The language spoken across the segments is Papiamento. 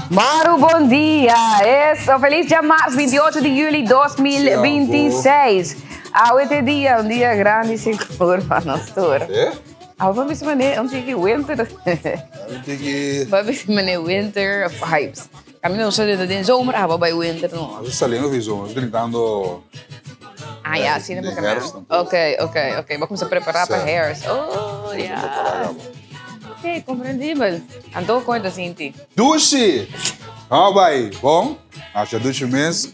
Maru bon dia! Eso, feliz djamars 28 di juli 2026. Awe te dia, un dia grandi sigur pa nos tur. Eh? Awe pa bisa mane un tiki winter. Un tiki... Pa bisa mane winter vibes. Caminda nos ta den zomer, awe bai winter no. Nos ta saliendo di zomer, nos ta drentando... Ah ya, asina Den pa herfst cambiar. tampoco. Ok, ok, ok. Bo cuminsa prepara pa Sí. herfst. Oh, Cuminsa ya. prepara caba. Ok, comprendibel. Anto con ta sinti? Dushi! How bai? Bon? Asha dushi mes.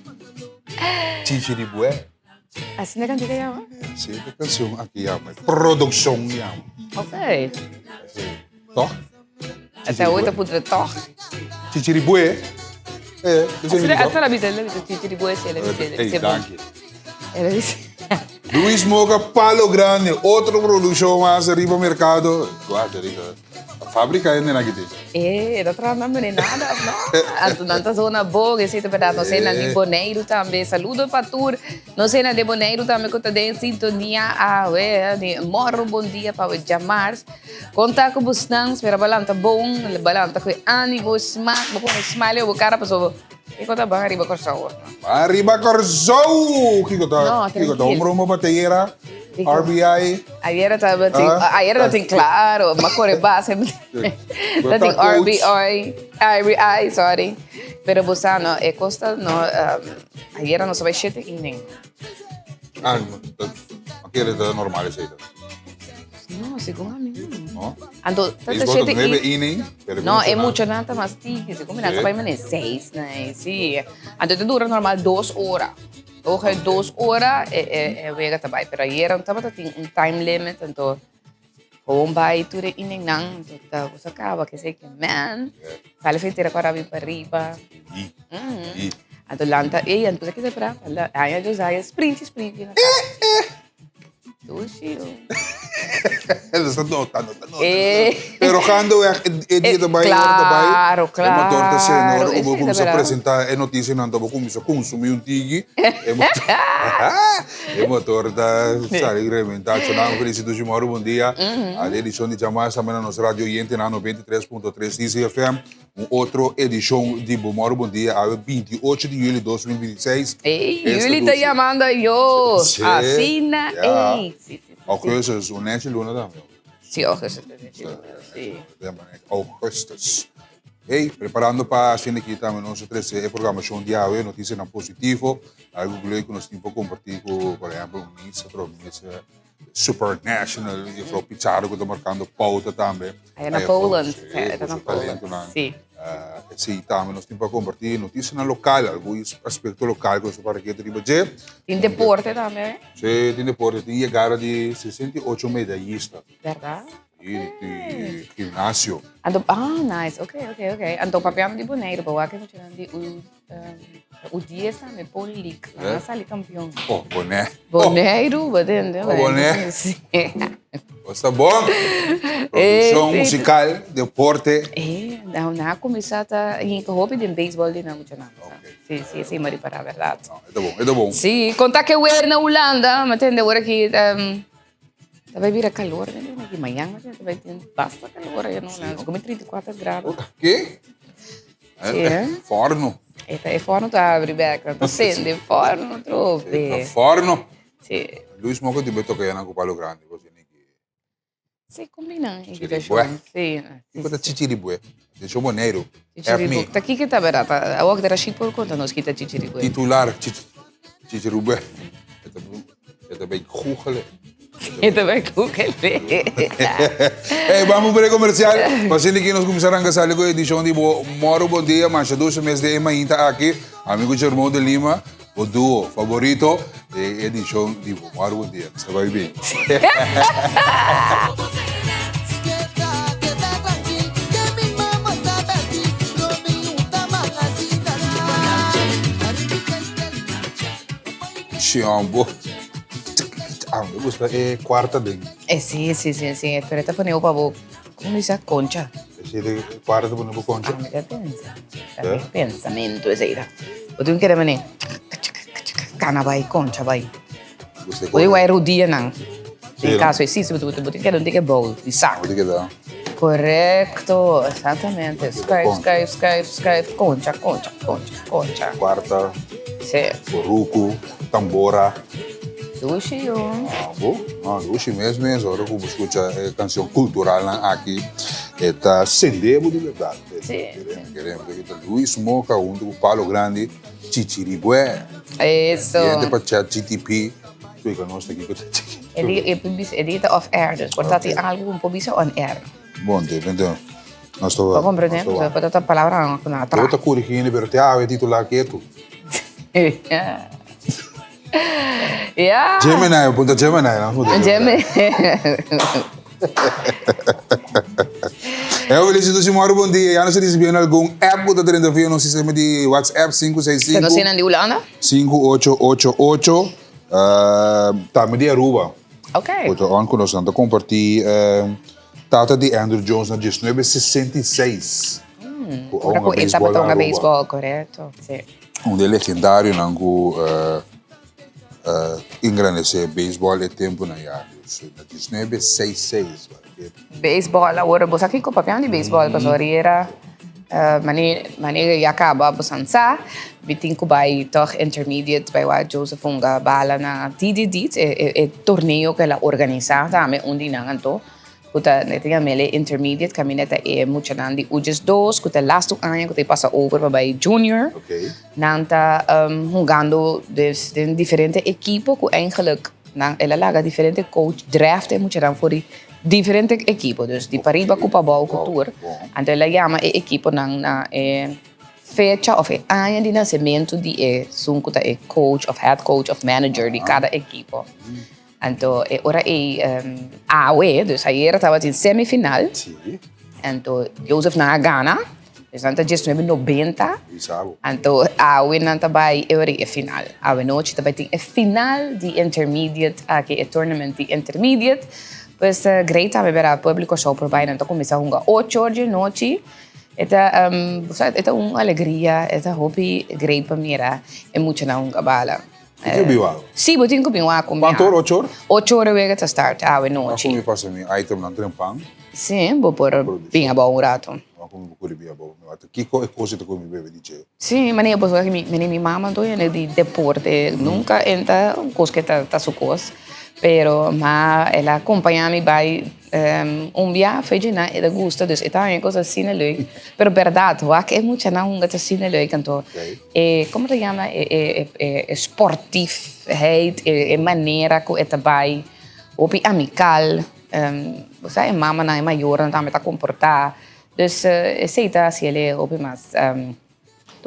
Chichiribué. Asina cantica yama? Si, e cancion aki yama. Produccion yama. Ok. Si. Toch? Ata hoy ta putra toch. Chichiribué. Eh, Asina, asina la bisa, la bisa chichiribué, si, la bisa, la bisa. Hey, danki. La bisa. Luis Moca, Palo Grande, otro produccion mas riba mercado. Guarda, riba. Fabrica hende na kiti. Eh, ta trahando mene nada, no? Anto nan ta zona bon, esei ta berdad. Nos hende di Boneiru tambe. Saludo pa tur. Nos hende di Boneiru tambe ku ta den sintonia awe. Di morro bon dia pa awe djamars. Konta ku bosnan, spera bo lanta bon, bo lanta ku e animo, smak, bo pone smile riba bo kara pasobra kiko ta ban ariba Kòrsou. Ban riba Kòrsou! Kiko ta, No, kiko ta trankil. un broma pa teyera? Kiko? RBI. Ayera tabatin, Ah, ayera tabatin claro, m'a kore base. Bo Tabatin ta coach. RBI, RBI, sorry. Pero bo sa no, e kos ta no, ayera nos a bai shete inning. Ah, no, ta, a kere ta normal esei ta. No, segun ami no. No? Anto, ta ta Baseball ta shete nuebe inning. inning, pero No, e muchanan- muchanan ta mas tiki, segun mi nan ta Sí. bai mane seis, nee, sí. Anto ta dura normal dos ora. Oge dos ora e e e wega ta bai, pero ayera no tabata tin un time limit, anto gewoon bai tur e iningnan, anto ta cosa caba, ke sei ke man, sali fe tira kora bin pariba. I, i. Anto lanta ei, anto ke se pra, haña Josiah sprinchi sprinchi na kama. Dushi. Nos ta nota, nos ta nota. Eh. Pero gaandeweg e dia ta bai, ora ta bai. Claro, E motor ta sende, ora claro. ku bo Esei ta kuminsá berdad. presentá e notisianan ta bo kuminsá konsumí un tiki. E motor, e motor ta sali rebentá. Chonango Feliz Dushi Moro, bon dia. A de edishon di djamas tambe na nos radio oyentenan 93.3 DCFM. Un otro edishon di Bo Moro Bon Dia awe 28 di juli 2026. Ey, Esta juli ta dushi. yamando yo. Sí, Asina, ja. ey. Sí, sí, sí, sí. Augustus, un nechi luna tambe. Sí, augustus ta nechi luna, sí. Augustus. Hey, preparando pa asina aki tambe nos a trece e programacion di awe, noticianan positivo, algo leuk ku nos tin pa comparti ku, por ehempel, un misa, otro misa Supernational, juffrouw Pizarro ku ta markando pouta tambe. Aya na Poland. Sí, Aya na ku su Poland. talentonan. Sí. Sí, tambe nos tin pa kompartí notisianan lokal, algun aspekto lokal ku nos ta para keda riba dje. Tin deporte tambe, eh? Sí, tin deporte. Tin yegada di 68 medayista. Berdad? Sí, di gimnasio. Anto, ah, nice. Ok, ok, ok. Anto papiando di Boneiru, bo wak e muchanan di U. U dies tambe Poli League. Nan a sali kampion. Oh, Bonaire. Boneiru, bo tende. Oh, Bonaire. Sí. Bo sta bon. Produccion musical, deporte. Eh, nan a kuminsá ta hinka hopi den beisbòl di nan muchanan. Sí, sí, esei mi a ripará, bèrdat. No, e ta bon, e ta bon. Sí, konta ke wer na Hulanda, mi tende ora ki ta bai bira kalor aki mañan, ta bai tin basta kalor na Hulanda, komo 34 grado. Ke? Sí, eh? Forno. E ta, e forno ta abri bek, ta sende forno trobe. Ta forno. Sí. Luis Moko di toka yana ku palo grandi, bo sini ki. Sí, kombina Chichiribué. Sí. Kiko ta chichiribué? Atenshon Boneiru. Chichiribué. Ta kiko ta bera? Ta awor ku ta Rashid por konta nos kita chichiribué. Titular chichiribué. E ta bay googelen. E ta bay googelen. Hey, vamos break comercial. Paciente que nos começar a sali com a edição de Moro Bom Dia, Mancha Doce mês de Emainta aqui. Amigo Germão de Lima, o duo favorito de edição de Moro Bom Dia. Você vai bem. Chiombo. Ah, me gusta e cuarta den. Eh, sí, sí, sí, sí. Pero ta pone pa bo, ¿cómo dice? Concha. Sí, de cuarta pone bo concha. Ah, me pensa. Eh? Pensamento ese era. Bo tin kere mene. Cana bai, concha bai. Bo di wai rodia nan. Sí, En caso, sí, sí, bo tin kere un tike bowl, di sak. Bo tin keda. Korekto, eksaktamente. Skuif, skuif, skuif, skuif, koncha, koncha, koncha, koncha. Kuarta. Sí. Boruku, tambora. Dushi yo. Ah, bo? No, dushi mes mes. Ora ku bo skucha e kanshon kulturalnan aki, e ta sende bo di bèrdat. Sí. Kerem, kerem. Ta Luis Moca huntu ku Palo Grandi, Chichiribué. Eso. Yente pa chat GTP. Splika nos ta kiko ta E di, e por bisa, e di ta off air, dus por ta tin algu ku por bisa on air. Bon, te bente nos ta Bo komprende? Nos ta ta palabranan ku nan a traha. Bo ta korigi hende, pero te awe titula ketu. Ya. Gemini, bo punta Gemini, no? Punta Gemini. Eo felicito si moro bon dia. Ya nos a ricibi algun app ku ta drenta via nos sistema di WhatsApp 565. Nos esnan di Hulanda? 5888. Tambe di Aruba. Ok. Ku ta on ku nos nan ta kompartí tata di Andruw Jones na diesnuebe sesenta i seis. Ku a hunga beisbòl na Aruba. Beisbòl, korekto. Si. Un di e legendarionan ku engrandesé beisbòl e tempunan ya. Dus na diesnuebe seis seis. Beisbòl awor bo sa kiko papian di beisbòl pasobra riera manera ya kaba bo san sa mi tin ku bai tòg intermediate bai wak Joseph hunga bala na TDD e torneo ku el a organisá tambe un di nan anto ku ta e ta yama el intermediate kaminda ta e muchanan di ujes dos ku ta lastu aña ku ta pasa over pa bai junior nan ta hungando den diferente ekipo ku eigenlijk Nan el a laga diferente coach draft e muchanan for di diferente ekipo, dus di pariba ku pabou ku tur. Anto el a yama e ekiponan na e fecha of e aña di nasementu di esun ku ta e coach of head coach of manager di kada ekipo. Anto e ora ei awe, dus ayera tabatin semifinal. Anto Joseph nan a gana. Esnan ta diesnuebe nobenta. Anto awe nan ta bai e ora e final. Awe nochi ta bai tin e final di intermediate aki, e tournament di intermediate. Pues great tambe bera pueblo Kòrsou por bai. Nan ta kuminsá hunga ocho or dje nochi. E ta e ta un alegria, e ta hopi great pa mira e muchanan hunga bala. Bo tin ku bin wak? Sí, bo tin ku bin wak ku mi. Kuantu ora? Ocho or? Ocho ora wega ta start awe nochi. Wak ku mi pasa mi itemnan trempan. Sí, bo por bin abou un rato. Wak ku mi por kuri bin abou. Mi wak kiko e kos ta ku mi bebe di dje. Sí, manera bo sa mi, manera mi mama anto yende di deporte. Nunka e ta un kos ke ta su kos. Pero ma el a kompaña mi bai un bia fe dje nan e ta gusta dus e ta haña kos asina leuk. Pero bèrdat wak e muchanan hunga ta asina leuk anto E como ta yama e e e e sportiefheid, e e manera cu e ta bay hopi amical, bo sa e mamanan e mayornan tambe ta comporta, dus esey ta haci el hopi mas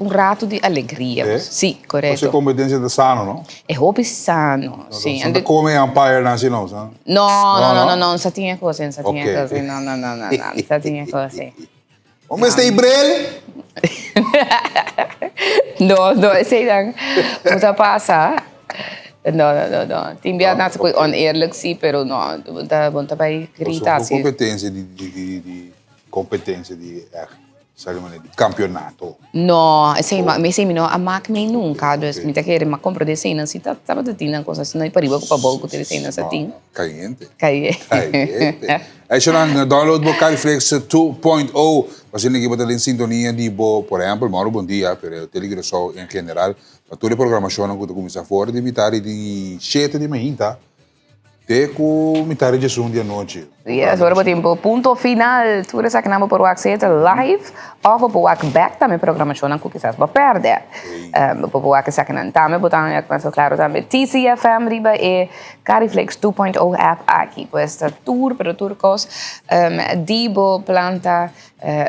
un rato di alegria, Eh? si corecto. Pues e competencia ta sano, no? E hopi sano, si. No ta come e umpire nan si no, sa? No, no, no, no, no, no sa tin e cos, no sa tin e cos, no, no, no, no, no sa tin e cos. Bo mester e bril? No, no, esei nan no ta pasa. No, no, no, no. Tin bia nan ta koe oneerlijk si, pero no, bo ta, bo ta bai grita si. Competencia di, di, di, di, competencia di echt, sa manera, di campeonato. No, esei ma, esei mi no a mak mi nunca, dus mi ta kere mi a comprende eseinan si ta tabata tin nan cos asina pariba cu pabou cu tur eseinan sa tin. Cayente. Cayente. Cayente. Eshonan download bo Cariflex 2.0 pa asina ki bo ta den sintonia di bo, por ehempel, Mauro Bon Dia, pero e Tele Curaçao en general, pa tur e programacionnan cu ta cuminsa for di mitad di shete di mainta Te ku mitad di djesun di anochi. Yes, ora bo tin bo punto final, tur esakinan bo por wak sea ta live of bo por wak bek tambe programashonnan ku kisas bo pèrdè. Bo por wak esakinan tambe, bo ta haña mas klaro tambe TCFM riba e Cariflex 2.0 app aki. Pues ta tur, pero tur kos di bo planta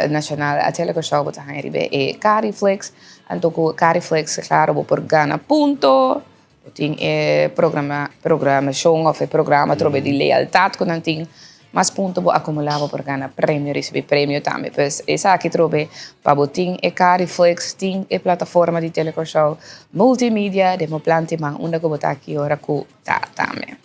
nashonal Tele Kòrsou bo ta haña riba e Cariflex. Anto ku Cariflex klaro bo por gana punto. Bo tin e programa, programashon òf e programa atrobe di lealtat ku nan tin. Mas punto bo akumulá bo por gana premio, risibí premio tambe. Pues esaki trobe pa bo tin e Cariflex, tin e plataforma di Tele Kòrsou Multimedia den bo plan tin man unda ku bo ta aki ora ku ta tambe.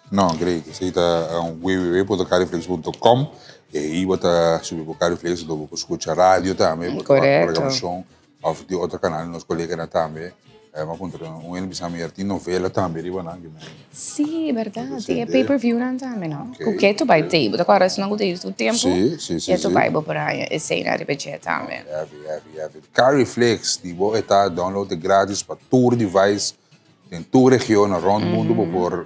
No, great. Esei ta www.cariflex.com i ei bo ta subi bo Cariflex anto bo por skucha radio tambe, bo ta wak Korekto. programashon òf di otro kanal di nos koleganan tambe. Mi a puntra un hende bisa mi er tin novela tambe riba nan. Sí, berdad. Tin e pay per view nan tambe, no? Ku ke tu bai tei. Bo ta kòrda esnan ku ta tur tempu? Sí, sí, sí. Ke tu bai bo por haña esei nan riba dje tambe. Heavy, heavy, heavy. Cariflix di bo e ta download gratis pa tur device den tur region rond mundu bo por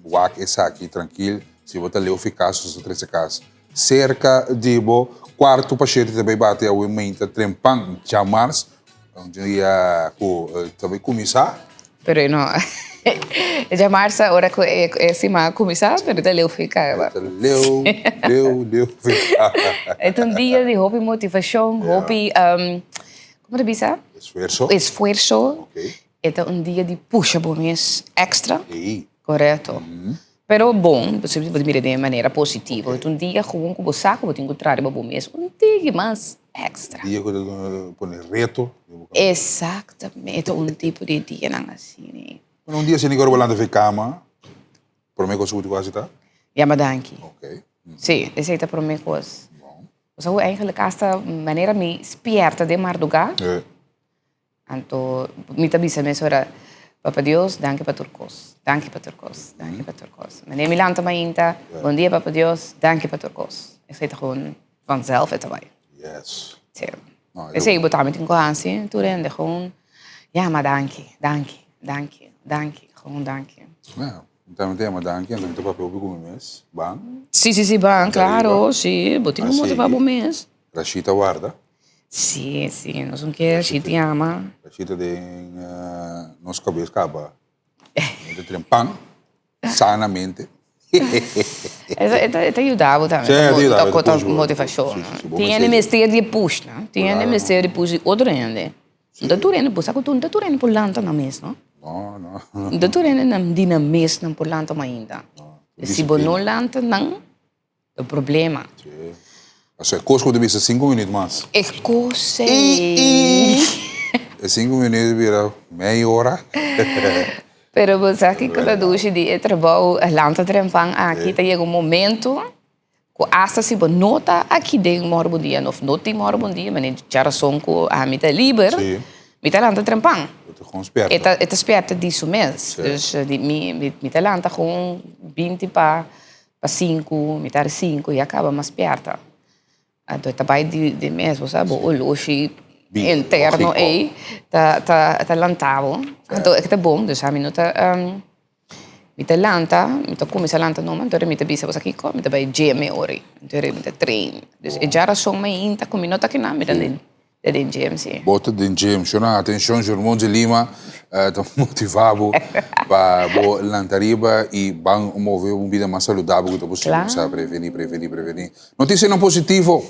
wak esaki trankil. Si bo ta leu fi kas nos ta trese kas serka di bo. Kuartu pa shete ta bai bati awe mainta trempan djamars, un dia ku ta bai kuminsá. Pero e no djamars ta ora ku e siman a kuminsá, pero ta leu fi kaba. Ta leu, leu, leu fi kaba. E ta un dia di hopi motivashon, hopi, komo ta bisa? Esfuerso. Esfuerso. E ta un dia di pusha bo mes extra. Korekto. Pero bon, bo siempre por mira den e manera positivo. Ta un dia gewoon ku bo sa ku bo tin ku traha riba bo mes un tiki mas extra. Dia ku ta pone reto. Exactamente, ta un tipo di dianan asina. Bueno, un dia asina ku ora bo lanta for kama, prome kos ku bo tin ku hasi ta? Yama danki. Ok. Si, esei ta prome kos. Bon. Pasobra ku eigenlijk hasta manera mi spierta den marduga. Anto mi ta bisa mesora, Papa Dios, danki pa tur kos, danki pa tur kos, danki pa tur kos. Wanneer mi lanta mainta, bon dia Papa Dios, danki pa tur kos. Esei ta gewoon vanzelf e ta bai. Yes. Sí. Esei bo tambe tin ku hasi, tur hende gewoon yama danki, danki, danki, danki, gewoon danki. Ja, mi tambe ta yama danki, anto mi ta papia hopi ku mi mes, ban. Sí, sí, sí, ban, klaro, sí, bo tin ku motivá bo mes. Rashita warda. Sí, sí, nos un ke Rashid yama. Rashid den nos kabes kaba. Mi ta tren pan sanamente. E ta yuda bo tambe. Sí, e ta yuda bo. Ta motivashon. Tin hende mester di e push, no? Tin hende mester di push di otro hende. No ta tur hende por sa ku no ta tur hende por lanta nan mes, no? No, no. No ta tur hende di nan mes nan por lanta mainta. Si bo no lanta nan. E problema. Sí. Paso e kos ku ta bisa sinku minüt mas. E kos ei. E sinku minüt bira mei ora. Pero bo sa kiko ta dushi di e trabou lanta trempan aki ta yega un momento ku asta si bo no ta aki den Mòrgo Bon Dia of no tin Mòrgo Bon Dia manera djarason ku ami ta liber mi ta lanta trempan. Bo ta gewoon spierta. E ta spierta di su mes. Dus mi ta lanta gewoon binti pa Pa sinku, mitar di sinku ya kaba mas spièrta. Anto e ta bai di di mes, bo sa, bo oloshi interno ei ta ta ta lanta bo. Anto e ta bon, dus ami no ta mi ta lanta, mi ta kuminsá lanta numa, anto mi ta bisa bo sa kiko, mi ta bai gym e ora ei, anto mi ta train. Dus e djarason mainta ku mi no ta kinan, mi ta den Ta den gym, si. Bo ta den gym. Shona, atencion, Jermon de Lima ta motiva bo pa bo lanta riba y ban move un bida mas saludabel cu ta posibel. Sa preveni, preveni, preveni. Noticianan positivo.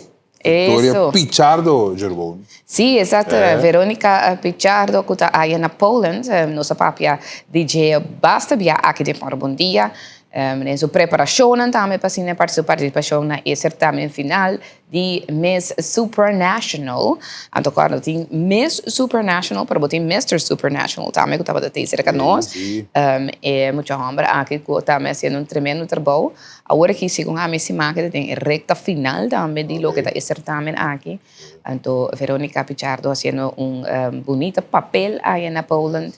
Victoria Pichardo, Jermon. Si, exacto. Veronica Pichardo cu ta aya na Poland. Nos a papia di dje basta bia aki den Moro Bon Dia. Den su preparacionnan tambe pa asina su participacion na e certamen final di Miss Supranational. Anto cuando tin Miss Supranational, pero bo tin Mister Supranational tambe cu tabata tey cerca nos. E mucha homber aki cu tambe haciendo un tremendo trabou. Awor aki segun ami siman aki ta den e recta final tambe di loke ta e certamen aki. Anto Veronica Pichardo haciendo un bunita papel aya na Poland.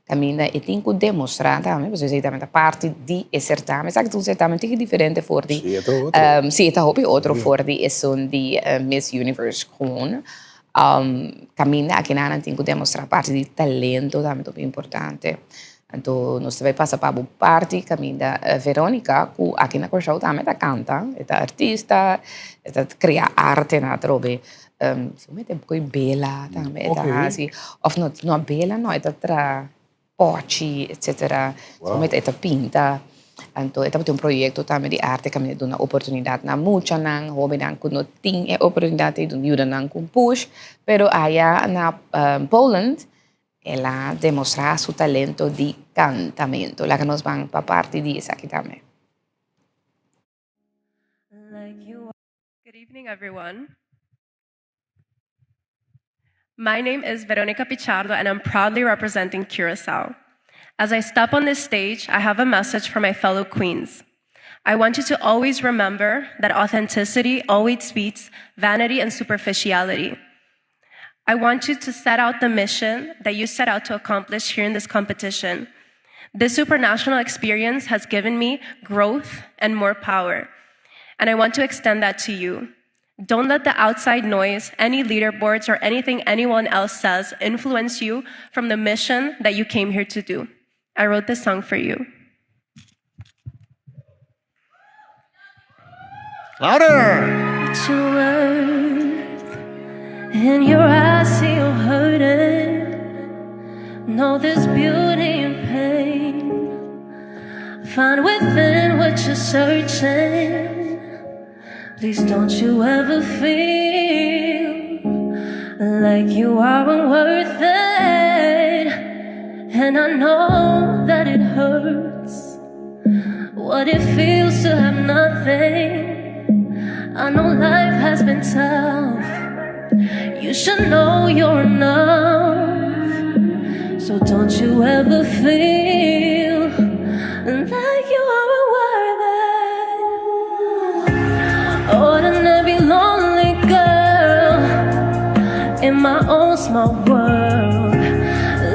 Caminda e tin cu demostra tambe, pasobra esey tambe ta parti di e certamen. Esaki ta un certamen tiki diferente for di. Si, e ta otro. Si, e ta hopi otro for di esun di Miss Universe gewoon. Caminda akinan nan tin cu demostra parti di talento tambe ta hopi importante. Anto nos ta bay pasa pa bo parti caminda Veronica cu aki na Corsou tambe ta canta, e ta artista, e ta crea arte na atrobe. Si bo mete koe bela tambe e ta hasi of no no bela no e ta traha pochi etcetera si bo mete e ta pinta anto e tabata un proyecto tambe di arte kaminda duna oportunidad na muchanan hobennan ku no tin e oportunidad ei yuda nan ku un push pero aya na Poland el a demostra su talento di kantamento laga nos ban pa parti di esaki tambe. Good evening, everyone. My name is Veronica Pichardo, and I'm proudly representing Curacao. As I step on this stage, I have a message for my fellow queens. I want you to always remember that authenticity always beats vanity and superficiality. I want you to set out the mission that you set out to accomplish here in this competition. This supranational experience has given me growth and more power, and I want to extend that to you. Don't let the outside noise, any leaderboards, or anything anyone else says influence you from the mission that you came here to do. I wrote this song for you. Louder! What you're worth. In your eyes, see you're hurting. Know there's beauty in pain. Find within what you're searching. Please don't you ever feel like you aren't worth it. And I know that it hurts what it feels to have nothing. I know life has been tough. You should know you're enough. So don't you ever feel like you aren't worth it. Ordinary lonely girl in my own small world.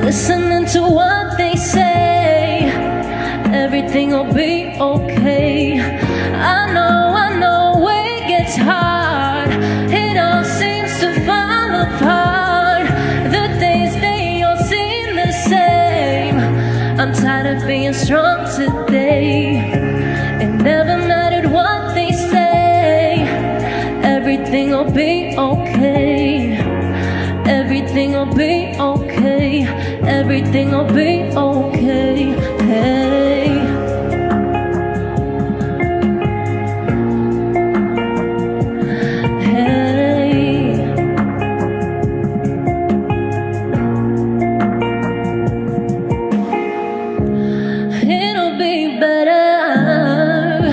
Listening to what they say, everything will be okay. I know, I know it gets hard. It all seems to fall apart. The days they all seem the same. I'm tired of being strong today. It never mattered what they say. Everything will be okay. Everything will be okay. Everything will be okay. Hey. Hey. It'll be better.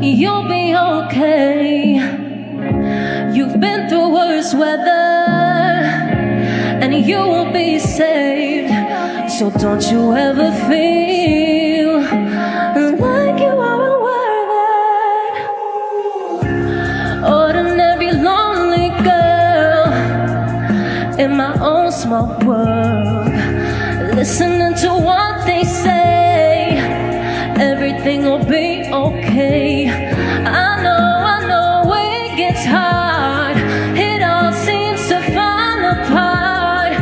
You'll be okay. You've been through worse weather, and you will be saved. So don't you ever feel like you aren't worth it. Ordinary lonely girl in my own small world. Listening to what they say, everything will be okay. I know, I know it gets hard. It all seems to fall apart.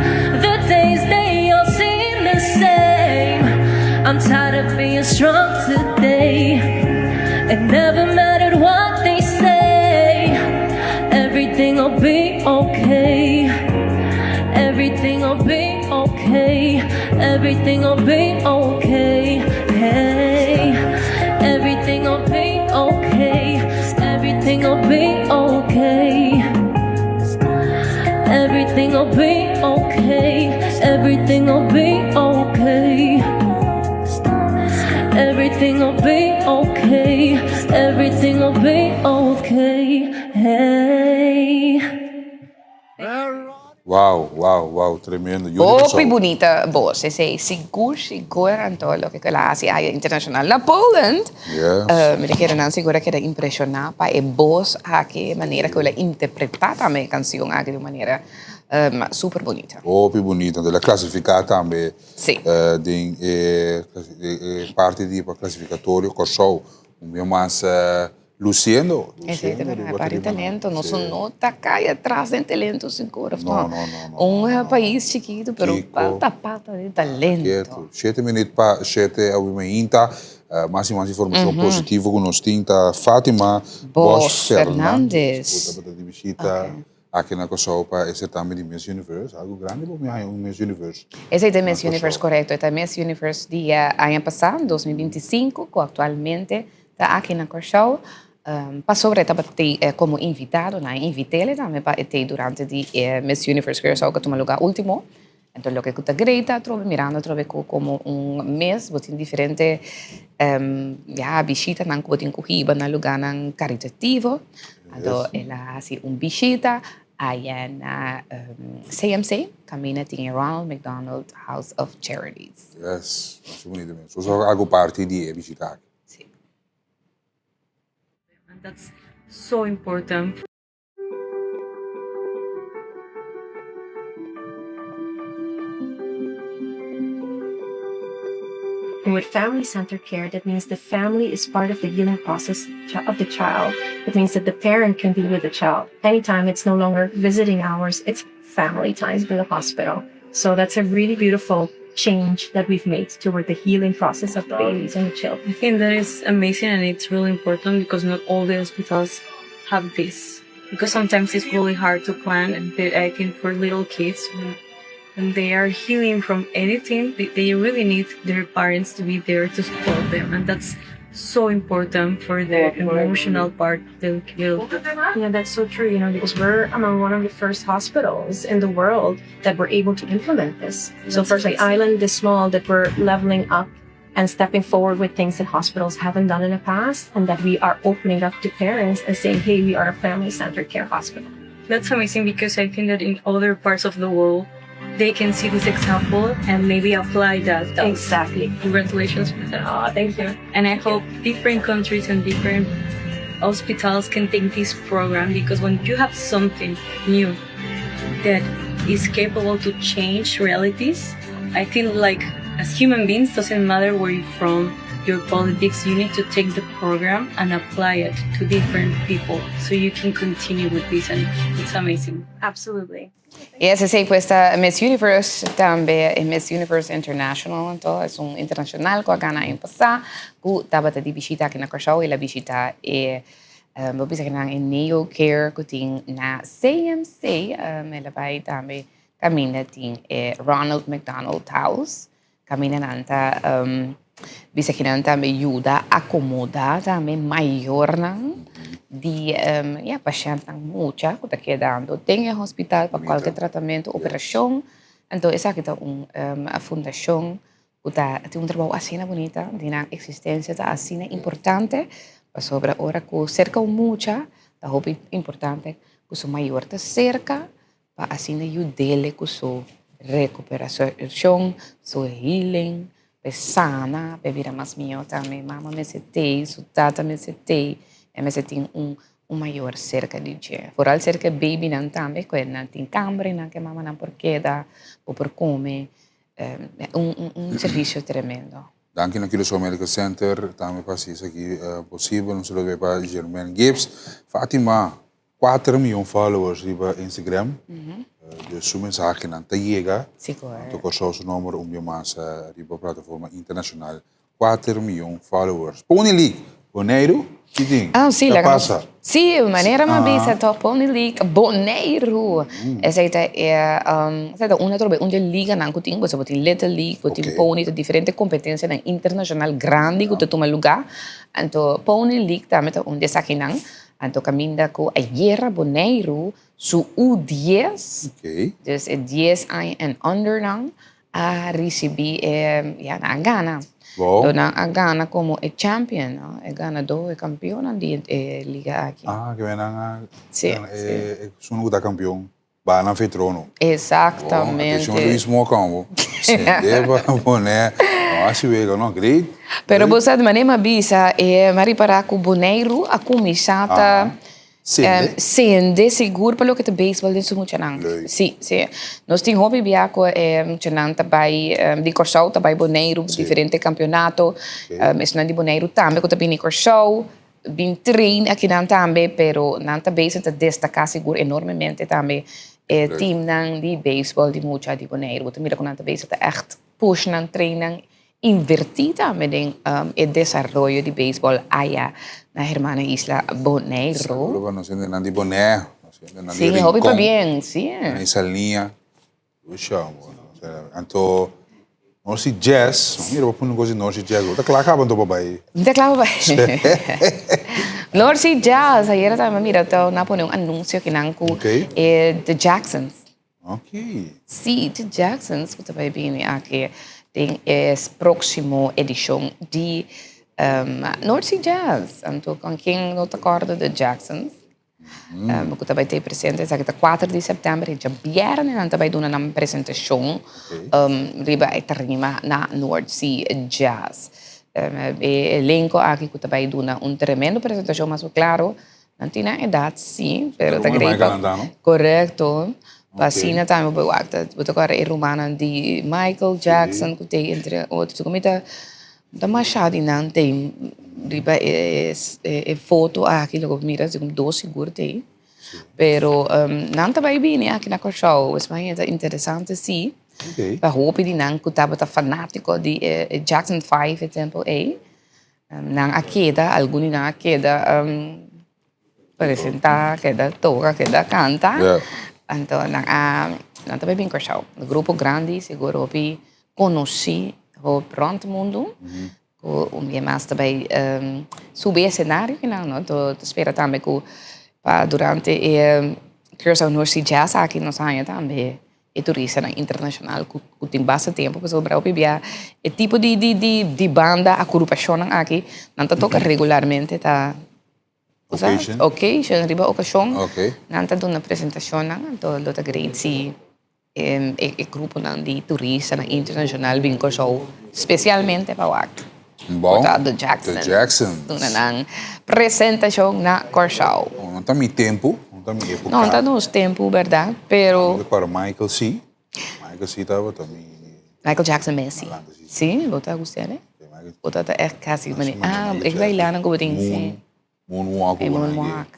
The days they all seem the same. I'm tired of being strong today. It never mattered what they say. Everything will be okay. Everything will be okay. Everything will be okay. Hey, everything will be okay. Everything will be okay. Everything will be okay. Everything will be okay. Everything will be okay. Everything will be okay. Hey. Wow, wow, wow, tremendo. Yuri Hopi Kòrsou. bunita bos. Esei sigur sigur anto loke ku el a hasi aya internashonal na Poland. Yes. Mi ta kere nan sigur a keda impreshoná pa e bos aki, e manera ku el a interpretá tambe e kanshon aki di un manera super bunita. Hopi bunita. Anto el a klasifiká tambe Sí. den e parti di pa klasifikatorio Kòrsou. Un bia mas Luciendo. Esei ta berdad, pa di talento, nos no ta cay atras den talento sigur of no? No, no, no. Un pais chikito pero falta falta di talento. Cierto, shete minuut pa shete awe mainta, mas y mas informacion positivo cu nos tin ta Fatima Bosch Fernandez cu tabata di bishita aki na Curaçao pa e certamen di Miss Universe, algo grandi bo mi haña un Miss Universe. Esei ta e Miss Universe corecto, e ta Miss Universe di aña pasa, 2025, cu actualmente Ta aki na Kòrsou pasobra e tabata tei komo invitado, nan a invit'é tambe pa e tei durante di e Miss Universe Curaçao ku a tuma lugá último. Enton loke ku ta great ta atrobe mirando atrobe ku komo un mes bo tin diferente ya bishitanan ku bo tin ku hiba na lugánan karitativo. Anto el a hasi un bishita aya na CMC kaminda tin e Ronald McDonald House of Charities. Yes, masha bunito mes. Nos a algu parti di e bishita aki. Sí. And that's so important. And with family-centered care, that means the family is part of the healing process of the child. It means that the parent can be with the child anytime. It's no longer visiting hours, it's family times in the hospital. So that's a really beautiful change that we've made toward the healing process of the babies and the children. I think that is amazing and it's really important because not all the hospitals have this. Because sometimes it's really hard to plan, and I think for little kids, when they are healing from anything, they really need their parents to be there to support them. And that's so important for the emotional part of the little. Yeah, that's so true, because we're among one of the first hospitals in the world that were able to implement this. So That's first, like amazing. island this small, that we're leveling up and stepping forward with things that hospitals haven't done in the past, and that we are opening up to parents and saying, hey, we are a family-centered care hospital. That's amazing because I think that in other parts of the world, they can see this example and maybe apply that. Exactly. Congratulations for that. Oh, thank you. And I hope different countries and different hospitals can take this program, because when you have something new that is capable to change realities, I think as human beings, doesn't matter where you're from, your politics, you need to take the program and apply it to different people so you can continue with this, and it's amazing. Absolutely. E esei pues ta Miss Universe tambe, e Miss Universe International, anto es un internacional ku a gana aña pasá, ku tabata di bishita aki na Kòrsou. El a bishita e, bo bisa kinan e Neo Care ku tin na CMC. El a bai tambe kaminda tin e Ronald McDonald House, kaminda nan ta bisa kinan tambe yuda akomodá tambe mayornan di ya pashèntnan mucha ku ta kedando den e hospital pa kualke tratamentu, operashon. Anto esaki ta un fundashon ku ta tin un trabou asina bunita, di nan eksistensia ta asina importante, pasobra ora ku serka un mucha ta hopi importante ku su mayor ta serka pa asina yud'é ku su rekuperashon, su healing, pa e sana, pa e bira mas mihó tambe. Mama mester t'ei, su tata mester t'ei, e mester tin un mayor serka di dje. Foral serka e babynan tambe, ku nan tin kambernan ku e mamanan por keda, bo por kome, un servisio tremendo. Danki na Curaçao Medical Center tambe pa hasi esaki posibel. Un saludo pa Germaine Gibbs. Fatima, Kuater miyon followers riba Instagram. Dus su mensahenan ta yega. Anto Kòrsou su nòmber un bia mas riba plataforma internashonal. Kuater miyon followers. Pony League, Boneiru, ki tin? Ah, sí, Ta laga nos. pasa? Sí, manera mi a bisa tòg Pony League, Boneiru. Esei ta e, esei ta un atrobe un di e liganan ku tin. Bo tin Little League, bo tin Pony, ta diferente kompetensianan internashonal grandi ku ta tuma lugá. Anto Pony League tambe ta un di esakinan. Anto kaminda ku ayera Boneiru su U dies, dus e dies aña en under nan, a risibí e, ya, nan a gana. Anto nan a gana komo e champion, no? E ganadó, e kampionnan di e liga aki. Ah, ke nan a gana e esun ku ta kampion. Ba nan fe trono. Exactamente. Bon, atencion Luis Moca bo. Sende pa pone. No haci wega no, great. Pero bo sa di manera mi a bisa, e mi a ripara cu Boneiru a cuminsa ta Sende. Sende sigur pa loke ta baseball den su muchanan. Leuk. Si, si. Nos tin hopi bia cu e muchanan ta bay di Corsou ta bay Boneiru diferente campeonato. Esnan di Boneiru tambe cu ta bini Corsou. Bin train akinan tambe, pero nan ta bezig ta destaká sigur enormemente tambe e teamnan di beisbòl di mucha di Boneiru. Bo ta mira ku nan ta bezig ta ègt push nan, train nan, invertí tambe den e desaroyo di beisbòl aya na hermana isla Boneiru. Saludo pa nos hendenan di Bonaire, nos hendenan di Sí, hopi Rincon, pabien, sí. nan di Saliña. Usha, anto North Sea Jazz, mira bo pone un cos di North Sea Jazz, bo ta kla caba anto pa bai? Mi ta kla pa bai. North Sea Jazz, ayera tambe mi mira ta nan a pone un anuncio akinan cu e The Jacksons. Sí, The Jacksons cu ta bai bini aki den e proximo edicion di North Sea Jazz. Anto con ken no ta corda The Jacksons? Ku ta bai te presente esaki ta kuater di sèptèmber i djabièrnè nan ta bai duna nan presentashon riba e tarima na North Sea Jazz. E elenko aki ku ta bai duna un tremendo presentashon mas ku klaro nan tin nan edat si pero ta great pa korekto pa asina tambe bo bai wak bo ta kòrda e rumannan di Michael Jackson ku ta entre otro. Mi ta. Ta masha di nan t'ei riba e e foto aki lo bo mira segun dos sigur t'ei. Pero nan ta bai bini aki na Kòrsou. Es manera ta interesante si. Pa hopi di nan ku tabata fanátiko di e Jackson Five e tempu ei. Nan a keda, algun di nan a keda presentá, keda toka, keda kanta. Anto nan a, nan ta bai bin Kòrsou. Grupo grandi, sigur hopi konosí rònt mundu. Ku un bia mas ta bai subi esenario kinan, no? Ta spera tambe ku pa durante e Curaçao North Sea Jazz aki nos haña tambe e turistanan internashonal ku tin basta tempu pasobra hopi bia e tipo di di banda agrupashonnan aki nan ta toka regularmente ta Occasion. Occasion riba okashon nan ta duna presentashonnan anto lo ta great si e gruponan di turistanan internashonal bin Kòrsou spesialmente pa wak Bon. Por ta The Jacksons. The Jacksons. Duna nan presentashon na Kòrsou. No ta mi tempu, no ta mi epoka. No ta nos tempu bèrdat, pero. Mi ta kòrda Michael si, Michael si tabata mi. Michael Jackson mes si. Si, bo ta gusta el? Bo ta ta ègt kasi manera, ah, e bailanan ku bo tin si. Moonwalk E moonwalk.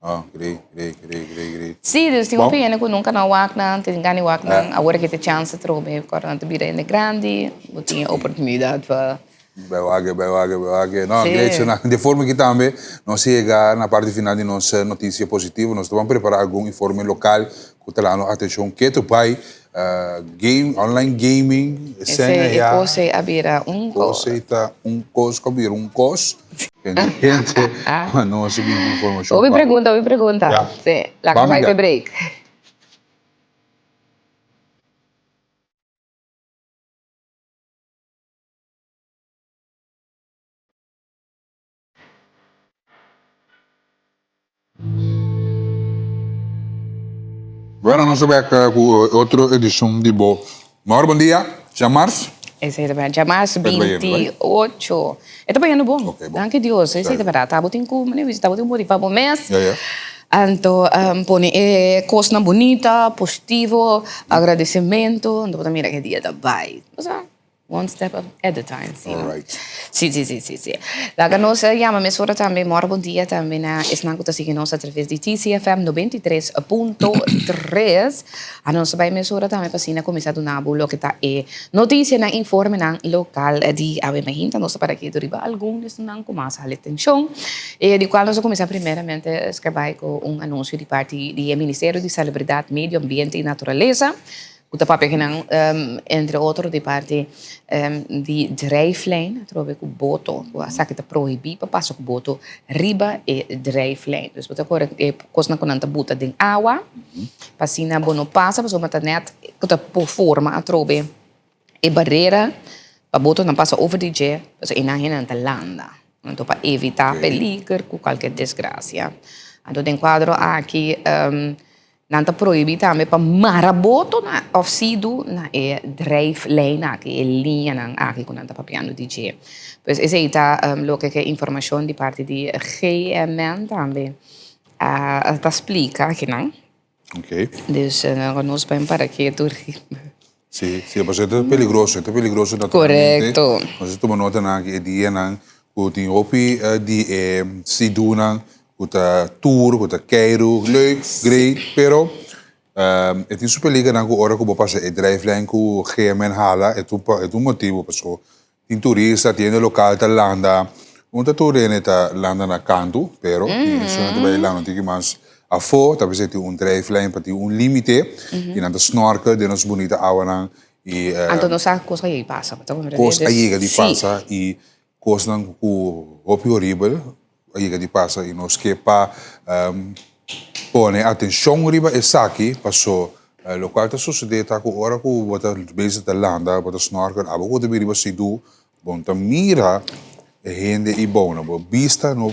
Ah, great, great, great, great, great. Sí, dus tin hopi hende ku nunka no a wak nan, tin gana di wak nan. Awor ke ta chance atrobe, kòrda nan ta bira hende grandi, bo tin e oportunidat pa. Bai wak, bai wak, bai wak. No, great. So, di forma aki tambe nos a yega na parti final di nos notisia positivo. Nos ta ban prepara algun informe lokal ku ta dando atenshon ketu bai Game, online gaming, esena ya. E kos ei a bira un kos. Kos ei ta un kos ku a bira un kos. Pendiente pa nos bin ku informashon. Hopi pregunta, hopi pregunta. Ya. Si, laga nos bai pa e break. Bueno, nos ta bek ku otro edishon di bo Mor Bon Dia, djamars. Esei ta berdad, djamars 28. E ta bayendo bon, danki Dios, esei ta berdad. Tabatin ku, mane bisa, tabatin ku motiva bo mes. Anto pone e kosnan bunita, positivo, agradesimentu, anto bo ta mira ke dia ta bai. One step at a time, si. Alright. Si, si, si, si, si. Laga nos yama mesora tambe, mòrgo bon dia tambe na esnan ku ta sigui nos a traves di TCFM 93.3. A nos bai mesora tambe pa asina kuminsá duna bo loke ta e notisianan, informenan lokal di awe mainta. Nos ta para ketu riba algun di esnan ku mas hala atenshon, di kual nos a kuminsá primeramente skerbai ku un anunsio di parti di e Ministerio di Salubridat, Medio Ambiente i Naturalesa. Ku ta papia kinan entre otro di parti di drijflijn atrobe ku boto ku esaki ta prohibí pa pasa ku boto riba e drijflijn. Dus bo ta kore e kosnan ku nan ta buta den awa pa asina bo no pasa pasobra ta nèt ku ta por forma atrobe e barera pa botonan pasa over di dje pasobra einan hendenan ta landa. Anto pa evitá peliger ku kualke desgrasia. Anto den kuadro aki Nan ta prohibí tambe pa mara boto na òf sidu na e drijflijn aki, e liñanan aki ku nan ta papiando di dje. Pues esei ta loke ke informashon di parti di GMN tambe a ta splika akinan. Oké. Dus nos bai para ketu riba. Sí, sí, pasobra e ta peligroso, e ta peligroso naturalmente. Korekto. Nos a tuma nota nan aki e dianan ku tin hopi di e sidunan ku ta tur, ku ta keiru, leuk, great, pero e tin su peligernan ku ora ku bo pasa e drijflijn ku GMN hala, e ta un motibu pasobra Tin turista, tin hende lokal ta landa. Un ta tur hende ta landa na kantu, pero tin esun ta bai landa un tiki mas afó. Ta bisa tin un drijflijn pa tin un límite i nan ta snorkel den nos bunita awanan i Anto nos sa kos a yega di pasa. Kos a yega di pasa i kosnan ku hopi horibel a yega di pasa i nos ke pa pone atenshon riba esaki paso lokual ta sosodé ta ku ora ku bo ta bezig ta landa bo ta snorkel abo ku ta bira riba sidu bo no ta mira e hende i bou no bo bista no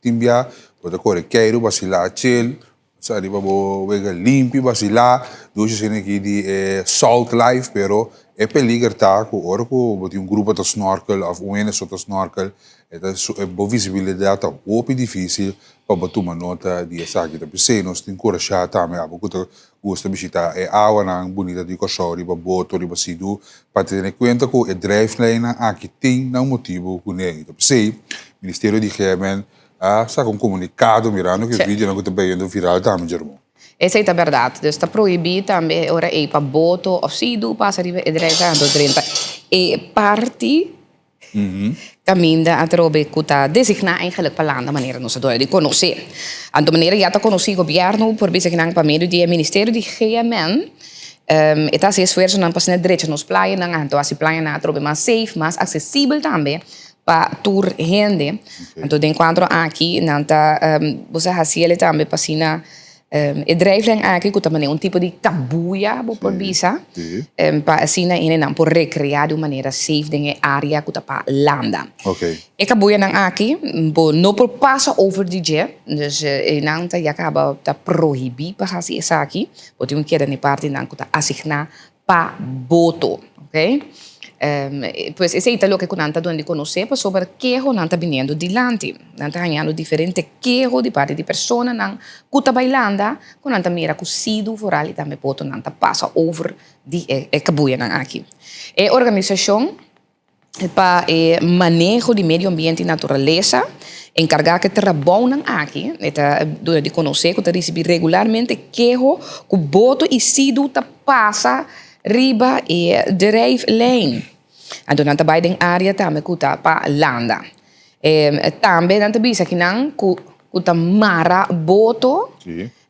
tin bia bo ta kore keiru basilá chel Sa riba bo wega limpi basilá dushi asina aki di e salt life pero E peliger ta ku ora ku bo tin un grupo ta snorkel òf un hende so ta snorkel, e ta bo visibilidat ta hopi difísil pa bo tuma nota di esaki. Ta p'esei nos tin kurashá tambe abo ku ta gusta bishitá e awanan bunita di Kòrsou riba boto, riba Sea-Doo, pa tene kuenta ku e drijflijnnan aki tin nan motibu kuné. I ta p'esei Ministerio di GMN a saka un komunikado mirando ku e videonan ku ta bayendo viral tambe, Jermon. Esei ta bèrdat. Dus ta prohibí tambe e ora ei pa boto òf Sea-Doo pasa riba e drijflijn anto drenta e parti Kaminda atrobe ku ta designá eigenlik pa landa manera nos a duna di konosé. Anto manera ya ta konosí gobièrnu por bisa kinan pa medio di e ministerio di GMN e ta hasi esfuersonan pa asina drecha nos playanan anto hasi playanan atrobe mas safe, mas aksesibel tambe pa tur hende. Anto den kuadro aki nan ta bo sa hasi ele tambe pa asina E drijflijn aki ku ta manera un tipo di kabuya bo por bisa pa asina hendenan por rekreá di un manera safe den e área ku ta pa landa. E kabuyanan aki bo no por pasa over di dje, dus einan ta ya kaba ta prohibí pa hasi esaki, bo tin ku keda na e partinan ku ta asigná pa boto, ok. Pues esei ta loke ku nan ta duna di konosé pasobra kehonan ta biniendo dilanti. Nan ta hañando diferente keho di parti di personanan ku ta bai landa ku nan ta mira ku sidu foral i tambe botonan ta pasa over di e kabuyanan aki. E organisashon pa e maneho di medio ambiente i naturalesa enkargá ku e trabounan aki e ta duna di konosé ku ta risibí regularmente keho ku boto i sidu ta pasa riba e drijflijn. Anto nan ta bai den área tambe ku ta pa landa. Tambe nan ta bisa kinan ku ku ta mara boto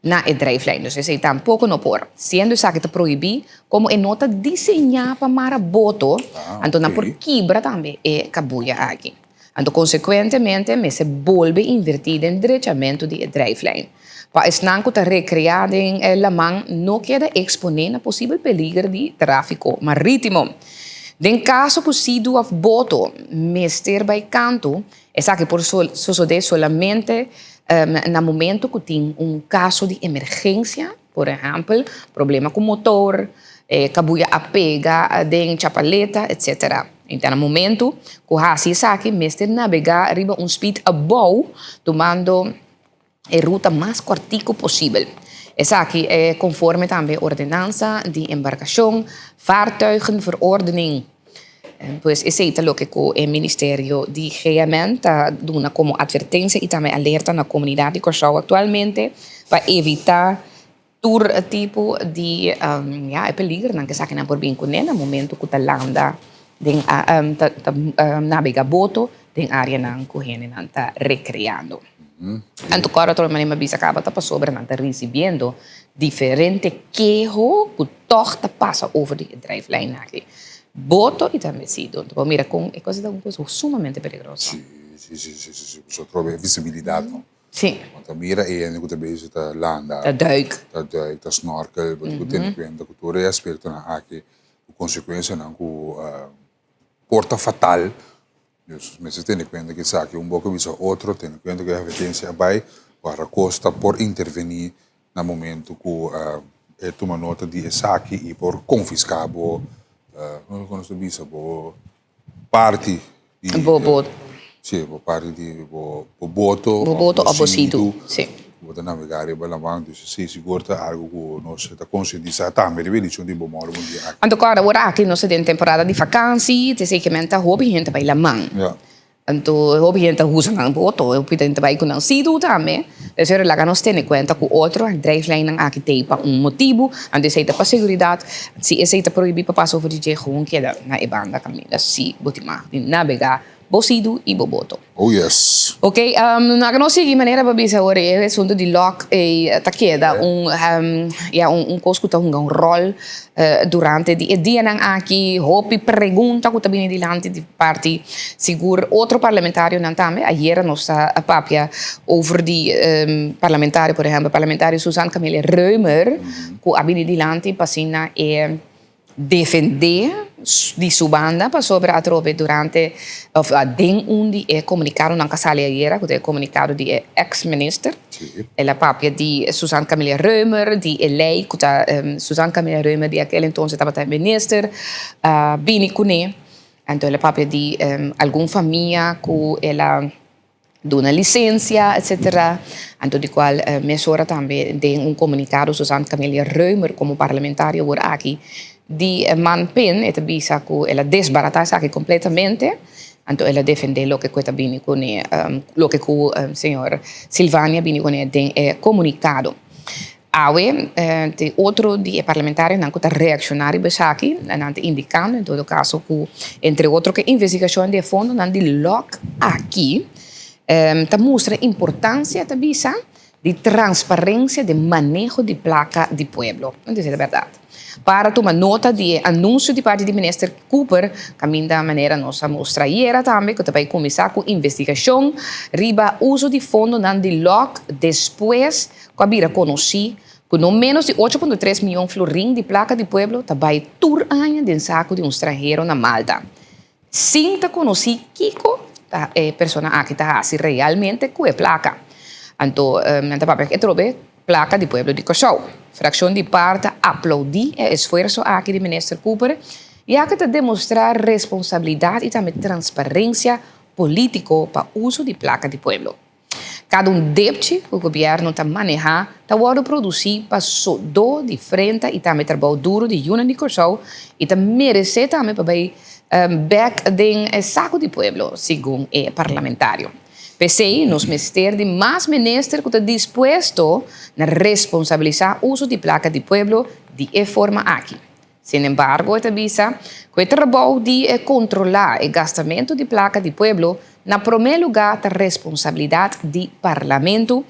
na e drijflijn. Dus esei tampoko no por. Siendo esaki ta prohibí, komo e no ta diseñá pa mara boto, anto nan por kibra tambe e kabuya aki. Anto konsekuentemente mester bolbe invertí den drechamentu di e drijflijn. Pa esnan ku ta rekreá den e laman no keda eksponé na posibel peliger di tráfiko marítimo. Den kaso ku sidu òf boto mester bai kantu, esaki por sosodé solamente na momentu ku tin un kaso di emergensia, por ehèmpel, problema ku motor, kabuya a pega den chapaleta, etsetera. I ta na momentu ku hasi esaki mester nabegá riba un speed abou tumando e ruta mas kòrtiku posibel. Esaki e konforme tambe Ordenansa di Embarkashon, Vaartuigenverordening. Pues esei ta loke ku e Ministerio di GMN ta duna komo atvertensia i tambe alerta na komunidat di Kòrsou aktualmente pa evitá tur tipo di ya e peligernan ku esakinan por bin kuné na momento ku ta landa den ta nabega boto den areanan ku hendenan ta rekreando. Anto kòrda tur manera mi a bisa kaba ta pasobra nan ta risibiendo diferente keho ku tòg ta pasa over di e drijflijn aki. Boto i tambe sido. Bo mira kon e kos ta un kos sumamente peligroso. Si, si, si, si, si. Pasobra trobe e visibilidat no. Si. Bo ta mira e hende ku ta bezig ta landa. Ta duik. Ta duik, ta snorkel. Bo tin ku tene kuenta ku tur e aspektonan aki, ku konsekuensianan ku por ta fatal. Dus mester tene kuenta ku esaki un boka bisa otro, tene kuenta ku e advertensia a bai, Guardacosta por intervení na momento ku e tuma nota di esaki i por konfiská bo, kon nos ta bisa, bo parti di Bo boto. Sí, bo parti di bo boto. Bo boto òf bo situ, sí. Bo ta navegá riba laman, dus esei sigur ta algu ku nos ta konsientisá tambe riba e edishon di Bo Mòru Bon Dia aki. Anto kòrda ora aki nos ta den temporada di fakansi, ta esei ke men ta hopi hende ta bai laman. Ja. Anto hopi hende ta usa nan boto, hopi hende ta bai ku nan situ tambe. P'esei ora laga nos tene kuenta ku otro drijflijnnan aki t'ei pa un motibu, anto esei ta pa seguridat. Si esei ta prohibí pa pasa over di dje, gewoon keda na e banda kaminda si bo tin mag di nabegá bo situ i bo boto. Oh yes. Ok, laga nos sigui manera bo bisa awor e asuntu di lòk ei ta keda un ya un kos ku ta hunga un ròl durante di e dianan aki. Hopi pregunta ku ta bini dilanti di parti sigur otro parlamentarionan tambe. Ayera nos ta papia over di parlamentario por ehèmpel parlamentario Susan Camelia Römer ku a bini dilanti pa asina e. defendé di su banda pasobra atrobe durante of den un di e komunikadonan ku a sali ayera ku ta e komunikado di e eks minister el a papia di Susan Camelia Römer di e lei ku ta Susan Camelia Römer di akel entonces tabata e minister a bini kuné anto el a papia di algun famia ku el a duna licencia etc. Anto di cual mesora tambe den un comunicado Susan Camelia Römer como parlamentario awor aki di Man Pen e ta bisa cu el a desbarata esaki completamente anto el a defende loke cu e ta bini cune loke cu señor Silvania bini cune den e comunicado. Awe tin otro di e parlamentarionan cu ta reacciona riba esaki, nan ta indicando en todo caso cu entre otro cu e investigacion di e fondonan di lok aki ta mustra importancia ta bisa di transparencia den maneho di placa di pueblo. Entonces ta berdad. Para tuma nota di e anuncio di parti di Minister Cooper caminda manera nos a mustra ayera tambe cu ta bay cuminsa cu investigacion riba uso di fondonan di lok despues ku a bira konosí ku no ménos di ocho punto tres mion florin di plaka di pueblo ta bai tur aña den saku di un stranhero na Malta, sin ta konosí kiko ta e persona aki ta hasi realmente ku e plaka. Anto nan ta papia ku e trobe plaka di pueblo di Kòrsou. Frakshon di par ta aploudí e esfuerso aki di Minister Cooper, ya ku ta demostrá responsabilidat i tambe transparensia polítiko pa uso di plaka di pueblo. Kada un depchi ku gobièrnu ta manehá ta wòrdu produsí pa sodó di frenta i tambe trabou duru di yunan di Kòrsou i ta meresé tambe pa bai bèk den e saku di pueblo, segun e parlamentario. P'esei nos mester di mas minister ku ta dispuesto na responsabilisá uso di plaka di pueblo di e forma aki. Sin embargo, e ta bisa ku e trabou di e kontrolá e gastamentu di plaka di pueblo na promé lugá ta responsabilidat di Parlamento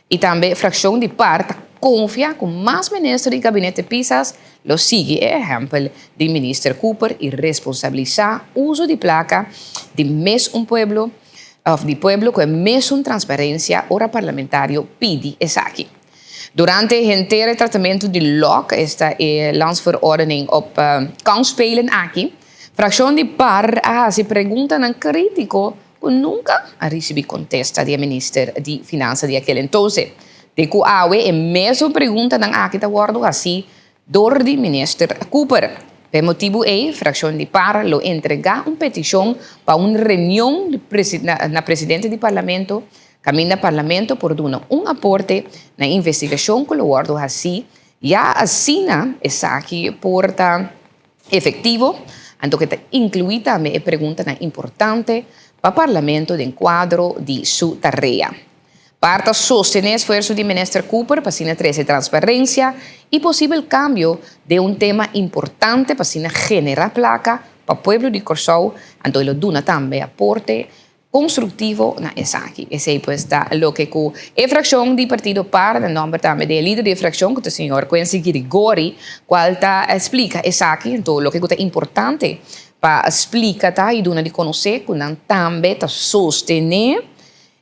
i tambe frakshon di par ta konfia ku mas minister di gabinete Pisas lo sigui e ehèmpel di minister Cooper i responsabilisá uso di plaka di mes un pueblo òf di pueblo ku e mesun transparensia ora parlamentario pidi esaki. Durante henter e tratamentu di lok, esta e Landsverordening op Kansspelen aki, frakshon di par a hasi preguntanan krítiko ku nunka a risibí kontesta di e minister di Finansa di akel entonse. Te ku awe e mesun preguntanan aki ta wòrdu hasí Dor di Minister Cooper. P'e motibu ei, frakshon di par lo entregá un petishon pa un reunion na presidente di Parlamento, kaminda Parlamento por duna un aporte na e investigashon ku lo wòrdu hasí, ya asina esaki por ta efektivo, anto ke ta inkluí tambe e preguntanan importante pa Parlamento den kuadro di su tarea. Par ta sostené esfuerso di Minister Cooper pa asina trese transparencia y posibel cambio den un tema importante pa asina genera placa pa pueblo di Corsou, anto e lo duna tambe aporte constructivo na esaki. Esey pues ta loke cu e fraccion di partido par, na nomber tambe di e lider di e fraccion cu ta señor Quincy Girigori, cual ta splica esaki, anto loke cu ta importante pa splica ta y duna di conoce cu nan tambe ta sostene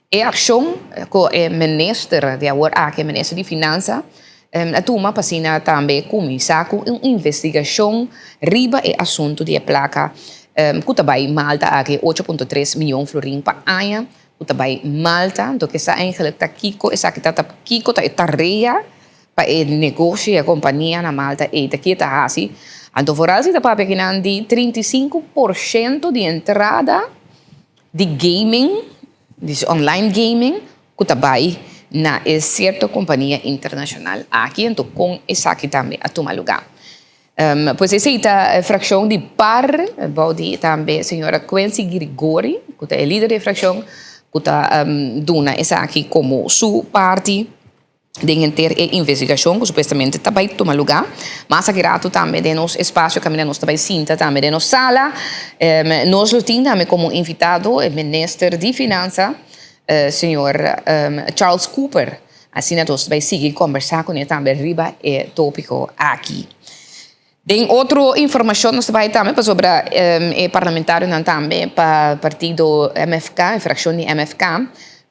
E akshon ku e minister di awor aki, e minister di Finansa, a tuma pa asina tambe kuminsá ku un investigashon riba e asuntu di e plaka ku ta bai Malta aki, ocho punto tres mion florin pa aña ku ta bai Malta. Anto kesa eigenlik ta kiko esaki ta, ta kiko ta e tarea pa e negoshi, e kompania na Malta ei ta ke ta hasi. Anto foral si ta papia akinan di 35% di entrada di gaming, dus online gaming, ku ta bai na e sierto kompania internashonal aki, anto kon esaki tambe a tuma lugá. Pues esei ta e frakshon di par, bou di tambe señora Quincy Girigori, ku ta e lider di e frakshon, ku ta duna esaki komo su parti. Den henter e investigashon ku supuestamente ta bai tuma lugá. Mas aki ratu tambe den nos espasio kaminda nos ta bai sinta tambe den nos sala. Nos lo tin tambe komo invitado e minister di Finansa, señor Charles Cooper. Asina nos ta bai sigui kombersá kuné tambe riba e tópiko aki. Den otro informashon nos ta bai tambe pasobra e parlamentarionan tambe pa partido MFK, e frakshon di MFK,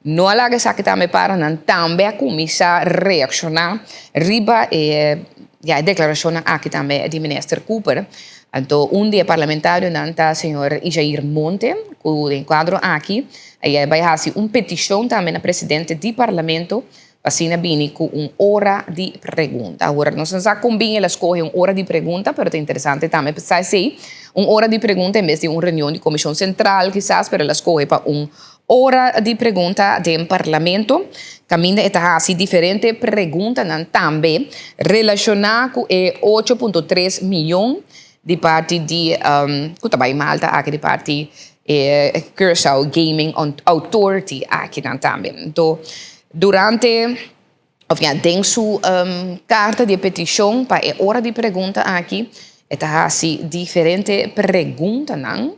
no a laga esaki tambe para, nan tambe a kuminsá reakshoná riba e Ya e deklarashonnan aki tambe di Minister Cooper. Anto un di e parlamentarionan ta señor Ijair Monte ku den kuadro aki a ya bai hasi un petishon tambe na presidente di parlamento pa asina bini ku un ora di pregunta. Awor nos no sa kon bin el a skohe un ora di pregunta pero ta interesante tambe pa sa esei, un ora di pregunta en bes di un reunion di komishon sentral kisas pero el a skohe pa un Ora di pregunta den Parlamento, caminda e ta haci diferente preguntanan tambe relaciona cu e 8.3 miyon di parti di cu ta bay Malta aki di parti e Curaçao Gaming Authority akinan tambe. Anto durante of ya den su carta di e peticion pa e ora di pregunta aki e ta haci diferente preguntanan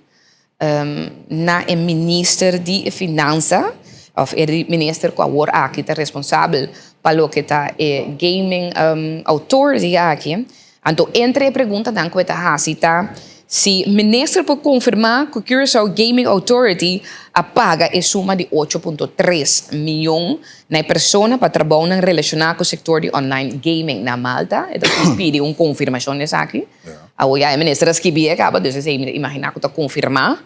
na e minister di finansa of e minister cu awor aki ta responsabel pa loke ta e gaming authority aki. Anto entre e preguntanan cu e ta haci ta si minister por confirma cu Curaçao Gaming Authority a paga e suma di 8.3 miyon na e persona pa trabounan relaciona cu sector di online gaming na Malta. E ta pidi un confirmacion di esaki. Awor ya e minister a skibi e kaba, dus esei mi ta imaginá ku ta konfirmá.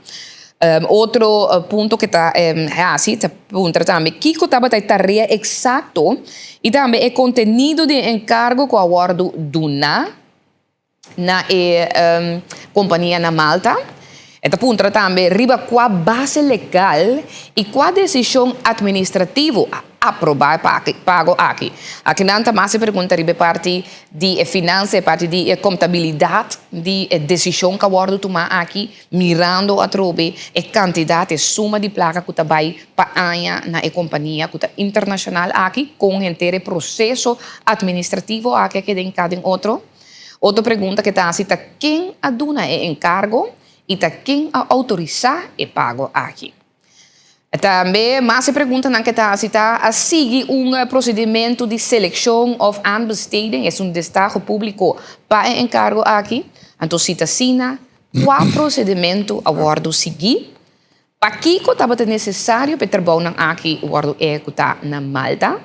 Otro punto ku ta hasi ta puntra tambe kiko tabata e tarea eksakto i tambe e kontenido di e enkargo ku a wòrdu duná na e kompania na Malta. E ta puntra tambe riba kua base legal i kua desishon atministrativo a aprobá e pago aki. Akinan ta mas e pregunta riba e parti di e finansa, e parti di e kontabilidat di e desishon ku a wòrdu tumá aki, mirando atrobe e kantidat, e suma di plaka ku ta bai pa aña na e kompania ku ta internashonal aki, kon henter e proseso atministrativo aki a keda hinká den otro. Otro pregunta ke ta hasi ta ken a duna e enkargo i ta ken a outorisá e pago aki. Tambe mas e preguntanan ke ta hasi ta a sigui un prosedimentu di selekshon òf aanbesteding, es un destaho públiko pa e enkargo aki? Anto si ta asina, kua prosedimentu a wòrdu sigui? Pakiko tabata nesesario pa e trabounan aki wòrdu ehekutá na Malta?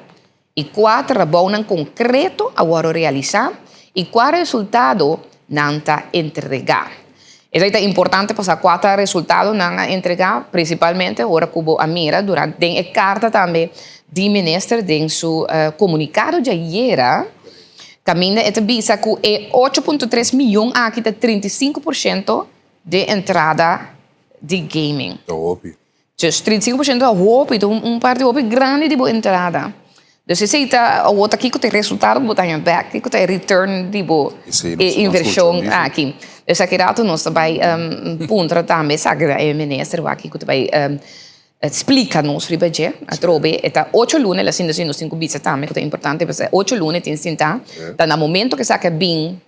I kua trabounan konkreto a wòrdu realisá i kua resultado nan ta entregá? Esei ta importante pa sa kua ta resultado nan a entregá, prinsipalmente ora ku bo a mira durante den e karta tambe di minister den su komunikado djayera, kaminda e ta bisa ku e 8.3 miyon aki ta 35% di entrada di gaming. Ta hopi. Dus 35% ta hopi, ta un parti hopi grandi di bo entrada. Dus esei ta awor ta kiko ta e resultado ku bo ta haña bèk, kiko ta e return di bo invershon aki. Dus aki rato nos ta bai puntra tambe esaki na e minister wak kiko ta bai splika nos riba dje. Atrobe e ta ocho luna el a sinta si nos tin ku bisa tambe ku ta importante pasobra ocho luna e tin sinta, ta na momento ku esaki a bin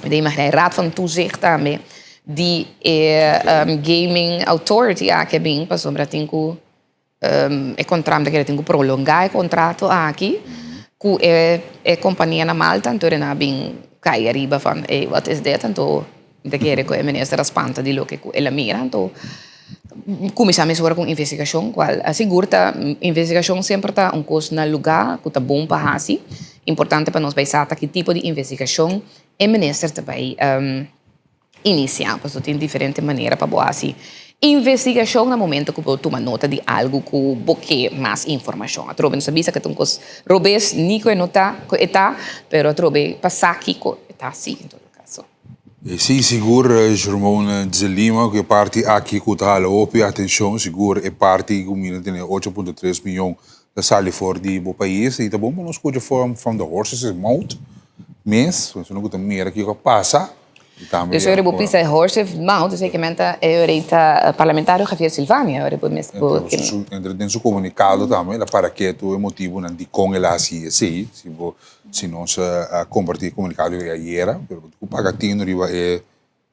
Mi ta imaginá e Raad van Toezicht tambe di e Gaming Authority aki a bin pasobra tin ku e kontrato, mi ta kere tin ku prolongá e kontrato aki ku e e kompania na Malta, anto nan a bin kai ariba van ey wat is dit, anto mi ta kere ku e minister a spanta di loke ku el a mira, anto kuminsá mesora ku un investigashon kual a sigur ta investigashon semper ta un kos na lugá ku ta bon pa hasi. Importante pa nos bai sa ta ki tipo di investigashon e minister ta bai inisiá, pasobra tin diferente manera pa bo hasi investigashon na momento ku bo tuma nota di algu ku bo ke mas informashon. Atrobe nos ta bisa ku ta un kos robes, ni ku e no ta, ku e ta, pero atrobe pa sa kiko e ta si en todo kaso. Sí, sigur Jermon Zelima, ku e parti aki ku ta hala hopi atenshon, sigur e parti ku mi ta tene 8.3 miyon ta sali for di bo pais i ta bon pa nos skucha from from the horse's mouth mes, pasobra ku ta mira kiko a pasa i tambe Dus ora bo bisa e horse's mouth, esei ke men ta e ora ei ta parlamentario Javier Silvania, ora bo mes bo Entre su entre den su komunikado tambe el a para ketu e motibunan dikon el a hasi esei, si bo Si nos a comparti e comunicado di ayera, pero bo tin cu paga tino riba e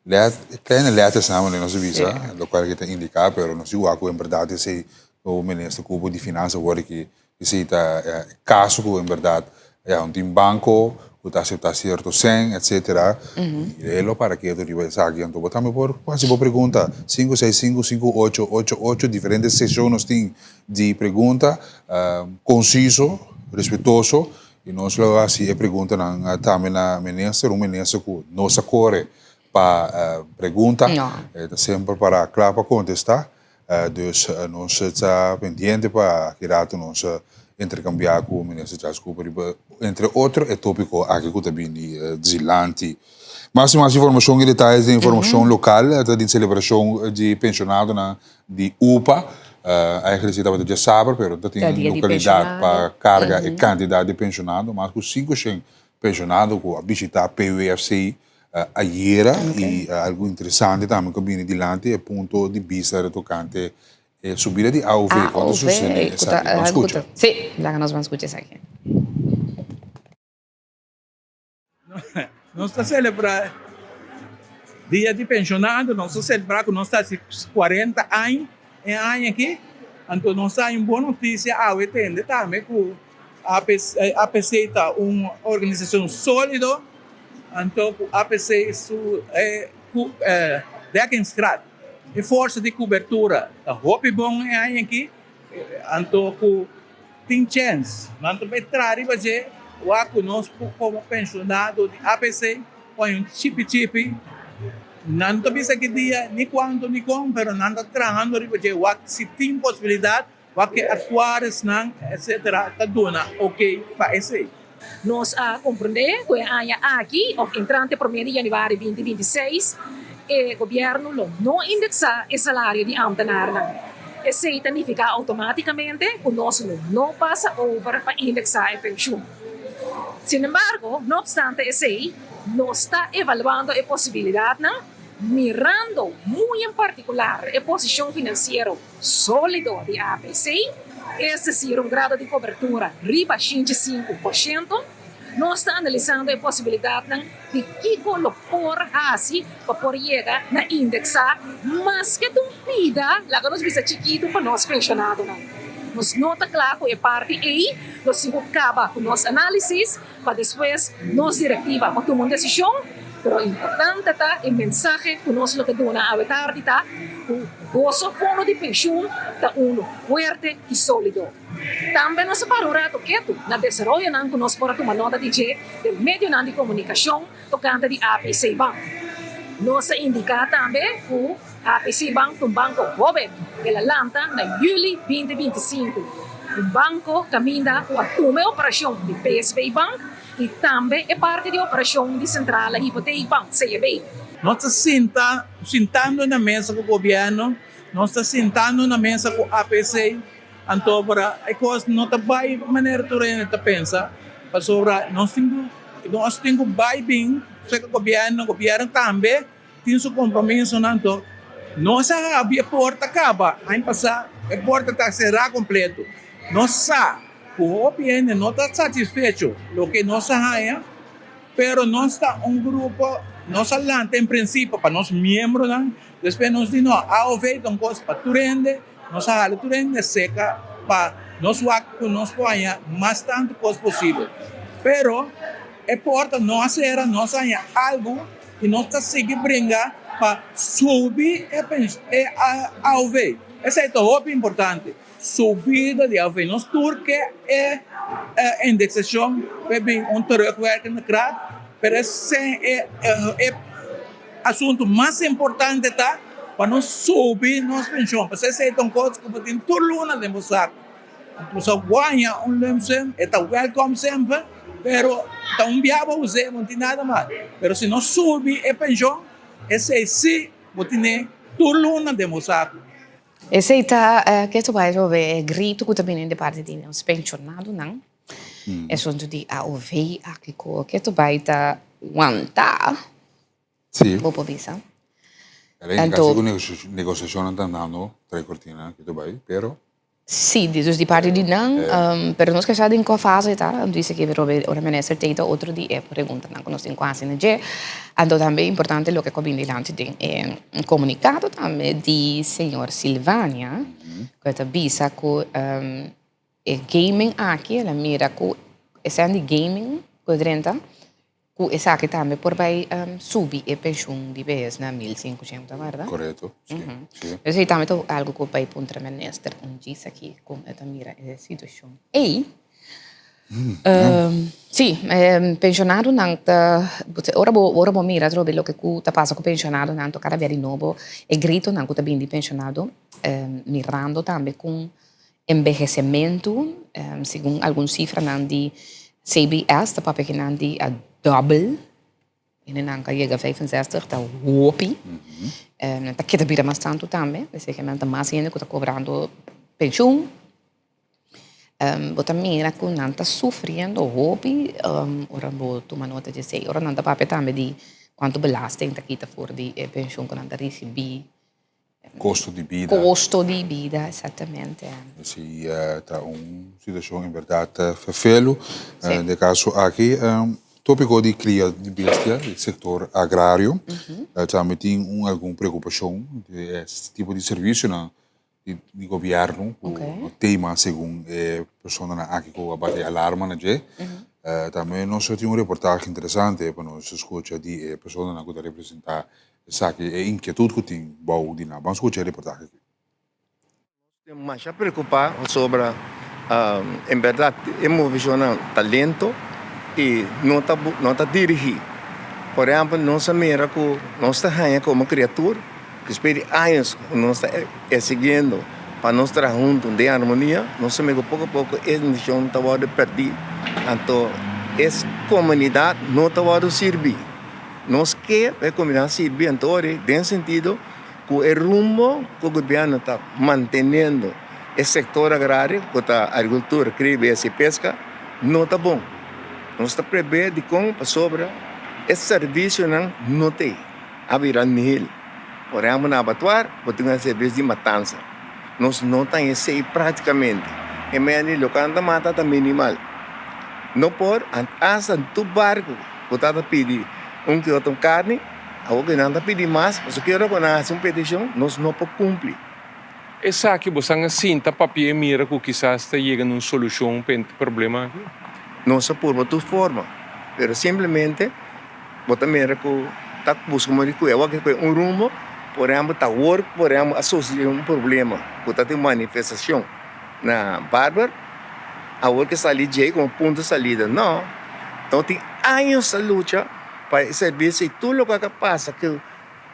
let, e kleine lettersnan wanneer nos a bisa, locual ke ta indica, pero nos tin wak cu en berdad esey lo minister cubo di finansa worde ki esey ta e caso cu en berdad ya un tin banco cu ta acepta cierto cen etcetera, y e lo para keto riba esaki. Anto bo tambe por haci bo pregunta, cinco seis cinco cinco ocho ocho ocho, diferente sesion nos tin di pregunta, conciso, respetuoso. I nos lo hasi e preguntanan tambe na minister, un minister ku no sa kore pa pregunta, e ta semper para kla pa kontestá. Dus nos ta pendiente pa aki rato nos interkambiá ku minister Charles Cooper riba entre otro e tópiko aki ku ta bini dilanti. Mas i mas informashon i detayes den informashon lokal ta den selebrashon di penshonadonan di upa. Eigenlijk si tabata djasabra pero ta tin lokalidat pa karga e kantidat di penshonado. Mas ku 500 penshonado ku a bishita PWFC ayera i algu interesante tambe ku a bini dilanti e punto di bista tokante e subida di AOV. Kon ta sosede esaki? Ban skucha. Si, laga nos ban skucha esaki. Nos ta celebra dia di pensionado, nos ta celebra cu nos ta haci 40 aña e aña aki, anto nos ta hay un bon noticia awe tende tambe cu APC ta un organisacion solido, anto cu APC su dekkingsgraad, e forsa di cubertura ta hopi bon e aña aki, anto cu. Tin chèns, nan ta bai traha riba dje, wak ku nos komo penshonado di APC pon un chipi chipi, nan ta bisa ki dia, ni kuantu ni kon, pero nan ta trahando riba dje, wak si tin posibilidat, wak e aktuarisnan etsetera ta duna oke pa esei. Nos a komprendé ku e aña aki òf entrante promé di yanüari 2026 e gobièrnu lo no indeksá e salario di ámtenarnan. Esei ta nifiká outomátikamente ku nos lo no pasa over pa indeksá e penshun. Sinembargo, no opstante esei, nos ta evaluando e posibilidatnan, mirando muy en partikular e posishon finansiero sólido di APC, es desir un grado di kobertura riba 85%, nos ta analisando e posibilidatnan di kiko lo por hasi pa por yega na indeksá maske ta un pida, laga nos bisa chikitu, pa nos penshonadonan. Nos no ta kla ku e parti ei, nos tin ku kaba ku nos análisis pa despues nos direktiva por tuma un desishon, pero importante ta e mensahe ku nos lo ta duna awe tardi ta ku boso fondo di penshun ta unu fuerte i sólido. Tambe nos a para un rato ketu na desaroyonan ku nos por a tuma nota di dje den medionan di komunikashon tokante di APC Bank. Nos a indiká tambe ku APC Bank ta un banko hóben, el a lanta na yüli 2025. Un banko kaminda ku a tuma e operashon di PSB Bank i tambe e parti di operashon di Sentrale Hypotheekbank, CEB. Nos ta sinta sintando na mesa ku gobièrnu, nos ta sintando na mesa ku APC, anto ora e kos no ta bai manera tur hende ta pensa, pasobra nos tin ku nos tin ku bai bin serka gobièrnu, gobièrnu tambe tin su kompromisonan, anto nos a habri e porta kaba, aña pasá e porta ta será kompleto, nos sa ku hopi hende no ta satisfecho loke nos a haña. Pero nos ta un grupo, nos a lanta en principio pa nos miembronan, despues nos di no, AOV ta un cos pa tur hende, nos a hala tur hende seca pa nos wak cu nos por haña mas tanto cos posibel. Pero e porta no a cera, nos a haña algo y nos ta sigui bringa pa subi e AOV. Esey ta hopi importante. Subida di AOV. Nos tur ke e indexacion pa bin un terugwerkende kracht, pero esey e e asunto mas importante ta pa nos subi nos pension, pasobra esey ta un cos cu bo tin tur luna den bo saco. Bo sa guaña un lump sum, e ta welcome semper, pero ta un bia bo us'e, bo no tin nada mas. Pero si nos subi e pension, esey si bo tine tur luna den bo saco. Esei ta ke ta bai robe e grito ku ta bini di parti di nos penshonadonan. Asuntu di AOV aki ku ke ta bai ta wanta. Sí. Bo por bisa. Era indikashon ku negosiashonnan ta andando tras e kortina ke ta bai, pero. Sí, dus di parti di nan, pero nos ke sa den kua fase ta, anto dice ke robe ora minister tei ta otro di e preguntanan ku nos tin ku hasi na dje. Anto tambe importante loke ku a bini dilanti den e komunikado tambe di señor Silvania, ku e ta bisa ku e gaming aki el a mira ku esnan di gaming ku a drenta, Ku esaki tambe por bai subi e penshun di behes na 1500, bèrdat? Korekto, si, si. Esei tambe ta algu ku bai puntra minister un djis aki kon e ta mira e situashon ei. Sí, pensionadonan ta, ora bo ora bo mira atrobe loke ku ta pasa ku pensionadonan to kada bia di nobo e gritonan ku ta bini di pensionado mirando tambe kon enbehesementu segun algun sifranan di CBS ta papia kinan di a dòbel. Hendenan ka yega 65 ta hopi. Nan ta keda bira mas tantu tambe. Esei ke nan ta mas hende ku ta kobrando penshun. Bo ta mira ku nan ta sufriendo hopi ora bo tuma nota di esei. Ora nan ta papia tambe di kuantu belasting ta kita for di e penshun ku nan ta risibí. Kosto di bida. Kosto di bida, exactamente. Esei ta un situashon en bèrdat ferfelu. Den e kaso aki, tópiko di kria di bestia, di sektor agrario, tambe tin un algun preokupashon di e tipo di servisionan di gobièrnu ku no tema segun e personanan aki ku a bati alarma na dje. Tambe nos a tin un reportahe interesante pa nos skucha di e personanan ku ta representá Esaki e inkietut ku tin bou di nan. Ban skucha e reportahe aki. Nos ta masha preokupá pasobra en bèrdat e movishonnan ta lento i no ta no ta dirigí. Por ehèmpel nos a mira ku nos ta haña komo kriatur despues di años ku nos ta esiguiendo pa nos traha huntu den armonia nos a mira ku poko a poko e nashon ta wòrdu pèrdí anto e komunidat no ta wòrdu sirbí. Nos ke pa e komunidat sirbi antori den sentido ku e rumbo ku gobièrnu ta manteniendo e sektor agrario ku ta agrikultura, kria bestia i peska no ta bon. Nos ta prebé dikon pasobra e servisionan no ta ei, a bira nihil. Por ehèmpel na abatuar bo tin un servisio di matansa. Nos no ta esei práktikamente. E meni loke nan ta mata ta minimal. No por hasta tur barku. Bo tata pidi un ki otro karni, awor ku nan ta pidi mas, pasobra ki ora ku nan hasi un petishon, nos no por kumpli. Esaki bo san a sinta papia i mira ku kisas ta yega na un solushon pa e problema aki? Nos a purba tur forma, pero simplemente bo ta mira ku ta buska un manera di kuya. Awor ku un rumbo, por ehempel, ta awor por ehempel a sosode un problema ku ta tin manifestashon na Barber. Awor ke sali djei komo punto salida no. No tin años ta lucha pa e servisio i tur loke a pasa ku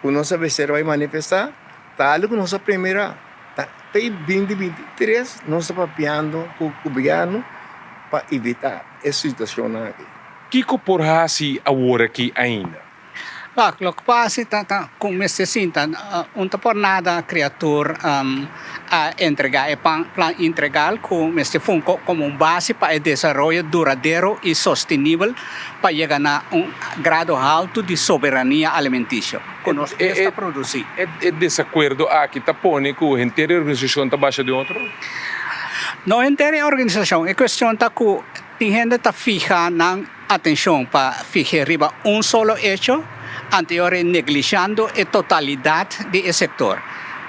ku nos a mester bai manifestá ta algu ku nos a primera. Ta te 2023 nos ta papiando ku gobièrnu pa evitá e situashonnan aki. Kiko por hasi awor aki ainda? Wak, loke pasa ta ta ku mester sinta un ta por nada kriatur a entregá e plan integral ku mester funko komo un base pa e desaroyo duradero i sostenibel pa yega na un grado haltu di soberania alimentisio ku nos mes ta produsí. E desakuerdo aki ta pone ku henter e organisashon ta basha den otro? No henter e organisashon, e kuestion ta ku Tin hende ta fiha nan atencion pa fih'é riba un solo hecho, anteor e neglishando e totalidad di e sector.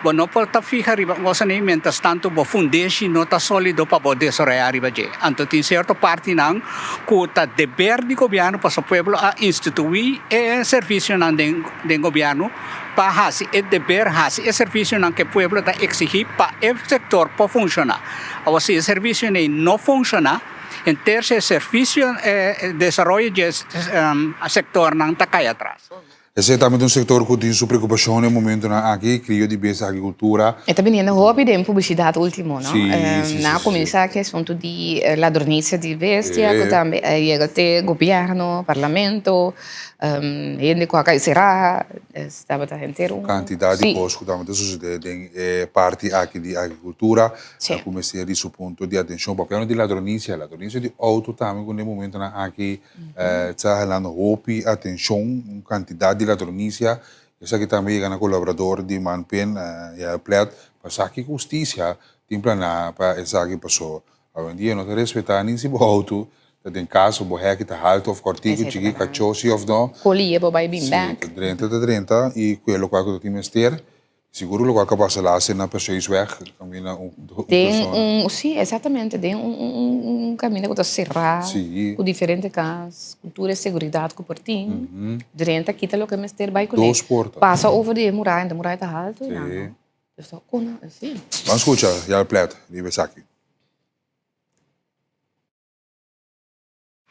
Bo no por ta fiha riba un cosa ni mientras tanto bo fundeshi no ta solido pa bo desaroyá riba dje. Anto tin cierto partinan cu ta deber di gobierno pasobra pueblo a instituí e servicionan den den gobierno pa haci e deber haci e servicionan cu e pueblo ta exigi pa e sector por funciona. Awor si e servicio nei no funciona, henter si e servicio e desaroyo dje sectornan ta cay atras. Esei tambe ta un sector cu tin su preocupacion den momentonan aki, crio di bestia, agricultura. E ta biniendo hopi den publicidad ultimo, no? Si, si, si. Nan a cuminsa cu e asunto di ladronicia di bestia, cu tambe a yega te gobierno, parlamento. Hende ku a kai será, es tabata henter un. Kantidat di kos ku tabata susedé den e parti aki di agrikultura ku mester di su punto di atenshon. Papiando di ladronisia, ladronisia di outo tambe ku den momentonan aki ta halando hopi atenshon, un kantidat di ladronisia. Esaki tambe yega na kolaborador di Manpin, Yael Plet, pa sa ki hustisia tin planá pa esaki pasó. Awendia no ta respetá ni si bo outo ta den kas of bo hèki ta haltu of kòrtiku, chikí, kachó, si of no. Koli e bo bai bin bèk. Si, ta drenta ta drenta i kue lokual ku ta tin mester. Sigur lokual ku a pasa laatste na Perseusweg kaminda un persona. Den un, si, esaktamente, den un kaminda ku ta será, ku diferente kas, ku tur e seguridat ku por tin, drenta kita loke mester bai kuné. Dos porta. Pasa over di e muraya, e muraya ta haltu. Si. Si. Ban skucha Jarl Plet riba esaki.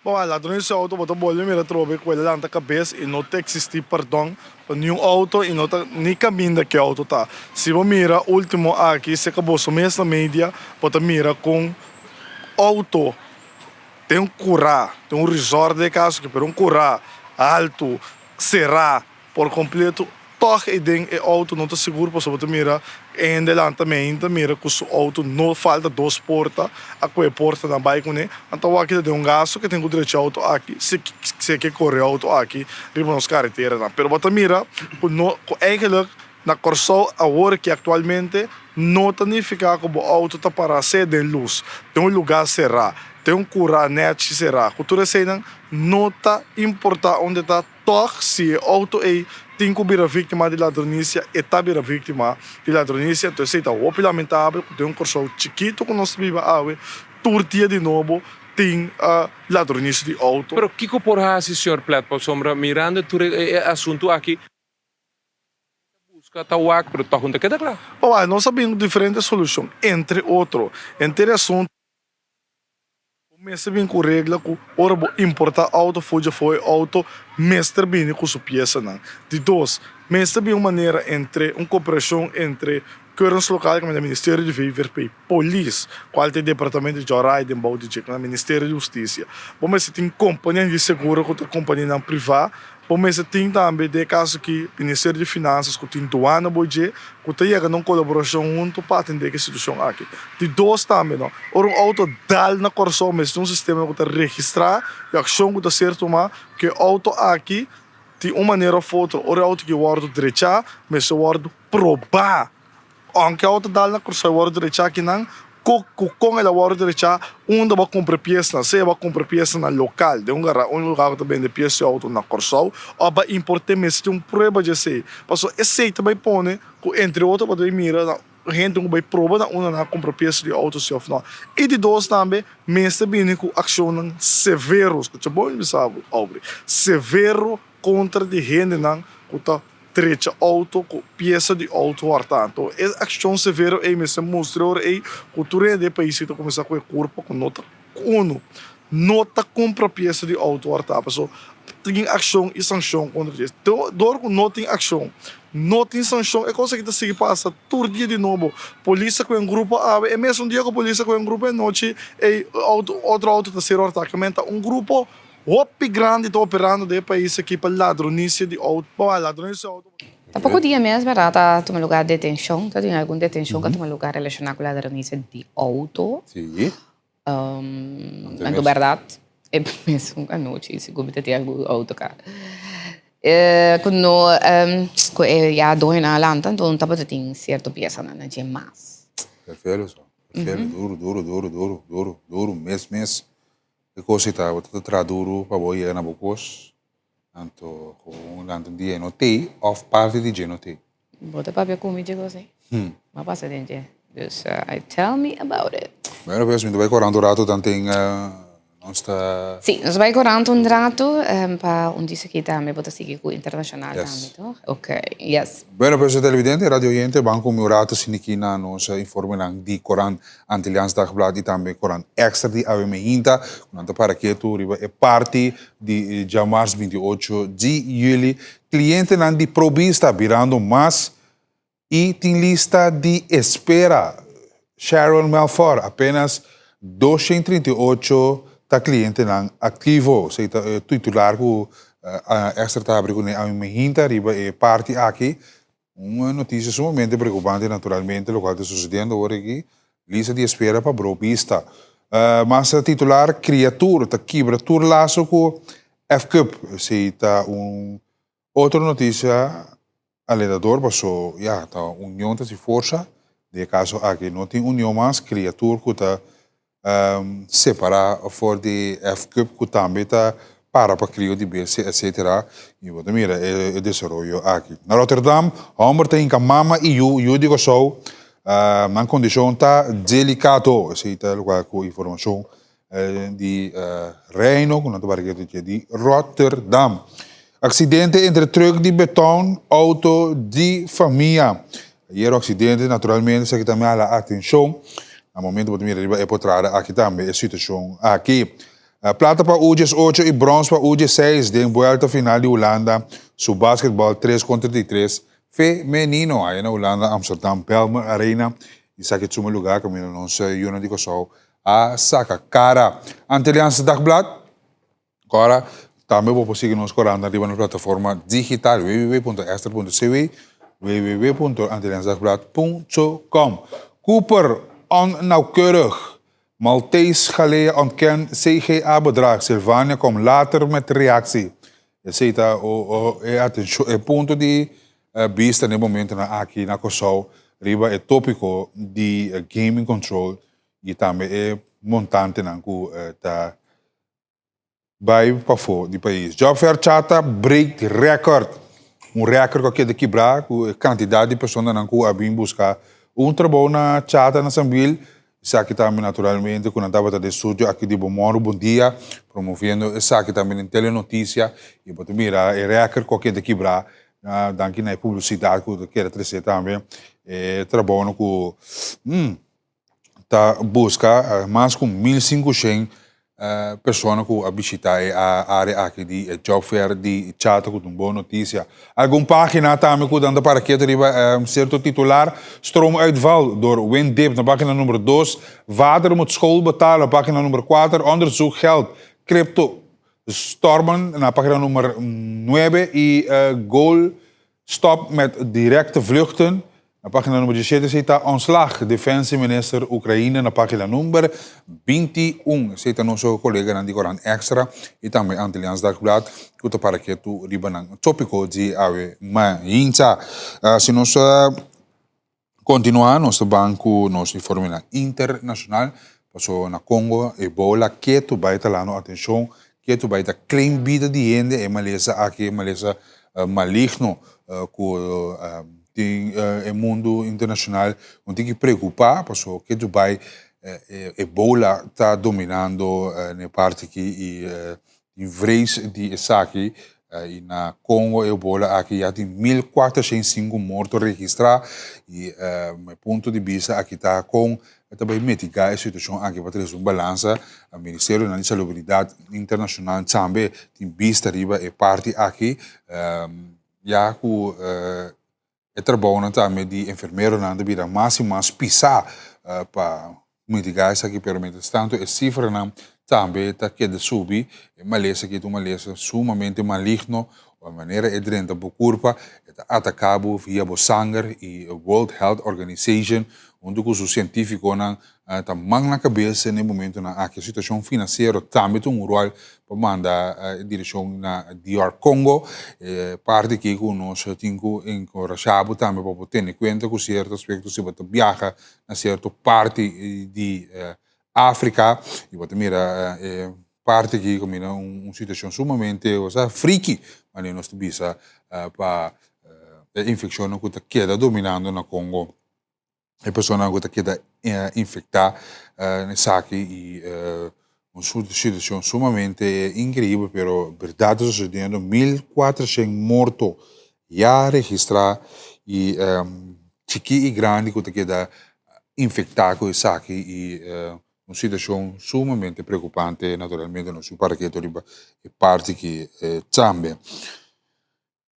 Bo a ladron di su auto bo ta bolbe mira atrobe cu el a lanta cabes y no ta existi pardon pa niun auto y no ta ni caminda ki auto ta. Si bo mira ultimo aki cerca boso mes na media bo ta mira con auto den un cura, den un resort den e caso aki pero un cura alto cera Por completo tog e den e auto no ta sigur pasobra bo ta mira e hende lanta meinta mira cu su auto no falta dos porta a cu e portanan bay cune anto awor aki ta den un gasto cu tin cu drecha auto aki si si e ke core auto aki riba nos careteranan pero bo ta mira cu no cu eigenlijk na Corsou awor aki actualmente no ta nifica cu bo auto ta para sea den luz den un lugar cera den un cura nechi cera cu tur eseynan no ta importa unda ta. Tòg, si e outo ei tin ku bira víktima di ladronisia, e ta bira víktima di ladronisia. Enton esei ta hopi lamentabel ku den un Kòrsou chikitu ku nos ta biba awe, tur dia di nobo tin ladronisia di outo. Pero kiko por hasi, señor Plet, pasobra mirando tur e asuntu aki, ta buska, ta wak, pero tòg no ta keda kla. Owai, nos a bin ku diferente solushon, entre otro, henter e asuntu. Bo mester bin ku regla ku ora bo importá outo for djafó e outo mester bini ku su piesanan. Di dos, mester bin un manera entre un koperashon entre Keuringslokaal ku mester Ministerio di VVRP, Polis, kual ta e departamento di Jorai den bou di dje, ku na Ministerio di Hustisia. Bo mester tin kompanianan di seguro ku ta kompanianan privá. Bo mester tin tambe den e kaso aki Ministerio di Finansas ku tin duana bo dje ku ta yega na un kolaborashon huntu pa atendé ku e situashon aki. Di dos tambe no, ora un outo dal na Kòrsou mester tin un sistema ku ta registrá e akshon ku ta ser tumá ku e outo aki di un manera òf otro. Ora e outo aki wòrdu drechá mester wòrdu probá. Aunke auto dal na Kòrsou e wòrdu drechá akinan, ku ku kon el a wòrdu drechá, unda bo a kumpra piesnan, sea bo a kumpra piesnan lokal den un gara un lugar ku ta bende pies di auto na Kòrsou òf bo a import'é mester tin un prueba di esei. Pasobra esei ta bai pone ku entre otro bo ta bai mira na hende ku bai proba na unda nan a kumpra pies di auto si òf nò. I di dos tambe mester bini ku akshonnan severo, skucha bon mi bisa bo Aubrey, severo kontra di hendenan ku ta drecha outo ku piesa di outo hòrta. Anto e akshon severo ei mester mustra e ora ei ku tur hende di e pais ei ta kuminsá ku e kurpa ku no ta unu no ta kumpra piesa di outo hòrta. Pasobra tin akshon i sanshon kontra dje. Dor ku no tin akshon, no tin sanshon, e kos aki ta sigui pasa tur dia di nobo. Polis ta ku un grupo awe, e mesun dia ku polis ta ku un grupo e nochi ei otro outo ta ser hòrta. Kementa un grupo Hopi grandi ta operando den e pais aki pa ladronisia di auto. Pa ladronisia di auto. Ta poko dia mes berdad ta tuma lugar detencion, ta tin algun detencion cu a tuma lugar relaciona cu ladronisia di auto. Si. Anto berdad e mesun anochi sigur mi ta tin algun auto ca cu no cu e ya doñonan a lanta anto tabata tin cierto piesanan na dje mas. Perfelo so, perfelo, duro, duro, duro, duro, duro, duro, mes, mes. E kos ei ta, bo ta traha duru pa bo yega na bo kos, anto ku lanta un dia e no t'ei òf parti di dje no t'ei. Bo ta papia ku mi dje kos ei? Bo a pasa den dje, dus tell me about it. Bueno pues, mi ta bai korant un ratu tanten nos ta. Sí, nos ta bai korant un ratu pa un disa aki tambe bo ta sigui ku internashonal tambe, toch? Ok, yes. Bueno pues televidente y radio oyente, ban cu mi un rato siniki na nos informenan di Corant Antilliaans Dagblad y tambe Corant Extra di awe meinta, cu nan ta para ketu riba e parti di djamars 28 di juli. Clientenan di Probista birando mas y tin lista di espera. Sharon Melfor, apenas 238 ta clientenan activo. Esey ta e titular cu Extra ta habri cune awe mehinta riba e parti aki. Un noticia sumamente preocupante naturalmente locual ta sucediendo awor aki. Lista di espera pa Bro Bista. Mas titular Criatur ta kibra tur laso cu F-Cup. Esey ta un otro noticia Alentador paso ya ta union ta si forsa, den e kaso aki no tin union mas, kriatur ku ta separá for di F-cup ku tambe ta para pa krio di bestia etcetera i bo ta mira e desaroyo aki. Na Rotterdam hòmber ta hinka mama i yu, yu di Kòrsou, nan kondishon ta delikado, esei ta lokual ku informashon di Reino ku nan ta bari ke di Rotterdam. Aksidente entre trùk di beton, outo di famia. Ayero aksidente naturalmente esaki tambe hala atenshon. Na momento bo ta mira riba e potrada aki tambe e situashon aki. Plata pa U 18 i brons pa U 16 den buelta final di Hulanda su basketbal tres kontra di tres femenino. Aya na Hulanda, Amsterdam, Bijlmer Arena. Esaki ta suma lugar kaminda nos yunan di Kòrsou a saka kara. Antilliaanse Dagblad. Ora, tambe bo por sigui nos korant riba nos plataforma digital www.extra.cw, www.antilliaansdagblad.com. Cooper onnauwkeurig. Maltese Galea ontkent CGA-bedrag. Silvania komt later met reactie. Esei ta e atencion, e punto di bista na e momentonan aki na Kòrsou riba e tópiko di gaming control i tambe e montantenan ku ta Bai pafó di pais. Job Fair Chata break record. Un record ku a keda kibrá ku e kantidat di personanan ku a bin buska un trabou na Chata na Sambil. Esaki tambe naturalmente ku nan tabata den studio aki di Bo Mòru Bon Dia promoviendo esaki tambe den Telenotisia i bo ta mira e record ku a keda kibrá danki na e publisidat ku ta keda trese tambe e trabounan ku ta buska mas ku 1500 persona ku a bishita e área aki di e job fair di Chata ku ta un bon notisia. Algun página tambe ku nan ta para ketu riba sierto titular, Stroomuitval door wind dip na página number dos, Vader moet school betalen página number kuater, Onderzoek geld crypto stormen na página number nuebe i Goal Stop met directe vluchten. Na pagina number 17 esei ta Ontslag Defensieminister Oekraïne na pagina number 21. Esei ta nos coleganan di Corant Extra y tambe Antilliaans Dagblad cu ta para ketu riba nan topico di awe mainta. Si nos Kontinuá nos ta ban ku nos informenan internashonal, paso na Kongo Ebola ketu bai ta lano atenshon, ketu bai ta klein bida di hende, e malesa aki e malesa maligno ku tin e mundu internashonal un tiki preokupá, paso ketu bai Ebola ta dominando na e parti aki i Tin vrees di esaki y na Congo e ebola aki ya tin 1405 morto registra y e punto di bista aki ta con ta bay mitiga e situacion aki pa trece un balansa. Ministerionan di Salubridad Internacional tambe tin bista riba e parti aki ya cu E trabounan tambe di enfermeronan ta bira mas i mas pisá pa mitigá esaki, pero mientras tanto e sifranan tambe ta keda subi. E malesa aki ta un malesa sumamente maligno, ora manera e drenta bo kurpa e ta ataká bo via bo sanger i World Health Organization huntu ku su sientífikonan ta man na kabes na e momentunan aki. E situashon finansiero tambe ta un ròl pa manda e direkshon na DR Congo. E parti aki ku nos tin ku enkorashá bo tambe pa bo tene kuenta ku sierto aspekto si bo ta biaha na sierto parti di Afrika i bo ta mira e parti aki ku mira un situashon sumamente osea friki manera nos ta bisa pa e infekshonnan ku ta keda dominando na Congo. E personanan ku ta keda infektá na esaki i un situashon sumamente inkreibel pero bèrdat ta sosediendo 1400 morto ya registrá i chikí i grandi ku ta keda infektá ku esaki i un situashon sumamente preokupante naturalmente nos tin para ketu riba e parti aki tambe.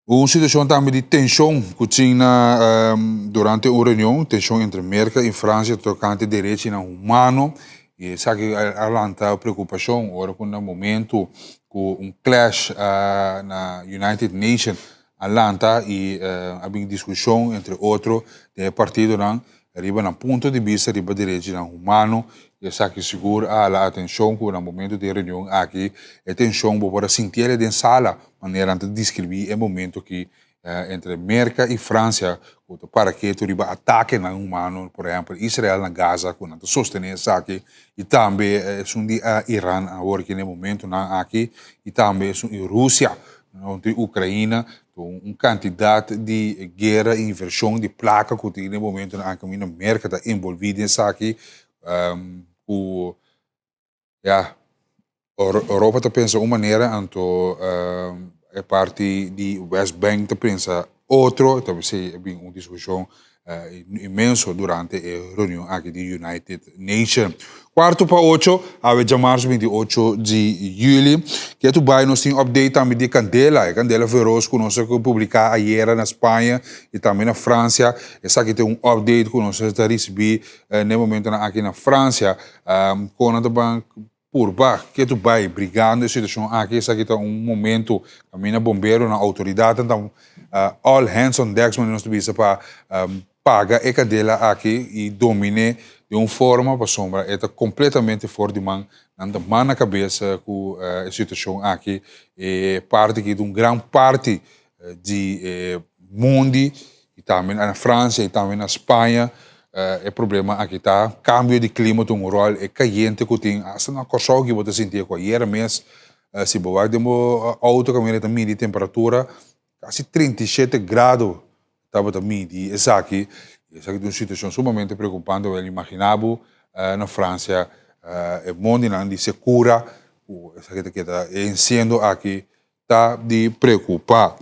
Un situacion tambe di tension cu tin na durante un reunion, tension entre Merca y Francia tocante derechinan humano y esaki a lanta preocupacion ora cu na momento cu un clash na United Nation a lanta y a bin discusion entre otro den e partidonan riba nan punto di bista riba derechinan humano y esaki sigur a hala atencion cu na momento di e reunion aki e tension bo por a sintiel den sala manera nan ta describi e momento aki entre Merca y Francia cu ta para ketu riba atakenan humano por ehempel Israel na Gaza cu nan ta sostene esaki y tambe esun di Iran awor aki na e momentonan aki y tambe esun di Rusia Entre Ukraina, un kantidat di guera i invershon di plaka ku tin den e momentunan aki kaminda Merka ta envolví den esaki ku ya Europa ta pensa un manera anto e parti di West Bank ta pensa otro, ta p'esei a bin un diskushon. Inmenso durante e reunion aki di United Nation. Cuarto pa ocho, awe djamarzo 28 di juli. Ketu bai nos tin update tambe di candela, e candela feroz cu nos a publica ayera na Spaña y tambe na Francia. Esaki ta un update cu nos ta ricibi n'e momentonan aki na Francia. Con nan ta ban Purba ketu bai brigando e situacion aki, esaki ta un momento caminda bomberonan, autoridadnan ta all hands on decks manera nos ta bisa pa paga e candela aki y domine den un forma pasobra e ta completamente for di man, nan ta man na cabeza cu e situacion aki, e parti aki ta un gran parti di e mundi y tambe na Francia y tambe na Spaña e problema aki ta cambio di clima ta un rol e cayente cu tin hasta na Corsou aki bo ta sinti cu ayera mes si bo wak den bo auto caminda ta midi temperatura casi 37 grado tabata midi esaki y esaki ta un situacion sumamente preocupante wel imagina bo na Francia e mondinan di secura cu esaki ta keda e enciendo aki ta di preocupa.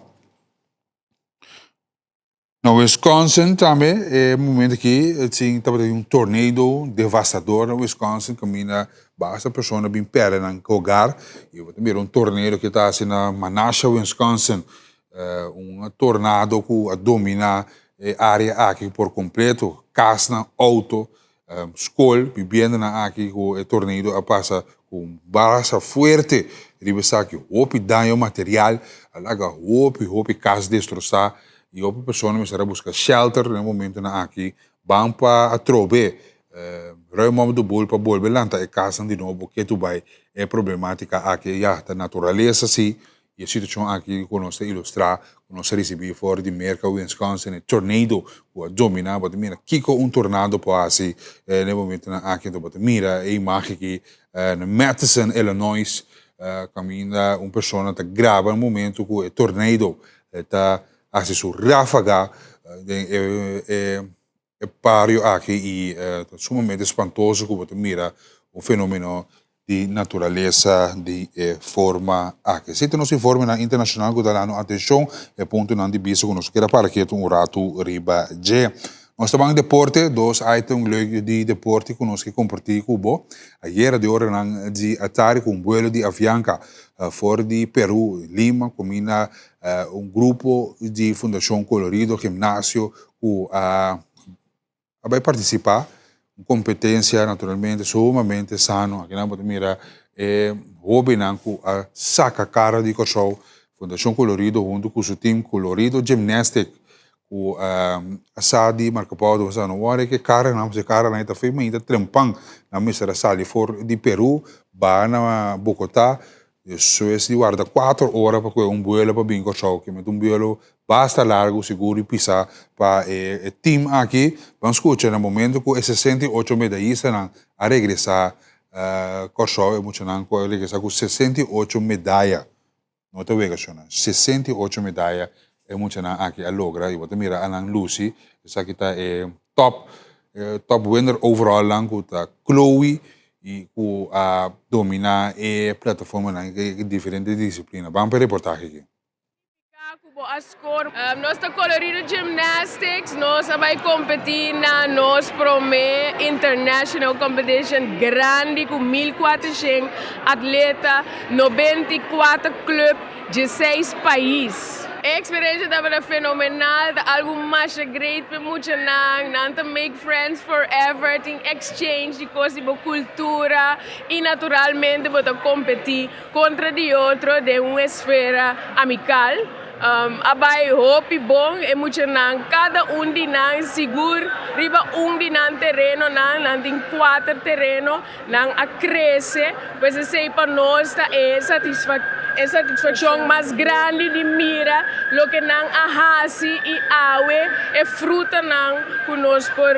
Na Wisconsin tambe e momento aki tin tabata tin un tornado devastador na Wisconsin caminda basta persona bin perde nan hogar y bo ta mira un tornado ki ta haci na Menasha Wisconsin un tornado cu a domina e area aki por completo casnan auto Skol, bibiendanan aki ku e tornado a pasa ku un brasa fuerte riba esaki, hopi daño material, a laga hopi hopi kas destrosá i hopi persona mester a buska shelter na e momentonan aki, ban pa atrobe ruim op de boel pa bolbe lanta e kasnan di nobo ketu bai e problematika aki. Ya, ta naturalesa si I e situashon aki ku nos ta ilustrá ku nos a risibí for di Merka, Wisconsin, e tornado ku a dominá. Bo ta mira kiko un tornado por hasi na e momentunan aki. Anto bo ta mira e imágen aki na Matteson, Illinois, kaminda un persona ta graba e momentu ku e tornado ta hasi su ráfaga den e E bario aki i ta sumamente spantoso ku bo ta mira un fenomeno di naturalesa di e forma aki. Esei ta nos informenan internashonal ku ta dando atenshon e puntonan di bista ku nos keda para ketu un ratu riba dje. Nos ta ban deporte, dos item leuk di deporte ku nos ke kompartí ku bo. Ayera di oranan di atari ku un buelo di Avianca for di Peru, Lima, kuminda un grupo di Fundashon Colorido Gimnasio ku a a bai partisipá un kompetensia naturalmente sumamente sano. Akinan bo ta mira e hóbennan ku a saka kara di Kòrsou, Fundashon Kolorido huntu ku su tim Kolorido Gymnastic ku a sa di marka pòdo pasobra no wòrdu ke karanan pasobra e karanan e ta fei mainta trempan nan mester a sali for di Peru baha na Bogotá Despues di warda kuater ora pa kohe un buelo pa bin Kòrsou, ke mester un buelo basta largu, sigur i pisá pa e tim aki. Ban skucha na momento ku e 68 medayistanan a regresá Kòrsou, e muchanan ku a regresá ku 68 medaya, no ta wega shona, 68 medaya e muchanan aki a logra i bo ta mira anan lusi, esaki ta e top top winner overall nan ku ta Chloe i ku a domina e plataformanan e diferente disiplina. Ban pa e reportahe aki. Ku bo a score. Nos ta Colorido Gymnastics, nos a bai competi na nos prome international competition grandi ku 1400 atleta, 94 club, 16 pais. E experiencia tabata fenomenal, ta algo masha great p'e muchanan, nan ta make friends forever, tin exchange di cos di bo cultura y naturalmente bo ta competi contra di otro den un esfera amical. A bay hopi bon e muchanan, cada un di nan sigur riba un di nan terenonan, nan tin cuater tereno. Nan a crece, pues esey pa nos ta e e satisfaccion mas grandi di mira loke nan a haci y awe e frutanan cu nos por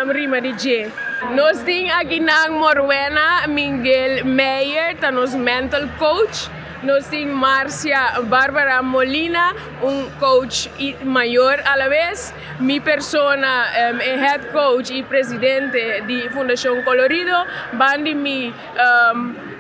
rima di dje. Nos tin akinan Morwena Minguel Meijer ta nos mental coach. Nos tin Marcia Barbara Molina, un coach y mayor alabes. Mi persona e head coach y presidente di Fundacion Colorido. Bandi mi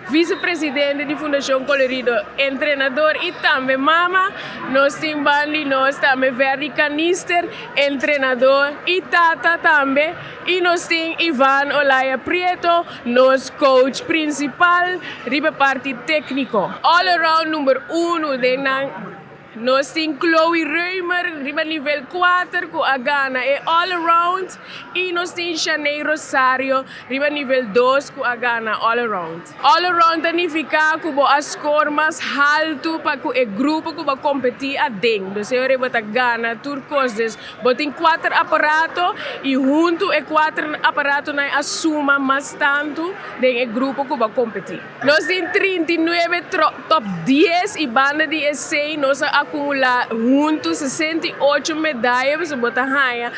vicepresidente di Fundacion Colorido, entrenador y tambe mama. Nos tin bandi nos tambe Verdi Canister, entrenador y tata tambe. Y nos tin Ivan Olaya Prieto, nos coach principal riba parti tecnico. All around number uno den nan. Nos tin Chloe Reumer riba nivel kuater ku a gana e all around y nos tin Shaney Rosario riba nivel dos ku a gana all around. All around ta nifiká ku bo a skor mas haltu pa ku e grupo ku bo a kompetí aden. Dus e ora bo ta gana tur kos. Dus bo tin kuater aparato y huntu e kuater aparatonan a suma mas tantu den e grupo ku bo a kompetí. Nos tin 39 top dies y banda di esey nos a acumula hunto 68 medaya, pasobra bo ta haya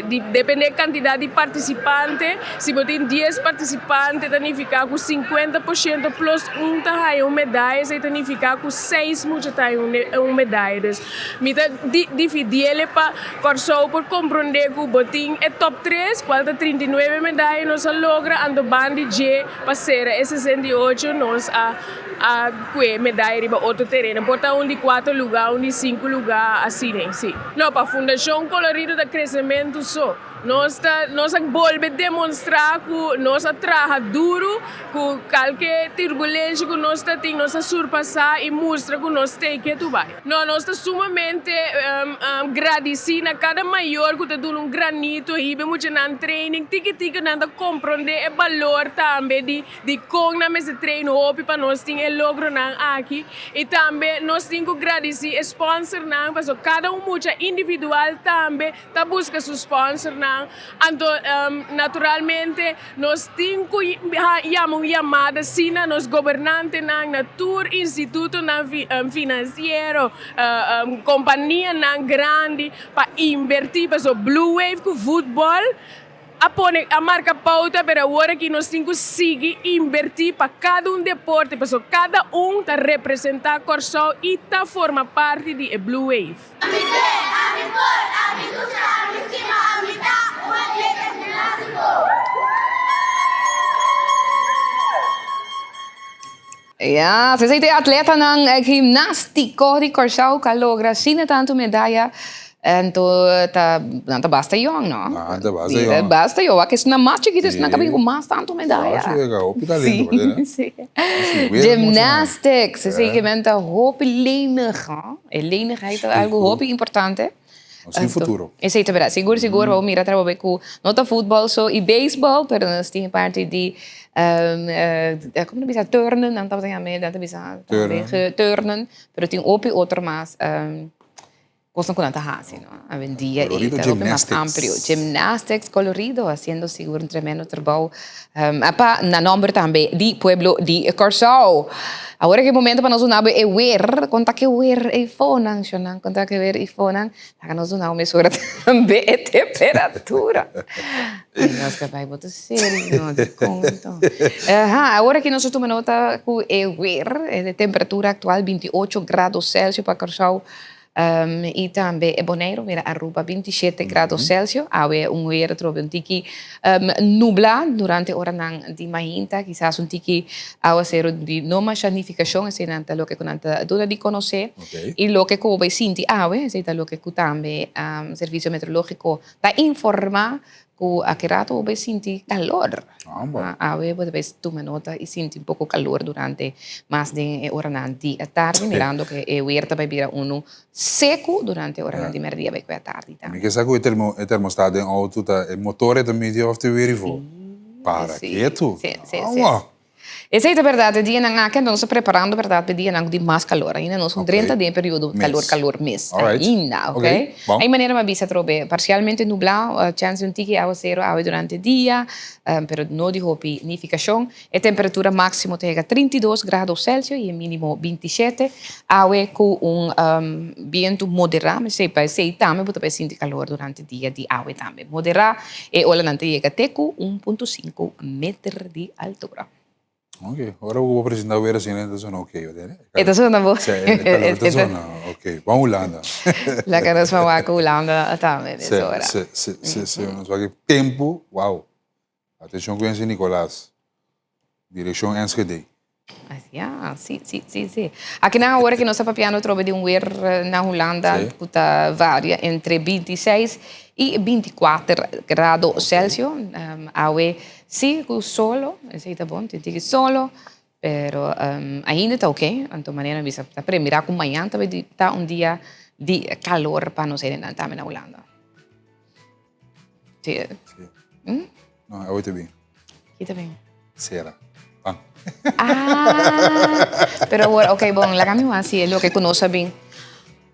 di depende e cantidad di participante, si bo tin dies participante ta nifica cu cincuenta por ciento plus un ta haya un medaya, esey ta nifica cu seis mucha ta haya un medaya. Dus mi ta dividiele pa Kòrsou por komprondé ku bo tin e top tres, kual ta 39 medaya nos a logra, anto ban di dje pa sera e 68 nos a a kue medaya riba otro tereno. Por ta un di kuater lugá, un di sinku lugá, asina, sí. No, pa Fundashon Kolorido ta kresementu so. Nos ta nos a bolbe demonstrá ku nos a traha duru, ku kalke turbulensha ku nos ta tin nos a surpasá i mustra ku nos t'ei ketu bai. No, nos ta sumamente gradisí na kada mayor ku ta duna un granito hiba e muchanan training. Tiki tiki nan ta komprondé e balor tambe di dikon nan mester train hopi pa nos tin e logronan aki. I tambe nos tin ku gradisí e sponsornan pasobra kada un mucha individual tambe ta buska su sponsornan. Anto naturalmente nos tin ku yama un yamada si na nos gobernantenan, na tur institutonan finansiero, kompanianan grandi pa inbertí pasobra Blue Wave ku futbòl a pone a marka pouta pero awor aki nos tin ku sigui inbertí pa kada un deporte pasobra kada un ta representá Kòrsou i ta forma parti di e Blue Wave. Ami ke, ami por, ami gusta, ami stima, ami ta un atleta gimnástiko. Ya, esei ta e atletanan gimnástiko di Kòrsou ku a logra asina tantu medaya. Anto ta, nan ta basta yòn, no? Nan ta basta yòn. Basta yòn. Wak esnan mas chikitu, esnan ka bin ku mas tantu medaya. Sa chega, hopi talento pa tene. Si, si. Gymnastics, esei ke men ta hopi lenig, no? E lenigheid ta algu hopi importante. Nos tin futuro. Esei ta berdad. Sigur, sigur, bo mira trabou be ku no ta futbol so i beisbol, pero nos tin e parti di, komo ta bisa, turnen, nan tabata yama, nan ta bisa turnen, pero tin hopi otro mas. Kosnan ku nan ta hasi, no? Awendia e ta hopi mas amplio. Gymnastics Colorido hasiendo sigur un tremendo trabou pa na nomber tambe di pueblo di Kòrsou. Awor aki e momento pa nos duna bo e wer. Kon ta ke wer ei fonan, shonnan? Kon ta ke wer ei fonan? Laga nos duna bo mesora tambe e temperatura. Ay, nos ka bai bo ta serio, no? Dikon anto? Aha, awor aki nos a tuma nota ku e wer, e temperatura aktual 28 grado Celsius pa Kòrsou. I tambe e Boneiru mira Aruba 27 grado Celsius. Awe un weer atrobe un tiki nubla durante oranan di mainta. Kisas un tiki awaseru di no masha nifikashon. Eseinan ta loke ku nan ta duna di konosé. I loke ku bo bai sinti awe, esei ta loke ku tambe Servisio Meteorológiko ta informá Ku aki rato bo bai sinti kalor. Awe bo ta bai tuma nota i sinti un poko kalor durante mas den e oranan di atardi, mirando ku e weer ta bai bira unu seku durante e oranan di merdia bai ku e atardi tambe. Mi ke sa ku e termostat den outo ta e motor e ta midi òf ta weer ifo? Para ketu. Awa! Esei ta berdad, e dianan aki anto nos ta preparando berdad pa e dianan ku tin mas kalor. Ainda nos no drenta den e periodo kalor kalor mes ainda, ok? Ei manera mi a bisa atrobe, parsialmente nublá, chèns di un tiki awaseru awe durante e dia, pero no di hopi nifikashon. E temperatura máksimo ta yega 32 grado Celsius i e mínimo 27. Awe ku un bientu moderá, mi pa esei tambe bo ta bai sinti kalor durante dia di awe tambe. Moderá, e olanan ta yega te ku 1.5 meter di altura. Ok, ora ku bo presenta weer asina e ta sona ok, bo tende? E ta sona bo. Sí, e kalor ta sona ok. Ban Hulanda. Laga nos ban wak Hulanda tambe des ora. Sí, sí, sí, sí. Nos wak e tempu, wow. Atenshon ku Ensi Nicolas, direkshon Enschede. Ya, sí, sí, sí, sí. Akinan awor ku nos ta papiando atrobe di un weer na Hulanda ku ta varia entre 26 i 24 grado Celsius. Awe sí ku solo, esei ta bon, tin tiki solo, pero ainda ta oke. Anto manera mi bisa ta premira ku mañan ta bai ta un dia di kalor pa nos hendenan tambe na Hulanda. Sí. Mm? No, awe ta bin. Ki ta bin? Sera. Pan. Ah, pero awor, ok, bon, laga mi wak si e loke ku nos a bin.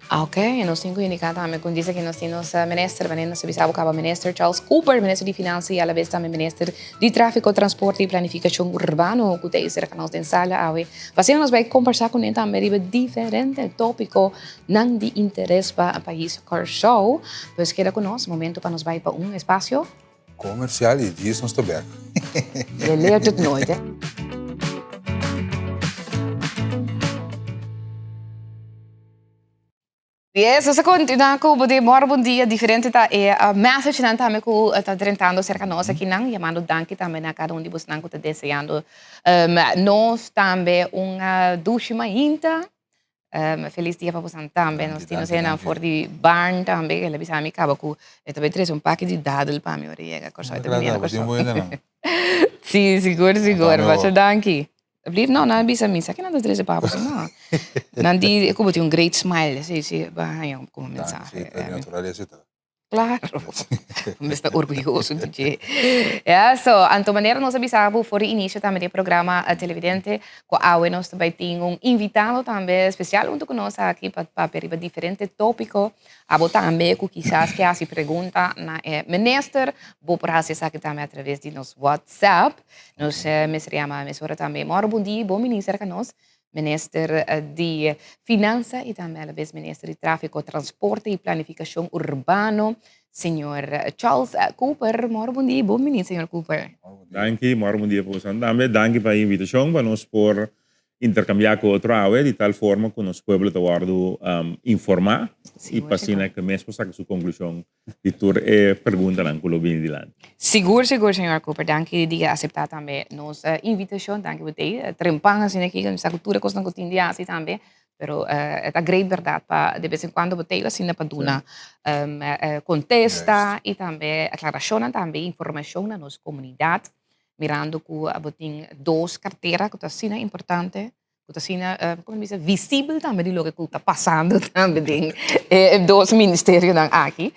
Ah, ok, nos tin ku indiká tambe ku dise ku nos tin nos minister, wanneer nos a bisa bo kaba minister Charles Cooper, minister di Finansa i alabes tambe minister di Tráfiko, Transporte i Planifikashon Urbano ku ta ei serka nos den sala awe. Pa asina nos bai kombersá kuné tambe riba diferente tópiko Nan di interes pa pais Kòrsou. Pues keda ku nos, momento pa nos bai pa un espasio. Komersial i djis nos ta bèk. Je leert het nooit, hè. Yes, nos a kontinuá ku bo di mòrgen bon dia. Diferente ta e messagenan tambe ku ta drentando serka nos akinan. Yamando danki tambe na kada un di bosnan ku ta deseando nos tambe un dushi mainta. Felis dia pa bosan tambe. Nos tin nos hendenan for di barn tambe. El a bisa mi kaba ku e ta bai trese un paki di dadel pa mi ora e yega Kòrsou. E ta bini Kòrsou. Sí, sigur, sigur. Masha danki. Alsjeblieft, no, nan a bisa mi, sa ke nan ta trese pa bo? No. Nan di ku bo tin un great smile. Sí, sí, bo a haña komo mensahe. Sí, ta di naturalesa ta. Claro, mi sta orguyoso di dje. Ja, so, anto manera nos a bisa bo for di inicio tambe di e programa Televidente, cu awe nos ta bay tin un invitado tambe especial hunto cu nos aki pa papia riba diferente topico. Abo tambe cu kisas ke haci pregunta na e minister, bo por haci esaki tambe a traves di nos WhatsApp. Nos mester yama mesora tambe. Moro bon dia, bon bini cerca nos. Minister di Finansa y tambe a la vez Minister di Tráfico, Transporte y Planificacion Urbano, señor Charles Cooper. Moro bon dia y bon bini, señor Cooper. Danki, moro bon dia pa boso tambe. Danki pa e invitacion pa nos por intercambia cu otro awe di tal forma cu nos pueblo ta wordo informa y pa asina cu mes por saca su conclusion di tur e preguntanan ku lo bini dilanti. Sigur, sigur, señor Cooper. Danki di aseptá tambe nos invitashon. Danki bo tei trempan asina aki, mi sa ku tur e kosnan ku tin di hasi tambe, pero e ta great bèrdat pa de bes en kuando bo tei asina pa duna kontesta i tambe aklarashonnan tambe, informashon na nos komunidat, mirando ku bo tin dos kartera ku ta asina importante. Ku ta asina, komo bisa, visibel tambe di loke ku ta pasando tambe den e dos ministerionan aki.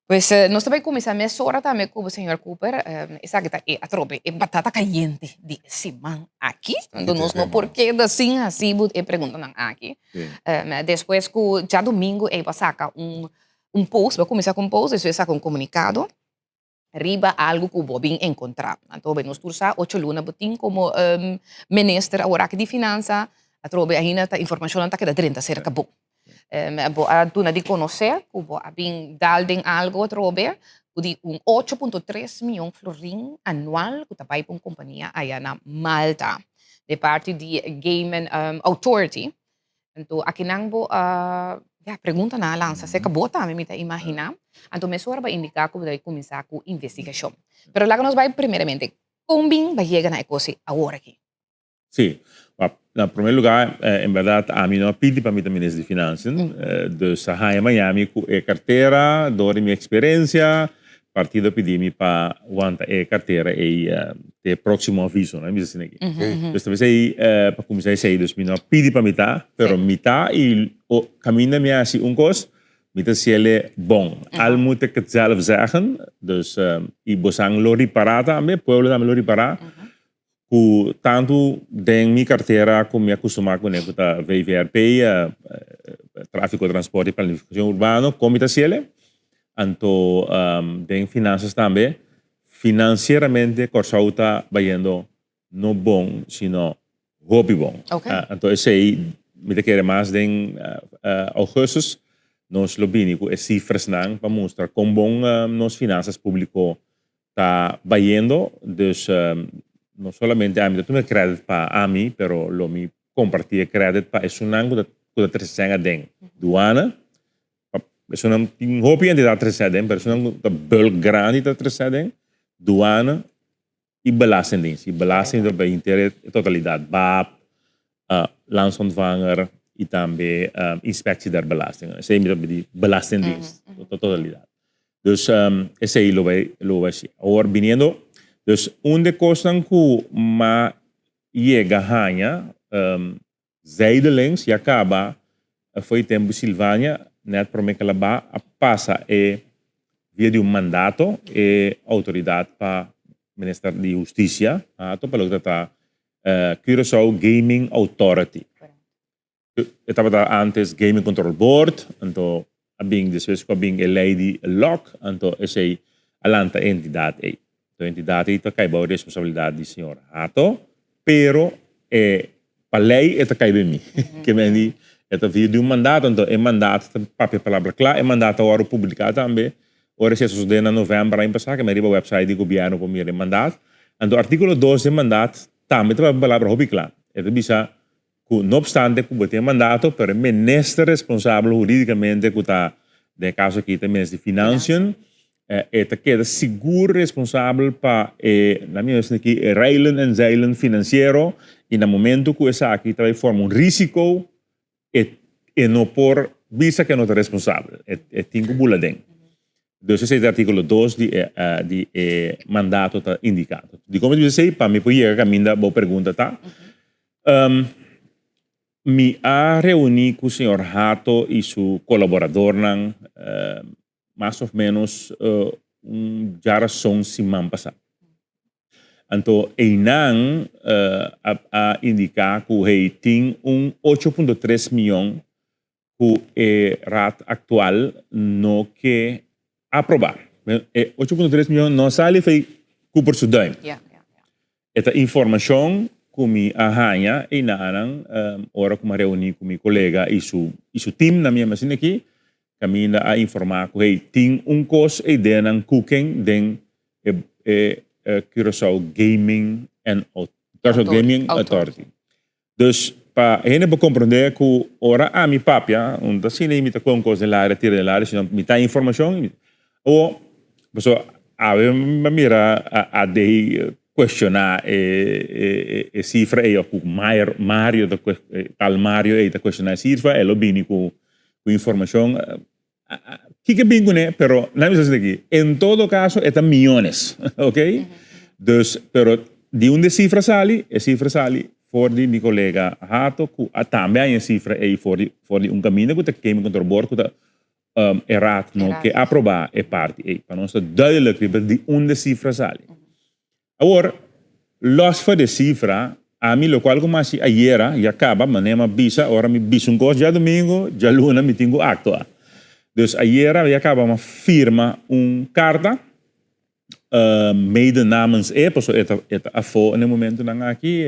Pues nos ta bai kuminsá mesora tambe ku señor Cooper. Esaki ta e atrobe e batata kayente di e siman aki. Anto nos no por keda sin hasi bo e preguntanan aki. Despues ku djadumingu ei bo a saka un post, bo a kuminsá ku un post, despues a saka un komunikado. riba algu ku bo bin enkontrá. Anto nos tur sa ocho luna bo tin komo minister aworaki di finansa, atrobe ainda ta informashonnan ta keda drenta serka bo. Bo a duna di konosé ku bo a bin dal den algu atrobe ku di un 8.3 mion florin anual ku ta bai pa un kompania aya na Malta di parti di Gaming Authority. Anto akinan bo a ya preguntanan a lansa acerca bo tambe mi ta imagina. Anto mesora bo a indica cu bo ta bay cuminsa cu investigacion. Pero laga nos bay primeramente con bin bay yega na e cos awor aki? Sí, na primer lugar en berdad ami no a pidi pa mi ta minister di Financiën, dus a haña Miami cu e cartera door di mi experiencia Partido a pidi mi pa wanta e cartera ey te proximo aviso, no? Mi bisa asina aki. Dus ta bisa pa cuminsa esey, dus mi no a pidi pa mi ta, pero mi ta y caminda mi a haci un cos, mi ta haciele bon. Al moet ik het zelf zeggen, dus y bosan lo ripara tambe, pueblo tambe lo ripara, Ku tantu den mi kartera ku mi a kustumá kuné ku ta VVRP, Tráfiko, Transporte i Planifikashon Urbano, kon mi ta hasiel? Anto den finansas tambe, finansieramente Kòrsou ta bayendo no bon sino hopi bon. Anto esei mi ta kere mas den ougùstus nos lo bini ku e sifrasnan pa mustra kon bon nos finansas públiko ta bayendo, dus. no solamente ami ta tuma e credit pa ami, pero lo mi comparti e credit pa esunnan cu ta cu ta trece sèn aden. Duana, pa esunnan tin hopi hende ta trece aden, pero esunnan cu ta bulk grandi ta trece aden, duana y belastingdienst. Y belasting ta bay henter e totalidad, BAP, Landsontvanger y tambe Inspectie der Belastingen. Esey mi ta di belastingdienst, totalidad. Dus esey lo bay lo bay haci. Awor biniendo, dus un de cosnan cu m'a yega haña zijdelings ya caba fo'i tempo Silvania net prome cu el a ba a pasa e via di un mandato e autoridad pa Minister di Husticia ato pa loke ta ta Curaçao Gaming Authority. E tabata antes Gaming Control Board, anto a bin despues ku a bin e lei di lòk, anto esei a lanta e entidat ei. Anto e entidat ei ta kai bou responsabilidat di señor Hato, pero e pa lei e ta kai den mi. Ke men di e ta via di un mandato, anto e mandato ta papia palabra kla, e mandato a wòrdu publiká tambe ora esei a sosodé na novèmber aña pasá, ke men riba wèpsait di gobièrnu por mira e mandat. Anto artíkulo dos di e mandat tambe ta papia palabra hopi kla. E ta bisa ku no opstante ku bo tin e mandato, pero e minister responsabel huridikamente ku ta den e kaso aki ta e minister di Financiën, e ta keda sigur responsabel pa e, na mi esaki, e reilen en zeilen finansiero i na momento ku esaki ta bai forma un risiko e e no por bisa ku e no ta responsabel, e tin ku bula den. Dus esei ta artíkulo dos di e di e mandato ta indiká. Dikon mi ta bisa esei? Pa mi por yega kaminda bo pregunta ta. Mi a reuní ku señor Hato i su kolaboradornan mas òf ménos un djarason siman pasá. Anto einan a indiká ku hey tin un ocho punto tres mion ku e raad aktual no ke aprobá. E ocho punto tres mion no sali fei Cooper su duim. E ta informashon ku mi a haña einanan ora ku mi a reuní ku mi kolega i su i su tim na mi asina aki kaminda a informá ku hey tin un kos ei den nan kuken den e e Curaçao Gaming and Curaçao Gaming Authority. Dus pa hende por komprondé ku ora ami papia, un ta asina mi ta kohe un kos den laria tira den laria, sino mi ta informashon. Awor, pasobra awe mi a mira AD kuestioná e e sifra ei òf ku Mario ta tal Mario ei ta kuestioná e sifra, e lo bini ku informashon. Kiko bin kuné, pero nan bisa asina aki, en todo kaso e ta miyones, ok? Dus, pero di unda e sifra sali? E sifra sali for di mi kolega Hato ku a tambe haña e sifra ei for di for di un kaminda ku ta Gaming Control Board ku ta e raad no ke aprobá e parti ei. Pa nos ta duidelijk riba di unda e sifra sali. Awor, los for de sifra, ami lokual ku mi hasi ayera ya kaba, manera mi a bisa, ora mi bisa un kos djadumingu, djaluna mi tin ku aktua. Dus ayera ya kaba mi a firma un karta, mede namens e, pasobra e ta e ta afó na e momentunan aki,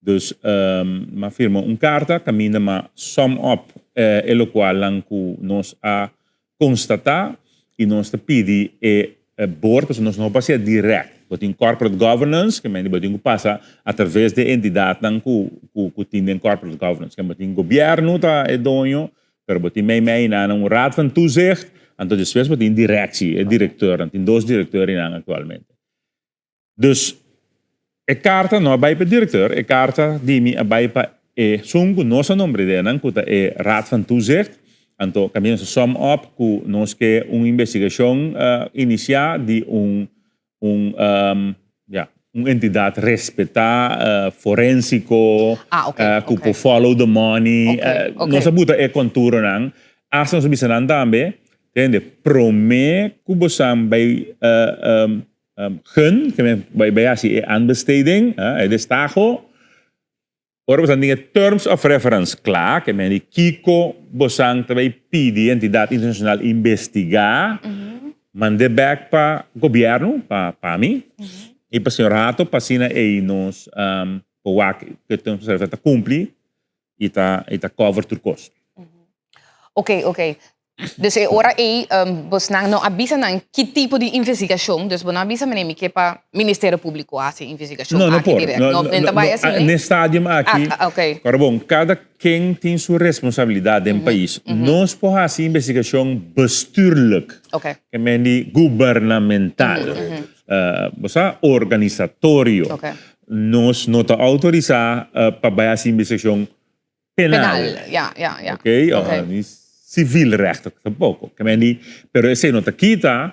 dus mi a firma un karta kaminda mi a sum up e lokualnan ku nos a konstatá i nos ta pidi e board, pasobra nos no por hasié dirèkt. Bo tin corporate governance, ke mende bo tin ku pasa atraves di e entidatnan ku ku tin den corporate governance. Ke bo tin gobièrnu ta e doño, pero bo tin meimei nan un raad van toezicht, anto despues bo tin directie, e direkteurnan. Tin dos direkteur einan aktualmente. Dus e karta no a bai pa e direkteur, e karta di mi a bai pa esun ku nos a nombra den nan, ku ta e Raad van Toezicht. Anto kaminda nos a sum up ku nos ke un investigashon inisiá di un un ya un entidat respetá, forensiko, ku por follow the money. Nos a buta e konturonan. Asta nos a bisa nan tambe, tende, promé ku bosan bai Gun, ke men bai bai hasi e aanbesteding, e destaho. Ora bosan tin e terms of reference kla, ke men di kiko bosan ta bai pidi e entidat internashonal investigá, mand'é bèk pa gobièrnu, pa pa mi, i pa señor Hato, pa asina ei nos por wak ku e terms of reference ta kumpli i ta i ta cover tur kos. Oké, oké. Dus e ora ei bosnan no a bisa nan ki tipo di investigashon, dus bo no a bisa meneer mi ke pa Ministerio Públiko hasi investigashon No, no aki por. dirèkt. No, No, no, ta bai no, asina? n'e stadium aki, Ah, ok. Kòrda bon, kada ken tin su responsabilidat den pais. Nos por hasi investigashon bestuurlijk, Ok. ke men di gubernamental, bo sa, organisatorio. Ok. Nos no ta outorisá pa bai hasi investigashon penal. Penal, ja, ja, ja. Ok, okay. Ni civilrecht tampoco. Ke men di, pero esei no ta kita,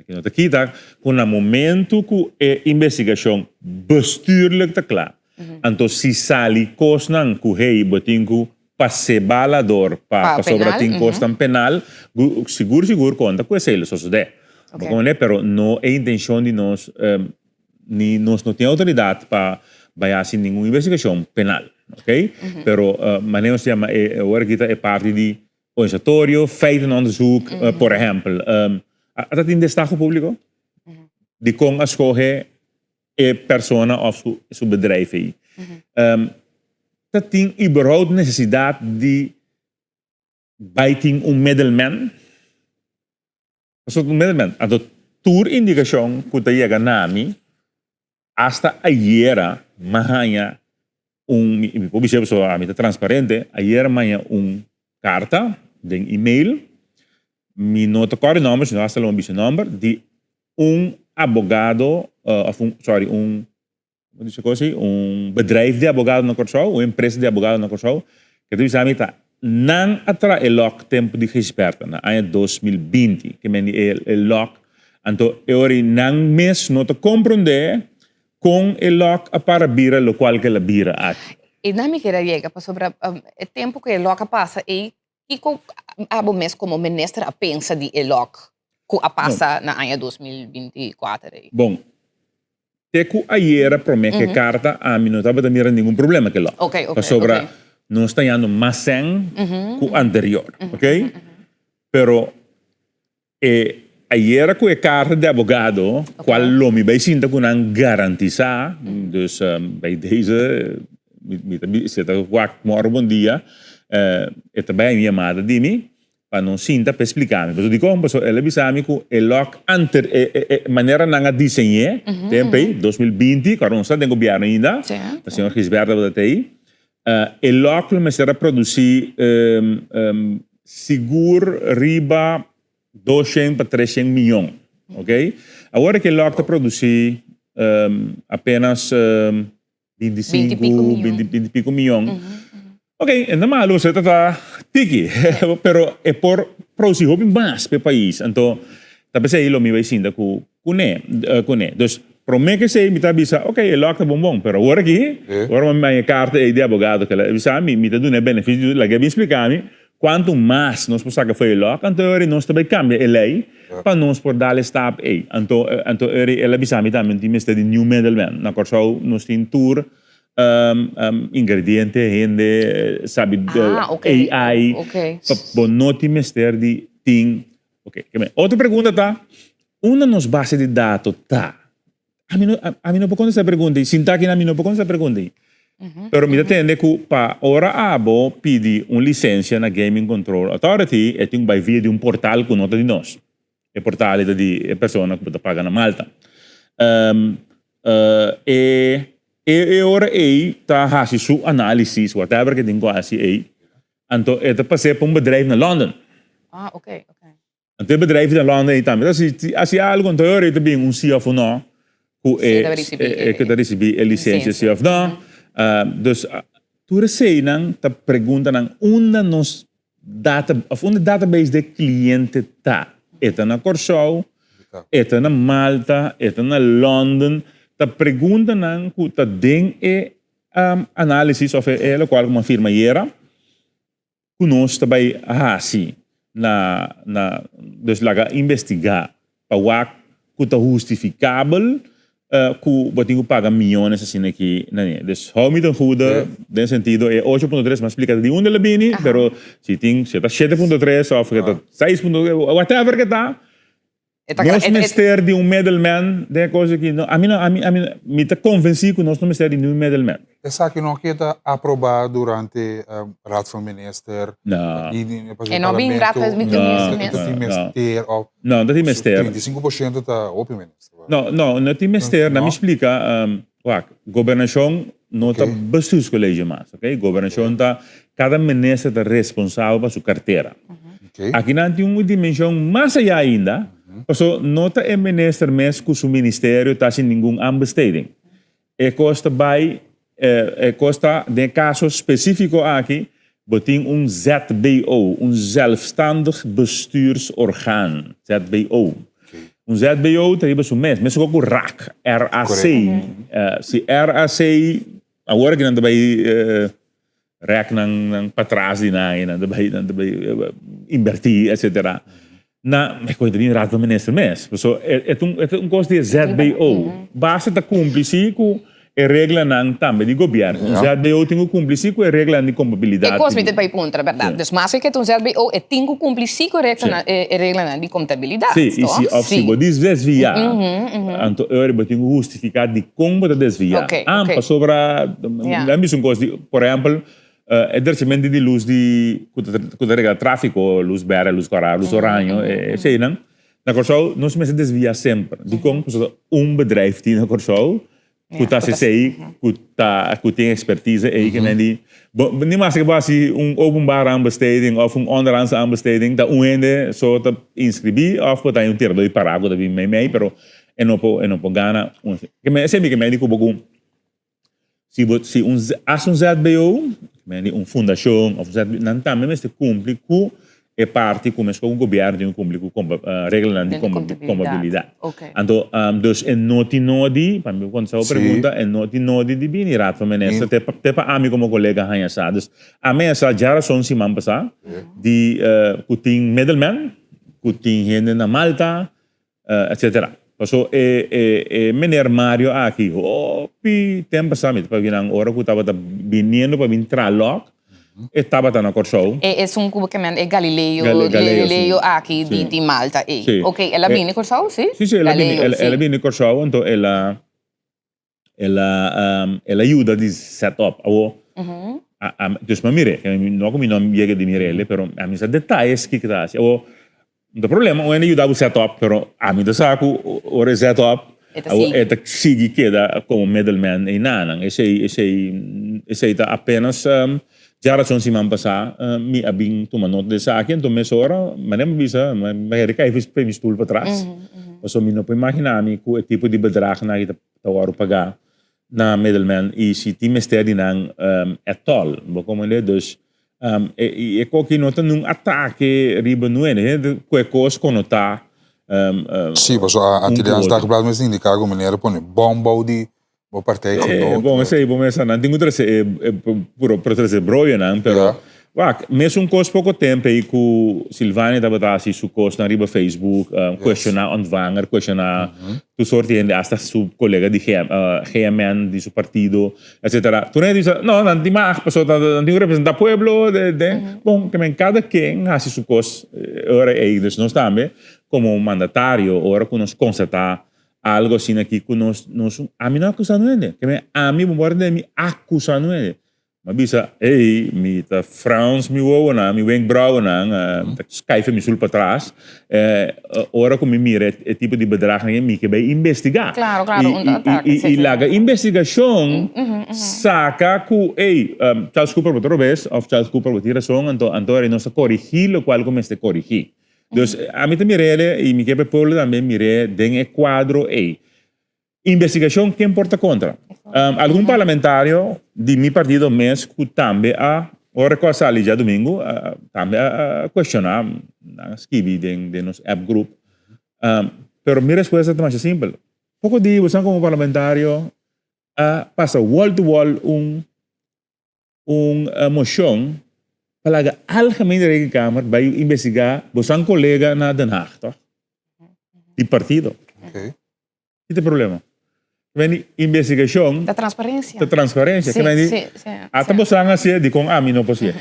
no ta kita ku na momento ku e investigashon bestuurlijk ta kla, anto si sali kosnan ku hey bo tin ku pas'é bala dor pa pasobra tin kosnan penal, sigur sigur konta ku esei lo sosodé. Bo komprende? Pero no e intenshon di nos Ni nos no tin autoridad pa bai haci ningun investigacion penal, ok? Pero manera nos yama e ora aki ta e parti di organisatorio, feitenonderzoek, por ehempel. A ta tin destaho publico? Dicon a scoge e persona of su bedrijf ey? Ta tin überhaupt necesidad di bai tin un middleman? Pasobra un middleman, anto tur indikashon ku ta yega na mi, asta ayera mi a haña un, mi por bisa pasobra ami ta transparente, ayera mi a haña un karta den email, mi no ta kòrda e nòmber, sino asta lo mi bisa e nòmber, di un abogado, òf un, sorry, un Bo dice cos así, un bedrijf di abogado na Kòrsou, un empresa di abogado na Kòrsou, ke ta bisa mi ta nan a traha e lòk tempu di Gijsbertha na aña 2020, ke men di e lòk, anto e ora ei nan mes no ta komprondé kon e lòk a para bira lokual ke el a bira aki. E nan mi kere a yega pasobra e tempu ku e lòk a pasa ei, kiko abo mes komo minister a pensa di e lòk ku a pasa na aña 2024 ei? Bon, Te ku ayera promé ku e karta ami no tabata mira ningun problema ku e lòk. Pasobra nos ta yando mas sèn ku anterior, oke? Pero e ayera ku e karta di abogado kual lo mi bai sinta ku nan garantisá, dus bij deze mi ta bisa ta wak mòrgen bon dia, e ta bai haña un yamada di mi Pa nos sinta pa e splica mi. Pasobra dikon? Pasobra el a bisa mi ku e lòk anter, e e e manera nan a diseñ'é tempu ei, 2020, ku aron no sta den gobièrnu ainda, ta señor Gisbert tabata ta ei, e lòk lo mester a produsí sigur riba 200 pa 300 miyon, oke. Awor ke e lòk ta produsí apenas 25, 20 y pico miyon. Ok, e no malo, se ta tiki, pero e por produci hopi mas p'e pais. Anto, ta p'esei lo mi bay sinta cu cune, cune. Dus, prome cu esei mi ta bisa, ok, e lok ta bon bon, pero awor aki, ora mi manda e carta ei di abogado, kila bisa mi, mi ta duna e beneficio, laga e bin splica mi cuanto mas nos por saca for e lok, anto ora nos ta bay cambia e ley pa nos por dal e stap ei. Anto, anto ora el a bisa mi tambe tin mester di new middleman. Na Kòrsou nos tin tur ingrediente, hende sabi AI, pa bo no tin mester di tin, ok. Otro pregunta ta, unda nos base di dato ta? Ami no, ami no por contesta e pregunta ei. Sinta aki ami no por contesta e pregunta ei. Pero mi ta tende cu pa ora abo pidi un licencia na Gaming Control Authority, e tin cu bay via di un portal cu no ta di nos. E portal ei ta di e persona cu bo ta paga na Malta. E e ora ei ta haci su analisis, whatever cu e tin cu haci ei, anto e ta pas'é pa un bedrijf na London. Ah, okay, okay. Anto e bedrijf na London ei tambe ta hasi algo, anto e ora ei ta bin un si of un no ku e ku ta risibí e lisensia si of no. Dus tur eseinan ta preguntanan unda nos data of unda database di e kliente ta. E ta na Kòrsou, e ta na Malta, e ta na London. Ta preguntanan ku ta den e análisis of e lokual ku mi a firma ayera. Ku nos ta bai hasi na na dus laga investigá pa wak ku ta hustifikabel ku bo tin ku paga miyones asina aki na ne. Dus hou mi ten goede den sentido e 8.3 mi a splika di unda el a bini pero si tin si ta 7.3 of ta 6 punto whatever ke ta. Nos mester di un middleman den e kos aki? No, ami no, ami, ami, mi ta konvensí ku nos no mester di niun middleman. Esaki no keda aprobá durante Raad van Minister? No. E no bin Raad van Minister mes? No tin mester of? No, no tin mester. 35% ta hopi minister. No, no, no tin mester. Nan mi splika, wak, gobernashon no ta bestuurscollege mas, ok? Gobernashon ta, kada minister ta responsabel pa su kartera. Aki nan tin un dimenshon mas ayá ainda, paso no ta e minister mes ku su ministerio ta hasi ningun aanbesteding. E kos ta bai, e kos ta, den e kaso spesífiko aki, bo tin un ZBO, un zelfstandig bestuursorgaan, ZBO. Un ZBO ta riba su mes, mesun ku rac, RAC. Si RAC, awor aki nan ta bai rek nan nan patras di nan y nan ta bai nan ta bai inverti etcetera na e koe ta bin raad van minister mes paso e ta un e ta un kos di e ZBO basta ta kumpli si ku e reglanan tambe di gobierno un ZBO tin ku kumpli si ku e reglanan di kontabilidat E kos mi ta bai puntra berdad dus maske ke ta un ZBO e tin ku kumpli si ku e reglanan di kontabilidat Si y si of si bo desvia anto e ora bo tin ku hustifiká dikon bo ta desviá. Ah, pasobra nan bisa un kos di, por ehèmpel, e drechamentu di lus di ku ta ku ta regla tráfiko, lus bèrdè, lus kòrá, lus oraño, eseinan. Na Kòrsou nos mester desviá semper. Dikon? Pasobra un bedrijf tin na Kòrsou ku ta hasi esei, ku ta ku tin ekspertise ei ke men di bo ni maske bo hasi un openbare aanbesteding òf un onderhandse aanbesteding ta un hende so ta inskribí òf bo ta un tiradó di pará ku ta bin meimei pero E no por, e no por gana un. Ke men, esei mi ke men di ku bo ku si bo, si un, as un ZBO, men di un fundashon of un ZBO, nan tambe mester kumpli ku e parti ku meskos ku gobièrnu tin ku kumpli ku reglanan di kontabilidat. Anto, dus e no tin nodi, pa mi kontestá bo pregunta, e no tin nodi di bini Raad van Minister, te pa, te pa ami komo kolega haña sa. Dus ami a sa djarason siman pasá di ku tin middleman, ku tin hende na Malta, Etcetera. Paso e e e meneer Mario aki hopi tempo pasá mi ta papia nan ora ku tabata biniendo pa bin tra lòk e tabata na Kòrsou. E esun ku bo ke mende e Galileo Galileo aki di di Malta ei. Si. Ok el a bini Kòrsou si? Si si el a bini el a bini Kòrsou anto el a el a el a yuda di set up awo dus mi a mir'é no ku mi no yega di mir'é pero ami sa detayes kiko ta hasi awo no ta problema un hende yuda bo set up pero ami ta sa ku ora e set up awo e ta sigui keda komo middleman einanan esei esei esei ta apenas djarason siman pasa mi a bin tuma nota di esaki anto mesora manera mi bisa mi a kai mi stul patras pasobra mi no por imagina mi ku e tipo di bedragnan aki ta ta wòrdu pagá na middleman i si tin mester di nan at all. Bo komprendé? Dus e e koki no ta nun atake riba nuende. Hende ku e kos konotá Sí, pasobra un Antilliaans ku otro. Dagblad mes indiká ku meneer a pone bòm bou di bo partijgenoot. Bon, esei bo mester nan tin ku trese e puro por trese broyonan, pero Wak, mesun kos poko temp ei ku Silvania tabata hasi su kosnan riba Facebook, kuestioná Ontvanger, kuestioná tur sort di hende, asta su kolega di GMN, di su partido, etsetera. Tur hende bisa, no, nan tin mag, pasobra nan tin ku representá pueblo, den. Bon, ke men kada ken hasi su kos e ora ei. Dus nos tambe komo mandatario, ora ku nos konstatá algo asina aki ku nos, nos, ami no akusá nu hende. Ke men ami, bo por tende mi akusá nu hende. Mi a bisa, Ey, mi ta frans mi wowonan, mi wenkbrauwennan, mi ta skuif mi sul patras. Ora ku mi mira e tipo di bedragnan ei, mi ke bai investigá. Klaro, klaro, un ta atake, I i laga investigashon saka ku, ey, Charles Cooper bo ta robes òf Charles Cooper bo tin rason, anto anto ora nos ta korigí lokual ku mester korigí. Dus, ami ta mir'é i mi ke pa e pueblo tambe mir'é den e kuadro ei. Investigacion ken por ta contra? Algun parlamentario di mi partido mes cu tambe a, ora cu a sali djadomingo, tambe a cuestiona, nan a skibi den nos app group. Pero mi respuesta ta masha simpel. Poco di bosan como parlamentario a pasa wall to wall un un mocion pa laga Algemene Rekenkamer bay investiga bosan colega na Den Haag, toch? Di partido. Okay. Ki ta e problema? Kende investigacion. Ta transparencia. Ta transparencia. Si, Kende si, si. Ata bosan a hacié, dicon ami no por hacié?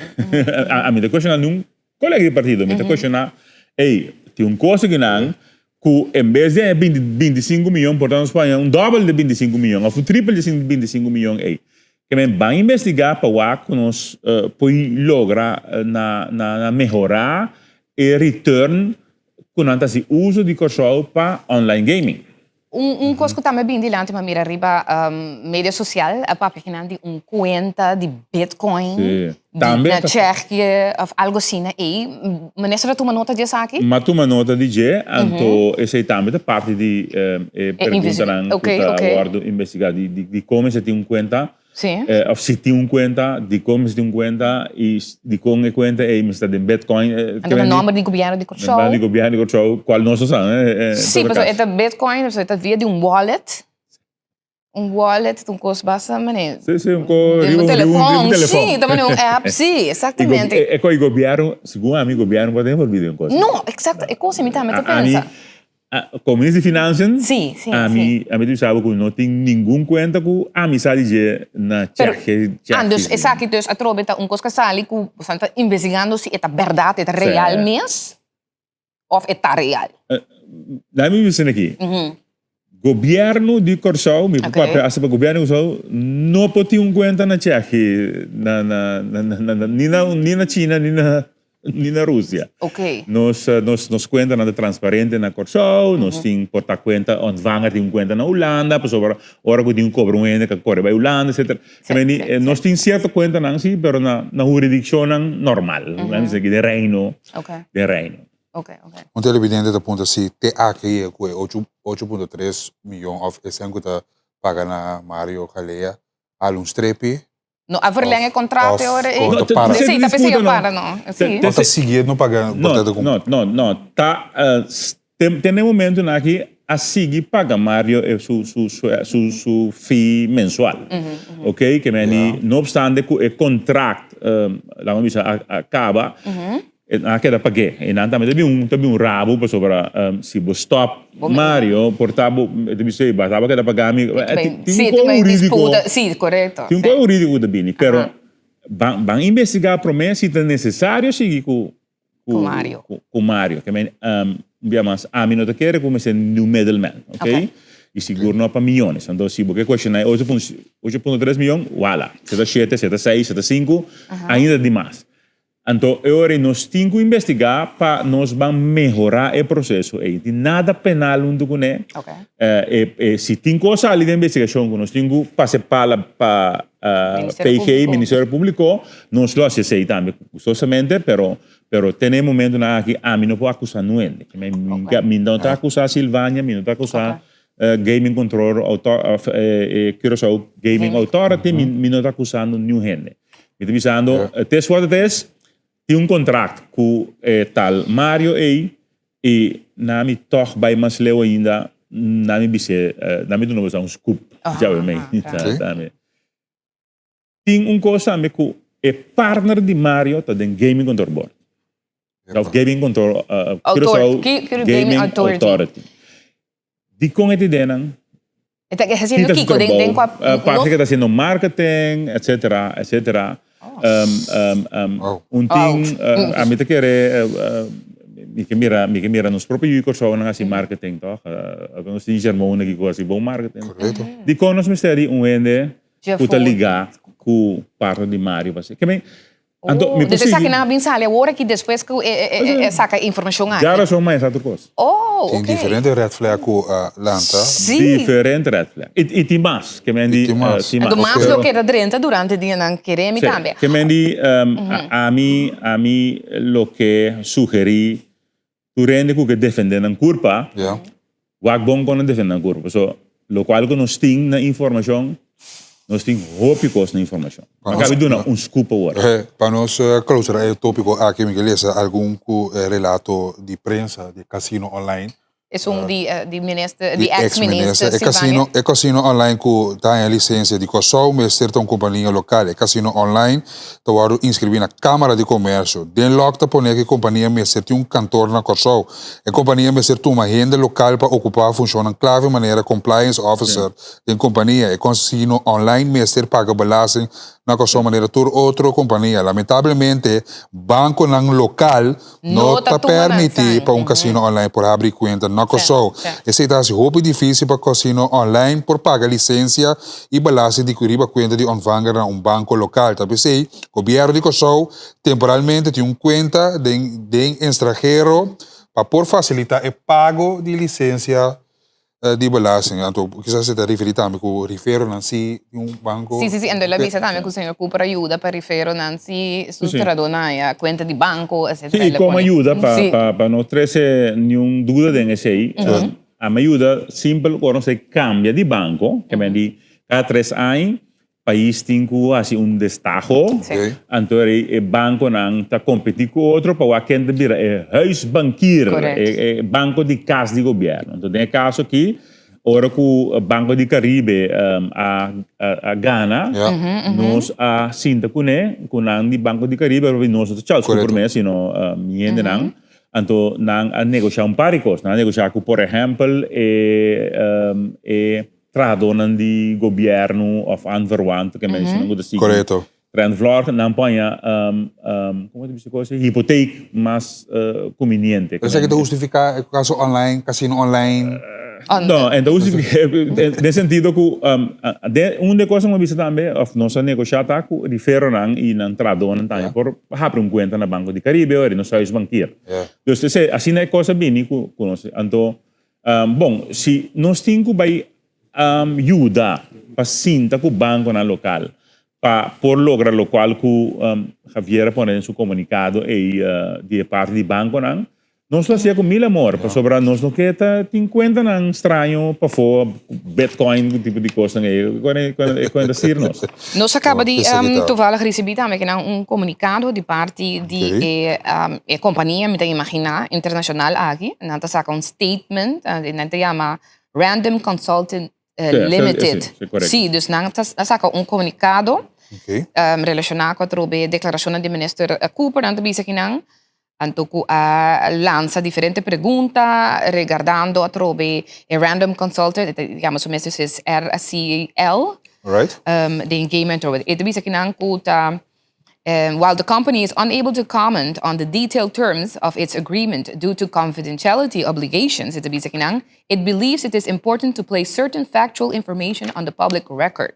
Ami ta cuestiona niun colega di partido, mi ta cuestiona, ey, tin un cos aki nan. Ku en bes di haña binti 25 miyon por ta nos por haña un dòbel di 25 miyon òf un tripel di 25 miyon ei. Ke men ban investigá pa wak ku nos por logra na na mehorá e return ku nan ta hasi uso di Kòrsou pa online gaming. Un un kos ku tambe bin dilanti mi a mira riba media sosial a papia kinan di un kuenta di bitcoin Sí. di Tambe na ta. Tsjechië of algo asina ei. Minister a tuma nota di esaki? Mi a tuma nota di dje, anto esei tambe ta parti di e E preguntanan ku oké, ta oké. wòrdu investigá di di dikon mester tin un kuenta Sí. Of si tin un kuenta, dikon mester tin un kuenta i dikon e kuenta ei mester ta den bitcoin. Anto na nòmber di gobièrnu di Kòrsou. Na nòmber di gobièrnu di Kòrsou, kual nos no sa. Sí, pasobra e ta bitcoin, pasobra e ta via di un wallet. Un wallet ta un kos basta manera. Sí, sí, un kos riba un telefòn. Sí, ta manera un app, sí, eksaktamente. E kos gobièrnu, segun ami, gobièrnu por ta envolví den un kos. No, eksakto, e kos ei mi tambe ta pensa. Komo minister di Financiën, Sí, sí, ami, sí. ami ta bisa bo ku no tin ningun kuenta ku ami sa di dje na Pero, chèk, chèk. ah, dus esaki dus atrobe ta un kos ku a sali ku boso ta investigando si e ta bèrdat, e ta real mes òf e ta real. Laat mi bisa aki, Gobièrnu di Kòrsou, mi por papia asta pa gobièrnu di Kòrsou, no por tin un kuenta na chèk, na, na, na, na, ni na, ni na China, ni na. Ni na Rusia. Ok. Nos, nos, nos kuentanan ta transparente na Kòrsou, nos tin por ta kuenta, ontvanger tin un kuenta na Hulanda, pasobra ora ku tin un kobra un hende ka kore bai Hulanda, etcetera. Sí, Meni, sí, nos sí. tin sierto kuentanan sí, pero na, na huridikshonnan normal, laat mi bisa aki, den Reino, Ok. den Reino. Ok, ok. Un televidente ta puntra si te aki yega ku e ocho, 8.3 miyon òf esnan ku ta paga na Mario Galea hala un strepi. No a verleng e contrato e ora ei? No, ta para. Sí, ta p'esei a para, no. Sí. No ta sigui no paga No, por ta no, no, no. Ta te te na e momentonan aki a sigui paga Mario e su su su su fee mensual. Ok, ke meni no obstante ku e contract laga mi bisa a kaba E nan a keda pag'é. E nan tambe ta bin un ta bin un rabu pasobra si bo stòp Mario por ta bo e ta bisa ey bo tabata keda paga mi. Tin un kos hurídiko. Sí, korekto. Tin un kos hurídiko ku ta bini pero ban ban investigá promé si ta nesesario sigui ku ku Mario. Ku Mario. Ke men un bia mas ami no ta kere ku mester niun middleman ok i sigur no pa miyones. Anto si bo ke kuestioná e ocho punto ocho punto tres miyon wala si ta shete si ta seis si ta sinku ainda ta dimas. Anto e ora ei nos tin ku investigá pa nos ban mehorá e proseso ei. Tin nada penal huntu kuné. E si tin kos sali den investigashon ku nos tin ku pasa e pala pa PG, Ministerio Públiko, nos lo hasi esei tambe gustosamente, pero pero te na e momentunan aki ami no por akusá nuende. Mi no ta akusá Silvania, mi no ta akusá Gaming Control Curaçao Gaming Authority, mi no ta akusando niun hende. Mi ta bisando, tes what it is, tin un contract cu e tal Mario ey y na mi toch bay mas leu ainda, na mi bis'e, na mi duna boso un scoop djawe mey. Tin un cos tambe cu e partner di Mario ta den Gaming Control Board. Of Gaming Control, Curaçao Gaming Authority. Dikon e ta ideanan? E ta haciendo Kita kiko? Den, den kua, Parti ke ta haciendo marketing, etcetera, etcetera. Un tin, ami ta kere, mi ke mira, mi ke mira nos propio yu Kòrsou nan hasi marketing tòg. Nos tin Germone aki ku hasi bon marketing. Korekto. Dikon nos mester di un hende ku ta ligá ku partner di Mario pa hasi? Ke men, Anto, mi por Dus sigui. esaki nan a bin sali awor aki despues ku e saka e informashon aki? Ya rason mas otro kos. Oh, Tin ok. diferente red flag ku a lanta. Sí. Diferente red flag. I tin mas. Ke men di, I tin mas. tin mas. Anto mas lo keda drenta durante dianan kere mi Sí. tambe. Ke men di, ami, ami lo ke sugerí Tur hende ku ke defendé nan kurpa, wak bon kon nan defendé nan kurpa. Pasobra lokual ku nos tin na informashon, nos tin hopi kos na informashon. Mi a kabi duna un scoop awor. Pa nos klousura e topiko aki mi ke lesa algun ku relato di prensa di kasino online. Esun di di minister di ex minister E casino e casino online ku ta haña lisensia di Kòrsou mester ta un kompania lokal. E casino online ta wòrdu inskribí na Kámara di Komèrsio. Den lòk ta pone ku e kompania mester tin un kantor na Kòrsou. E kompania mester tuma hende lokal pa okupá funshonnan klave manera compliance officer den kompania. E casino online mester paga belasting. na Kòrsou manera tur otro kompania. Lamentablemente bankonan lokal no ta permití pa un kasino online por habri kuenta na Kòrsou. Esei ta hasi hopi difísil pa kasino online por paga lisensia i belasting di riba kuenta di ontvanger na un banko lokal. Ta p'esei gobièrnu di Kòrsou temporalmente tin un kuenta den den estranhero pa por fasilitá e pago di lisensia di belasting. Anto kisas e ta referí tambe ku riferonan si tin un banko. Sí, sí, sí. Anto el a bisa tambe ku señor Cooper a yuda pa riferonan si su trahadónan haña kuenta di banko, etcétera. Sí, i komo a yuda pa pa pa no trese niun duda den esei, a mi a yuda simpel ora nos a kambia di banko, ke men di kada tres aña Pais tin ku hasi un destaho, anto e bankonan ta kompetí ku otro pa wak ken ta bira e huisbankier, e banko di kas di gobièrnu. Anto den e kaso aki, ora ku Banko di Karibe a gana, nos a sinta kuné, ku nan di Banko di Karibe, pasobra nos no ta Charles Cooper mes, sino mi hendenan, anto nan a negoshá un par di kos. Nan a negoshá ku por ehèmpel e Trahadónan di gobièrnu òf aanverwant ke menshonnan ku ta sigui Korekto. Trendvlorg nan por haña komo ta bisa kos ei hipoteek mas kuminiente. Pero esaki ta hustifiká e kaso online, kasino online? No, e ta hustifiká den sentido ku un di e kosnan ku mi a bisa tambe òf nos a negoshá ta ku riferonan i nan trahadónan tambe por habri un kuenta na Banco di Caribe ora nos huisbankier. Dus asina e kos a bini ku nos. Anto Bon, si nos tin ku bai yuda pa sinta ku bankonan lokal pa por logra lokual ku Javier a pone den su komunikado ei di e parti di bankonan, nos lo hasié ku mil amor pasobra nos no ke ta tin kuentanan straño pafó, bitcoin ku tipo di kosnan ei, e kuenta sir nos. Nos a kaba di toevallig risibí tambe kinan un komunikado di parti di e e kompania, mi ta imaginá, internashonal aki. Nan ta saka un statement, nan ta yama Random Consulting Limited. Sí, dus nan ta saka un komunikado relashoná ku atrobe deklarashonnan di minister Cooper. Nan ta bisa kinan Anto ku a lansa diferente pregunta regardando atrobe e Random Consultant, e ta yama su mes dus RCL, den game atrobe. E ta bisa kinan ku ta while the company is unable to comment on the detailed terms of its agreement due to confidentiality obligations, e ta bisa kinan, it believes it is important to place certain factual information on the public record.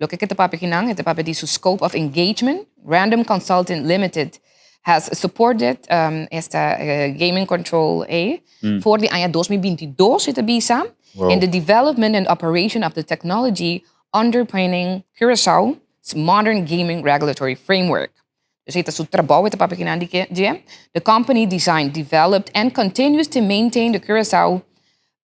Loke ke ta papia kinan, e ta papia di su scope of engagement. Random Consulting Limited has supported um, esta uh, gaming control eh, mm. for di aña 2022 e ta bisa wow. in the development and operation of the technology underpinning Curaçao's modern gaming regulatory framework. Dus e ta su trabou e ta papia kinan di ke dje. The company designed, developed and continues to maintain the Curaçao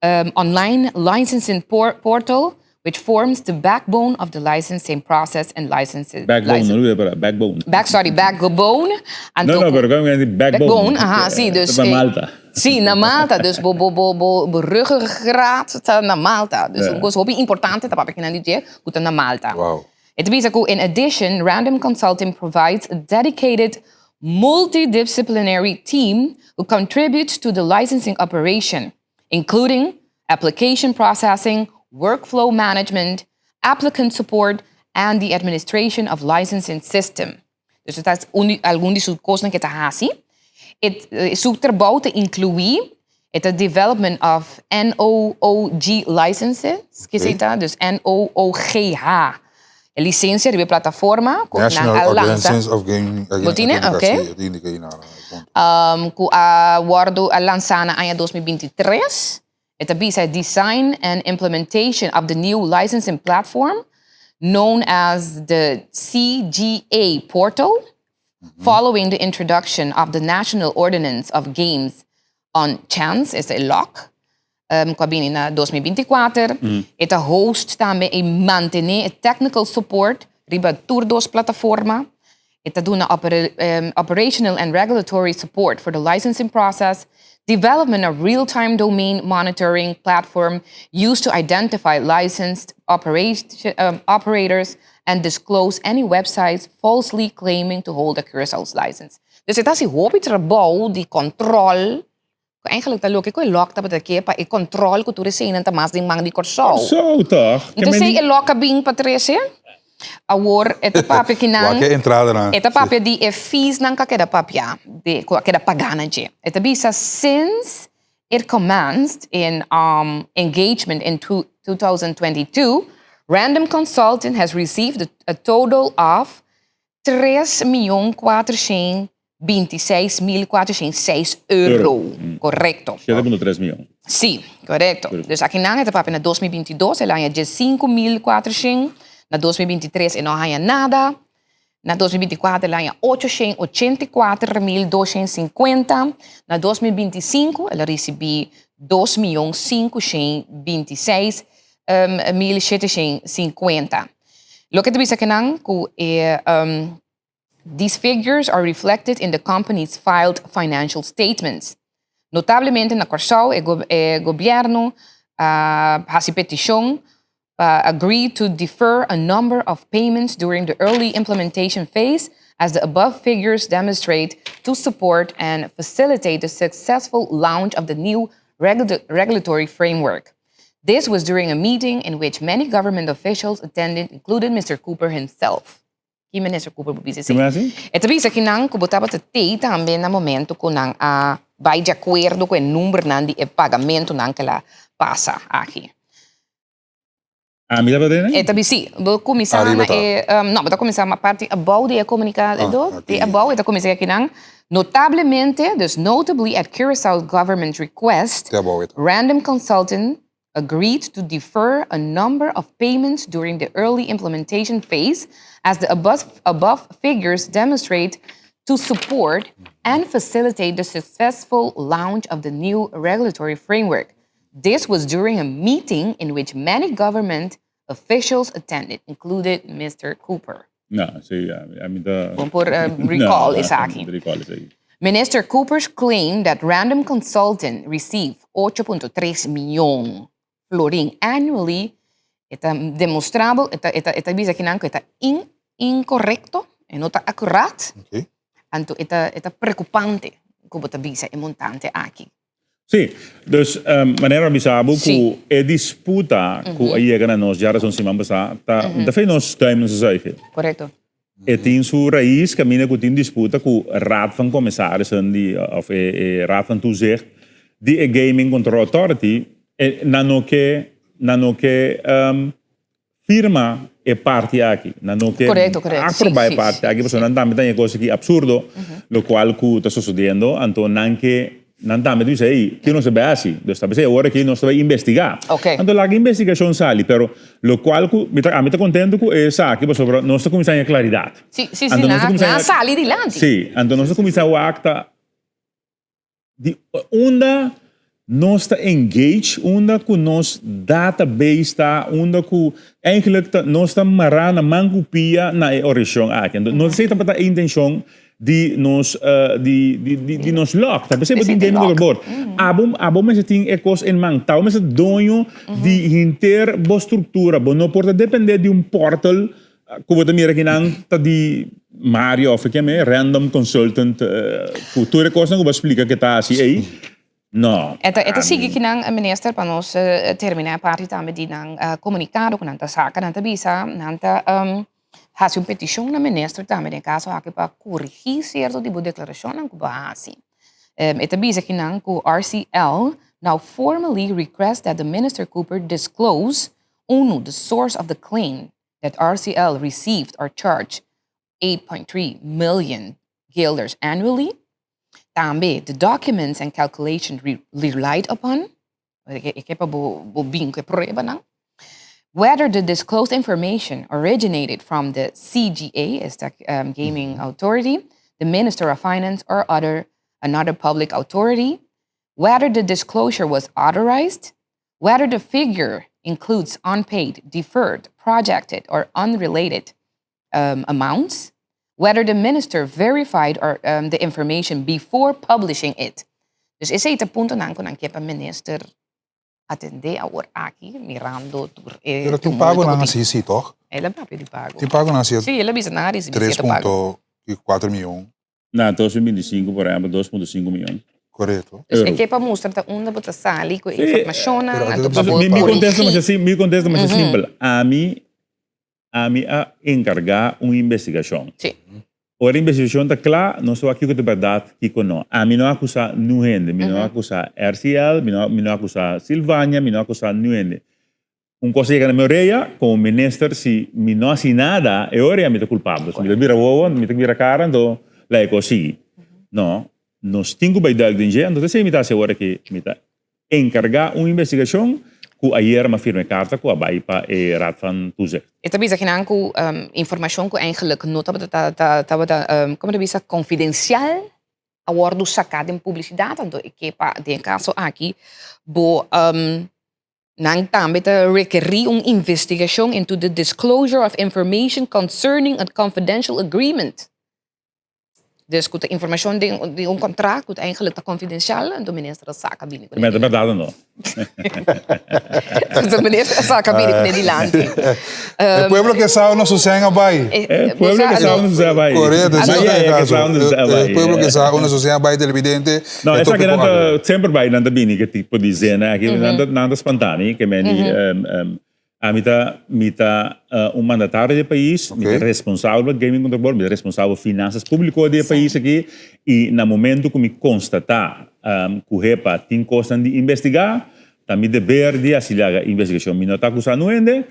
um, online licensing por portal, which forms the backbone of the licensing process and licenses. Backbone, no olvida para backbone. Back, sorry, backbone. No, no, pero como backbone. Backbone, aha, sí, dus. Na Malta. Sí, na Malta, dus bo bo bo bo bo ruggengraat ta na Malta. Dus un kos hopi importante ta papia kinan di dje, ku ta na Malta. Wow. E ta bisa ku in addition, Random Consulting provides a dedicated multidisciplinary team who contributes to the licensing operation, including application processing, workflow management, applicant support, and the administration of licensing system. Dus ta un algun di su kosnan ku e ta hasi. E su trabou ta inkluí e ta development of NOOG licenses, ke ta? Dus NOOGH. E lisensia riba e plataforma ku nan a lansa. Bo tine? Ok. Ku a wòrdu a lansá na aña 2023. E ta bisa e design and implementation of the new licensing platform known as the CGA portal following the introduction of the National Ordinance of Games on Chance, esta e LOC, ku a bini na 2024. E ta host tambe i mantené e technical support riba tur dos plataforma. E ta duna operational and regulatory support for the licensing process, development of real-time domain monitoring platform used to identify licensed operators and disclose any websites falsely claiming to hold a Curaçao's license. Dus e ta hasi hopi trabou di control ku eigenlijk ta loke ku e lòk tabata ke pa e control ku tur eseinan ta mas den man di Kòrsou. Kòrsou tòg. Entonces e lòk a bin pa trese. Awor e ta papia ki nan Wak e entradanan. E ta papia di e feesnan ku a keda papia, di ku a keda pagá na dje. E ta bisa since it commenced in engagement in 2022, Random Consulting has received a total of 3.426.406 euro. Korekto. 7.3 mion. Sí, korekto. Dus akinan e ta papia na 2022 el a haña 15.400, na 2023 e no a haña nada, na 2024 el a haña 884.250, na 2025 el a risibí 2.526.750. Loke ta bisa kinan ku e These figures are reflected in the company's filed financial statements. Notablemente na Kòrsou e e gobièrnu a hasi petishon pa agree to defer a number of payments during the early implementation phase as the above figures demonstrate to support and facilitate the successful launch of the new regulatory framework. This was during a meeting in which many government officials attended, including Mr. Cooper himself. Ki Minister Cooper bo bisa esei? E ta bisa ki nan ku bo tabata tei tambe na momento ku nan a bai di akuerdo ku e numbernan di e pagamentunan ku el a pasa aki. Ami tabata tei nan? E ta bisa, si. Bo kuminsá na e, no, bo ta kuminsá na parti abou di e komunikado, di abou e ta kuminsá aki nan, Notablemente, dus notably at Curaçao government request, Random Consulting agreed to defer a number of payments during the early implementation phase as the above, above figures demonstrate to support and facilitate the successful launch of the new regulatory framework. This was during a meeting in which many government officials attended, included Mr. Cooper. No, si, ami ta... Bon por recall esaki. Recall esaki. Minister Cooper's claim that Random Consulting received 8.3 miyon florin annually e ta demostrabel, e ta, e ta, e ta bisa kinan ku e ta in, inkorekto, e no ta akurat. Okay. Anto e ta, e ta preokupante ku bo ta bisa e montante aki. Sí, dus manera a bisa bo ku e disputa ku a yega na nos djarason siman pasá ta ta fe nos duim nos zuiger. Korekto. E tin su rais kaminda ku tin disputa ku Raad van Commissarissen di òf e e Raad van Toezicht di e Gaming Control Authority e nan no ke nan no ke firma e parti aki. Nan no ke Correcto, correcto. Sí, aproba e sí, parti sí, aki, pasobra sí. nan tambe ta haña kos aki absurdo, lokual ku ta sosodiendo, anto nan ke, nan tambe ta bisa, ey, kiko nos ta bai hasi? Dus ta bisa awor aki nos ta bai investigá. Ok. Anto laga investigashon sali, pero lokual ku mi ta, ami ta kontento ku esaki, pasobra nos ta kuminsá haña klaridat. Sí, sí, sí, Anto nos nan ta a, kuminsá nan a haña, sali dilanti. sí, anto nos ta kuminsá wak ta. Di unda nos ta engage, unda ku nos database ta, unda ku eigenlijk ta nos ta mará na man ku pia na e orishon aki. Anto no esei tabata e intenshon di nos di di di nos lòk. Ta p'esei bo tin gaming control board. Abo abo mester tin e kos en man. Ta bo mester doño di henter bo struktura. Bo no por ta depende di un portal Ku bo ta mira kinan ta di Mario of ken me, random consultant ku tur e kosnan ku bo a splika ke ta hasi ei, no. E ta e ta sigui kinan minister pa nos termina e parti tambe di nan komunikado ku nan ta saka, nan ta bisa nan ta hasi un petishon na minister tambe den e kaso aki pa korigí sierto di bo deklarashonnan ku bo a hasi. E ta bisa kinan ku RCL now formally request that the minister Cooper disclose unu the source of the claim that RCL received or charged 8.3 million guilders annually. Tambe the documents and calculations relied upon, e ke pa bo bo bin ku e pruebanan. Whether the disclosed information originated from the CGA, esta Gaming Authority, the Minister of Finance or other another public authority, whether the disclosure was authorized, whether the figure includes unpaid, deferred, projected, or unrelated um, amounts, whether the minister verified or, um, the information before publishing it. Dus esei ta puntonan ku nan ke pa minister atendé awor aki, mirando tur e Pero tin tumulto pago ku nan tin. hasi si, toch? El a papia di pago. Tin pago nan hasi Sí, el a bisa nan a risibí tres sierto pago. punto kuater mion. Na 2025, por ehempel, 2.5 mion. Korekto. Dus e Euro. ke pa mustra ta unda bo ta sali ku e Sí. informashonnan, Pero anto anto pa bo Mi, mi kontesta korigí. masha sim, mi kontesta masha simpel. Ami. Ami a enkargá un investigashon. Sí. Ora e investigashon ta kla, nos ta wak kiko ta bèrdat, kiko no. Ami no a akusá niun hende. Mi no a akusá RCL, mi no mi no a akusá Silvania, mi no a akusá niun hende. Un kos a yega na mi orea, komo minister, si mi no hasi nada, e ora ya mi ta kulpabel. Si mi ta bira wowo, mi ta bira kara, anto laga e kos sigui. No, nos tin ku bai duik den dje, anto ta esei mi ta hasi awor aki. Mi ta enkargá un investigashon ku ayer mi a firma e karta ku a bai pa e Raad van Toezicht. E ta bisa kinan ku informashon ku eigenlijk no tabata tabata komo ta bisa konfidensial a wòrdu saká den publisidat, anto e ke pa den e kaso aki bo nan tambe ta rekerí un investigashon into the disclosure of information concerning a confidential agreement. Dus ku ta informashon den di un kontrakt ku ta eigenlijk ta konfidensial, anto minister a saka bini kuné. Meta bèrdat no. Anto minister a saka bini kuné dilanti. E pueblo ke sa unda su sèn a bai. E pueblo ke sa unda su sèn a bai. Korekto, esei ta e kaso. E pueblo ke sa unda su sèn a bai televidente. No, esaki nan ta semper bai nan ta bini ke tipo di zena aki. Nan ta spanta mi ke men di Ami ta mi ta un mandatario di e pais, mi ta responsabel pa Gaming Control Board, mi ta responsabel pa finansas publico di e pais aki y na momento cu mi constata cu hepa tin cosnan di investiga, ta mi deber di haci laga investigacion. Mi no ta acusa nu hende,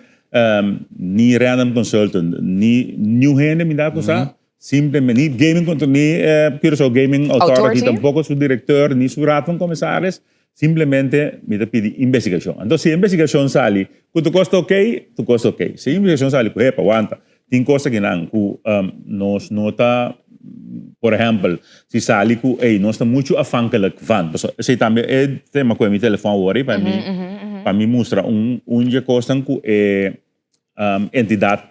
ni Random Consultant, ni niun hende mi ta acusa, simplemente ni Gaming Control, ni Curaçao Gaming Authority tampoco su directeur ni su raad van commissaris. Simplemente mi ta pidi investigashon. Anto si e investigashon sali ku tur kos ta okey, tur kos ta okey. Si e investigashon sali ku hepa, wanta, tin kos akinan ku nos no ta, por ehèmpel, si sali ku ey nos ta muchu afhankelijk van, pasobra esei tambe e tema ku e mi telefòn awor pa mi pa mi mustra un un dje kosnan ku e entidat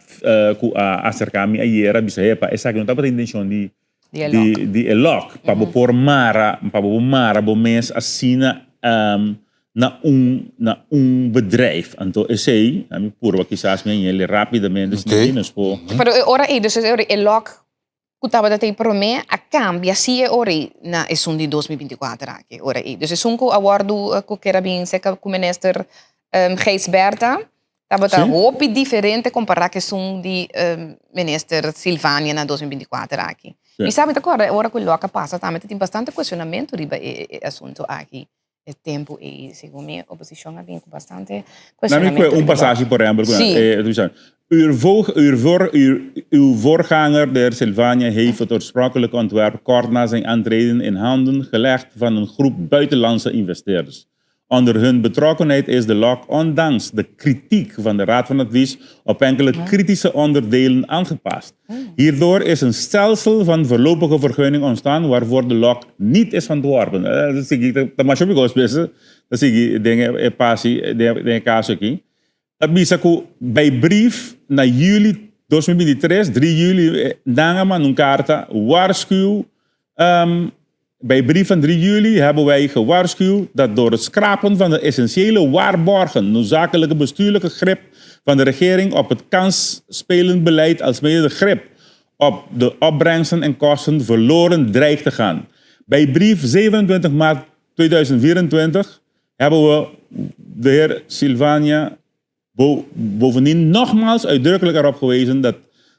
ku a aserká mi ayera a bisa hepa esaki no tabata intenshon di Di di e lòk pa bo por mara pa bo por mara bo mes asina na un na un bedrijf anto esei a mi purba kisas mi a yeli rapidamente si mi nos por Pero e ora ei dus e ora e lòk ku tabata tin promé a kambia si e ora ei na esun di 2024 aki ora ei dus esun ku a wòrdu ku kera bin serka ku minister Gijsbertha Tabata hopi diferente kompará ku esun di minister Silvania na 2024 aki. Mi sa, mi ta kòrda ora ku lòk a pasa tambe ta tin bastante kuestionamentu riba e asuntu aki. E tempu ei, segun mi, oposishon a bin ku bastante kuestionamentu. Nami kue un pasashi por ehèmpel ku e ta bisa, Uw voorganger, de heer Silvania, heeft het oorspronkelijke ontwerp kort na zijn aantreden in handen gelegd van een groep buitenlandse investeerders. Onder hun betrokkenheid is de log ondanks de kritiek van de Raad van Advies op enkele kritische onderdelen aangepast. Hierdoor is een stelsel van voorlopige vergunning ontstaan waarvoor de log niet is ontworpen. Ta sigui, ta masha hopi kos bes, ta sigui den e pasi, den e kaso aki. Ta bisa ku bij brief na juli 2023, 3 juli, nan a manda un karta waarschuw Bij brief van 3 juli hebben wij gewaarschuwd dat door het schrapen van de essentiële waarborgen noodzakelijke bestuurlijke grip van de regering op het kansspelend beleid alsmede de grip op de opbrengsten en kosten verloren dreigt te gaan. Bij brief 27 maart 2024 hebben we de heer Silvania bovendien nogmaals uitdrukkelijk erop gewezen dat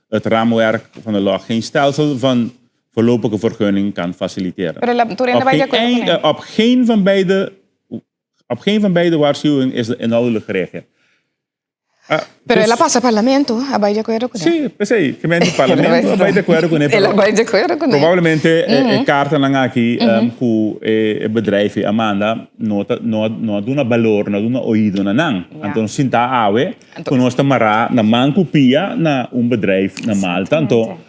het raamwerk van de log geen stelsel van voorlopige vergunning kan faciliteren. Op geen, op geen van beide, op geen van beide waarschuwingen is de inhoudelijk gereageerd. Pero el a pasa parlamento, a bai di akuerdo kuné. Sí, p'esei, ke men di parlamento a bai di akuerdo kuné. El a bai di akuerdo kuné. Probablemente e kartanan aki ku e bedrijf a manda no ta no no a duna balor, no a duna oido na nan. Anto nos sinta awe ku nos ta mará na man ku pia na un bedrijf na Malta. Anto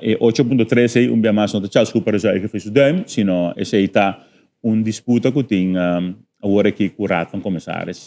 e ocho punto tres ei un bia mas no ta Charles Cooper zuiger for su duim, sino esei ta Un disputa ku tin awor aki ku Raad van Commissaris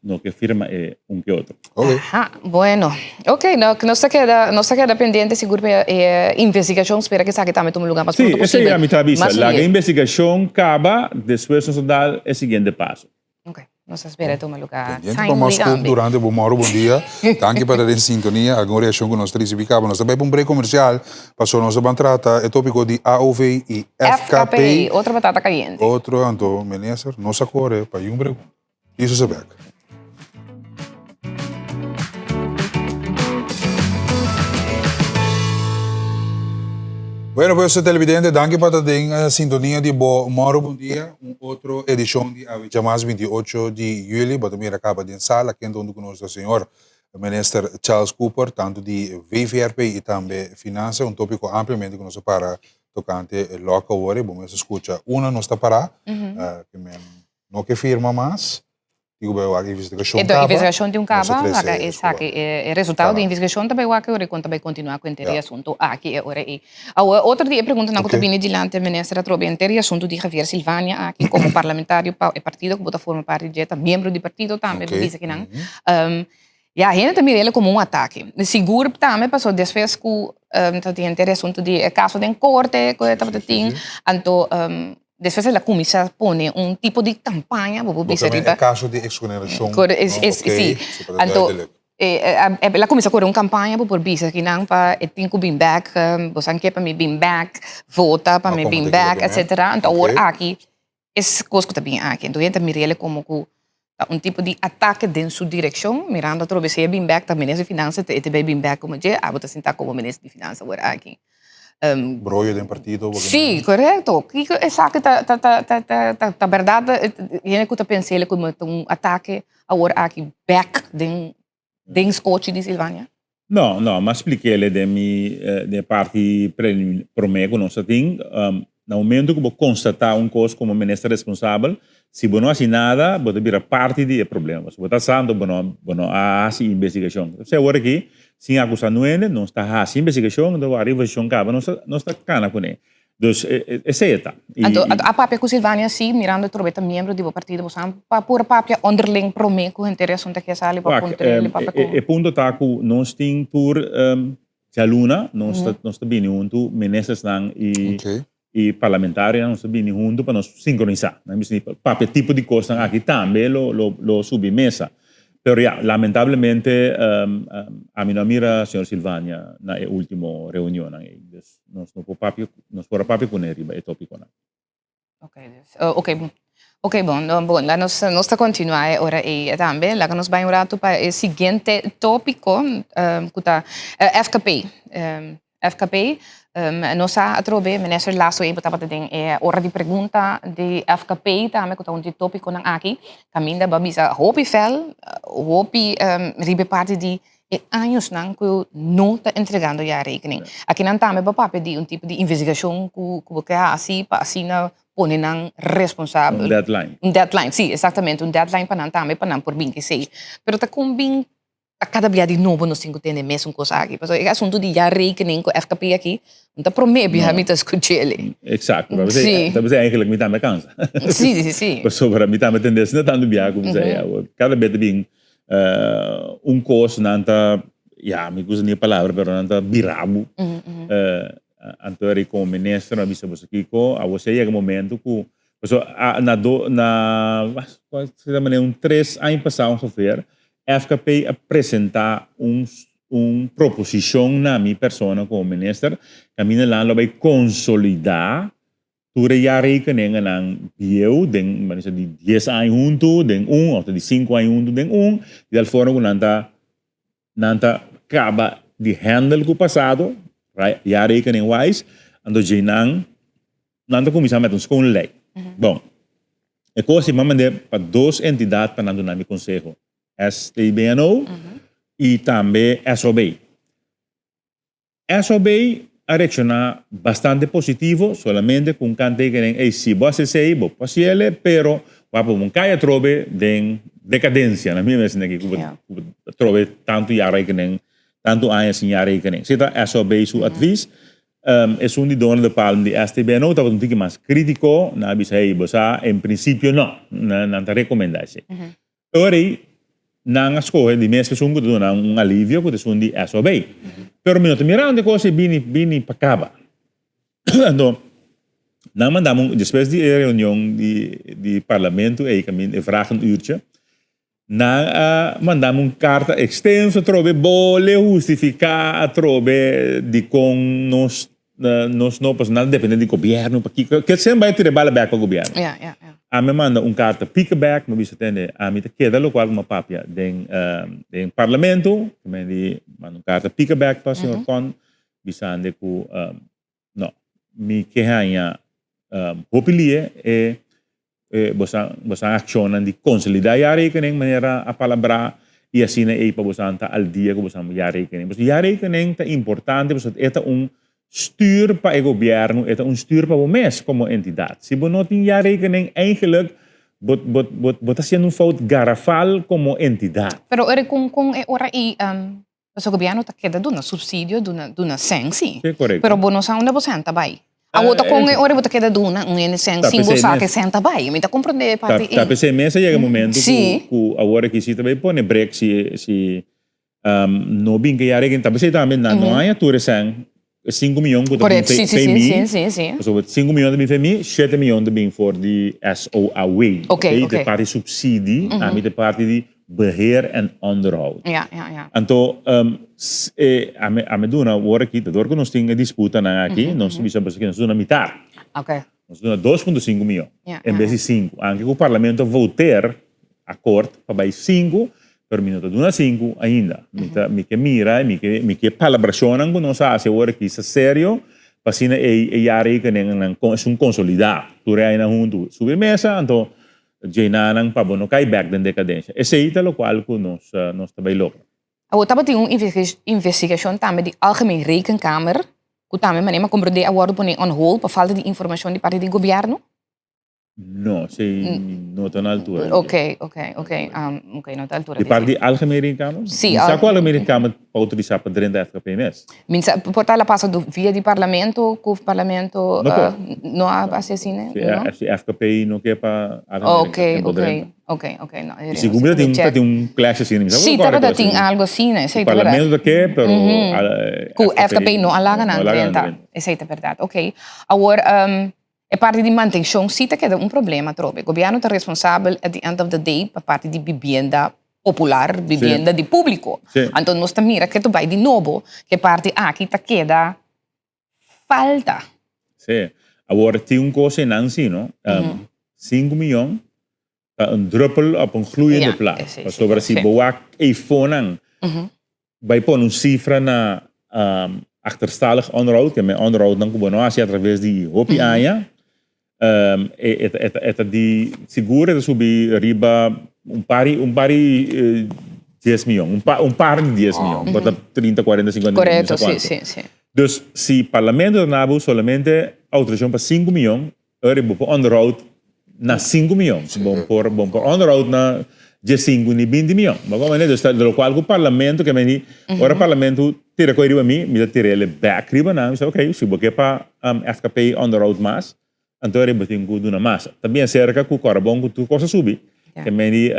no ke firma e un ke otro. Aha, bueno. Ok, no, nos ta keda, nos ta keda pendiente sigur pa e investigashon. Spera ku esaki tambe tuma luga mas pronto posibel. Sí, esei a mi ta bisa. Laga e investigashon kaba, despues nos ta dal e siguiente paso. Ok, nos ta spera e tuma lugar Pendiente pa mas timely kop durante bo moro bon dia. Danki pa ta den sintonia. Algun reakshon ku nos ta risibí kaba. Nos ta bai pa un break komersial pasobra nos ta ban trata e topiko di AOV i FKP. Otro batata kayente. Otro anto minister nos a kore pa yun pregunta. Iso sa bek. Bueno pues televidente, danki pa ta den sintonia di bo Moro Bon Dia, un otro edicion di Awe Djamas 28 di juli. Bo ta mira caba den sala kende hunto cu nos ta señor Minister Charles Cooper, tanto di VVRP y tambe Finansa, un topico ampliamente cu nos a para tocante loke awor y bo mes a scucha una nos ta para, que men no ke firma mas. Digo bai wak investigashon Enton kaba. investigashon tin un Nos a kaba, trese laga e esaki escoba. e resultado di Kaba. investigashon ta bai wak e ora kon ta bai kontinuá ku henter e Ja. asuntu aki e ora ei. Awor otro di e preguntanan ku ta Oké. bini dilanti minister atrobe henter e asuntu di Javier Silvania aki komo parlamentario pa e partido ku bo ta forma parti dje, ta miembro di partido tambe bo Oké. bisa kinan. Ya hende ta mira el komo un atake. Sigur tambe pasobra despues ku ta tin henter e asuntu di e kaso den korte ku e tabata tin, anto Despues el a cuminsa pone un tipo di campaña, bo por bisa riba. E caso di exoneracion. Corre, es, es, si. Anto, el a cuminsa core un campaña, bo por bisa kinan pa e tin cu bin bek, bo san ke pa mi bin bek, vota pa mi bin bek, etcetera. Anto awor aki es cos cu ta bin aki. Anto hende ta mir'el como cu ta un tipo di atake den su direccion, mirando atrobe si e bin bek ta minister di finansa, e ta bay bin bek como dje, abo ta sinta como minister di finansa awor aki. Broyo den partido. Sí, correcto. Kiko esaki ta ta ta ta ta ta ta berdad hende ku ta pens'el como ta un atake awor aki bek den den skochi di Silvania? No, no, m'a splik'el den mi den e parti promé ku nos a tin. Na momento ku bo konstatá un kos komo minister responsabel, si bo no hasi nada, bo ta bira parti di e problema. Pasobra bo ta sa anto bo no bo no a hasi investigashon. P'esei awor aki, sin akusá nuende, nos ta hasi investigashon, anto wak investigashon kaba nos ta nos ta kana kuné. Dus esei e ta. I Anto a papia ku Silvania si, mirando atrobe ta miembro di bo partido, bo sa pa por papia onderling promé ku henter e asuntu aki a sali pa Wak, puntr'el i papia ku. e punto ta ku nos tin tur Djaluna nos ta nos ta bini huntu ministersnan i i parlamentarionan nos ta bini huntu pa nos sinkronisá. Nan bisa papia tipo di kosnan aki tambe lo lo lo subi mesa. Pero ya, lamentablemente ami no a mira señor Silvania na e ultimo reunionnan ei. Dus nos no por papia nos por a papia kuné riba e topikonan. Ok, dus, ok, ok bon, bon, la nos, nos ta continua e ora ei tambe. Laga nos bai un rato pa e siguiente tópico, um, ku ta eh, FKP. Um, FKP, um, nos a atrobe, minister Lasso ei tabata den e ora di pregunta di FKP tambe, ku ta un di tópiconan aki. Kaminda ba bisa hopi fel, hopi um, riba e parti di E añosnan ku no ta entregando jaarrekening. Akinan tambe bo papia di un tipo di investigashon ku ku bo ke hasi pa asina pone nan responsabel. Un deadline. Un deadline, si, exactamente. Un deadline pa nan tambe pa nan por bin esei. Pero ta kon bin ta kada bia di nobo nos tin ku tende e mesun kos aki. Pasobra e asuntu di jaarrekening ku FKP aki no ta prome bia mi ta skuch'el. Exacto. Ta p'esei ta p'esei eigenlijk mi tambe a kansa. Si, si, si. Pasobra mi tambe tende asina tantu bia ku mi sa kada bia ta bin Un kos nan ta, ya mi gusta ni e palabra pero nan ta bira bo. Anto eri komo minister nan a bisa boso kiko, awor si a yega momento ku, pasobra na do na un tres aña pasá ongeveer FKP a presentá un un proposishon na mi persona komo minister kaminda nan lo bai konsolidá Tur e jaarrekeningennan bieu den, bo bisa di dies aña huntu den un of di sinku aña huntu den un, di tal forma ku nan ta nan ta kaba di handle ku pasado, right, jaarrekening wise, anto djei nan nan ta kuminsá met un skon lei. Bon, e kos ei mi a mand'é pa dos entidat pa nan duna mi konseho, STBNO i tambe SOB. SOB a reakshoná bastante positivo, solamente ku un kanteken den ey si bo hasi esey bo por hasi ele, pero bo a pone un kai atrobe den dekadensia, na mi mes esaki ku bo atrobe tantu jaarrekening, tantu aña sin jaarrekening. Esey ta SOB su advis. Esun di Donald de Palm di STBNO tabata un tiki mas kritiko, nan a bisa hey bo sa en prinsipio no, nan ta rekomendá esey. Ora ei, nan a skohe di mes esun ku ta duna nan un alivio, ku ta esun di SOB. Pero mi no ta mira unda e kos ei bini, bini pa kaba. Anto, nan manda mi un, despues di e reunion di, di parlamento ei, kaminda e vragenuurtje, nan a manda mi un karta ekstenso atrobe, bole hustifiká atrobe dikon nos Nos no pasobra nan ta depende di gobierno pakiko ke semper bai tira e bala bek pa gobierno. Ja, ja, ja. Ami a manda un karta pika bek, mi a bisa tende ami ta keda lokual ku mi a papia den den parlamento, mi a manda un karta pika bek pa señor Con bisande ku no. Mi ke haña hopi lie e bosan bosan akshonnan di konsolidá jaarrekening manera a palabrá i asina ei pa bosan ta al dia ku bosan jaarrekening. Pasobra jaarrekening ta importante pasobra e ta un stuur pa e gobièrnu, e ta un stuur pa bo mes komo entidat. Si bo no tin jaarrekening eigenlijk bo bo bo bo ta hasiendo un fout garafal komo entidat. Pero ora kon kon e ora ei Pasobra gobièrnu ta keda duna supsidio, duna duna sèn sí. Sí, korekto. Pero bo no sa unda bo sèn ta bai. Awor ta kon e ora bo ta keda duna un hende sèn sin bo sa ke sèn ta bai. Mi ta komprondé e parti ei. Ta p'esei mes a yega e momento ku ku awor aki si ta bai pone brek si si no bin ke yara ta p'esei tambe nan no haña tur e sèn e sinku miyon ku ta bin fe mi. Pasobra sinku miyon ta bin fe mi, shete miyon ta bin for di SOAW. Oké, oké. Ta parti supsidi, ami ta parti di beheer en onderhoud. Ja, ja, ja. Anto, e, ami, ami duna awor aki, ta dor ku nos tin e disputanan aki, nos ta bisa pasobra nos duna mitar. Oké. Nos duna 2.5 miyon, Ja, en ja, bes di sinku. Anke ku parlamento a voter akort pa bai sinku, pero mi no ta duna sinku ainda. Mi ta, mi ke mira, mi ke, mi ke palabrashonnan ku nos a hasi awor aki sa serio, pa asina e, e jaarrekeningennan esun konsolidá. Tur e ainan huntu subi mesa, anto Djenanan pa bo no kai bek den dekadensha. Esei ta lokual ku nos nos ta bai logra. Awor tabatin un investigashon tambe di Algemeen Rekenkamer ku tambe manera mi a komprendé a wòrdu pone on hold pa falta di informashon di parti di gobièrnu? No, esei mi no ta na altura di dje. Oké, oké, oké, oké, no ta altura di dje. Di parti di Algemeen Rekenkamer? Sí. Mi sa ku Algemeen Rekenkamer pa outorisá pa drenta FKP mes. Mi sa por ta la pasa via di parlamento ku parlamento No por. no a hasi asina Si no? si FKP no ke pa algemeen Ok e por ok drenta. ok ok no Y si cuminsa tin ta tin un clash asina mi sa Si por tabata kore tin asina. algo asina esei ta berdad. Parlamento ta ke pero Ku FKP no a laga nan no a laga nan drenta drenta. esei ta berdad ok awor e parti di mantenshon si ta keda un problema atrobe gobierno ta responsabel at the end of the day pa parti di bibienda popular, bibienda di públiko. Anto nos ta mira ke ta bai di nobo ke parti aki ta keda falta. Sí. Awor tin un kos einan sí, no? Sinku miyon ta un druppel op un gloeiende plaat. Pasobra si bo wak eifonan bai pone un sifra na achterstallig onderhoud, ke men onderhoudnan ku bo no hasi atraves di hopi aña, e ta di sigur e ta subi riba un par un par di dies miyon, un par di dies miyon, por ta trinta, kuarenta, sinkuenta miyon, no sa kuantu. Dus si parlamento ta na bo solamente outorisashon pa sinku miyon, Eri bo por onderhoud na sinku miyon. Bo por bo por onderhoud na diesinku ni binti miyon. Bo comprende? Dus ta lokual ku parlamento ke meni ora parlamento tira koi riba mi, mi ta tira el bek riba nan. Mi sa ok, si bo ke pa FKP onderhoud mas, anto eri bo tin ku duna mas. Ta bien serka ku kòrabon ku tur kos a subi. Ke meni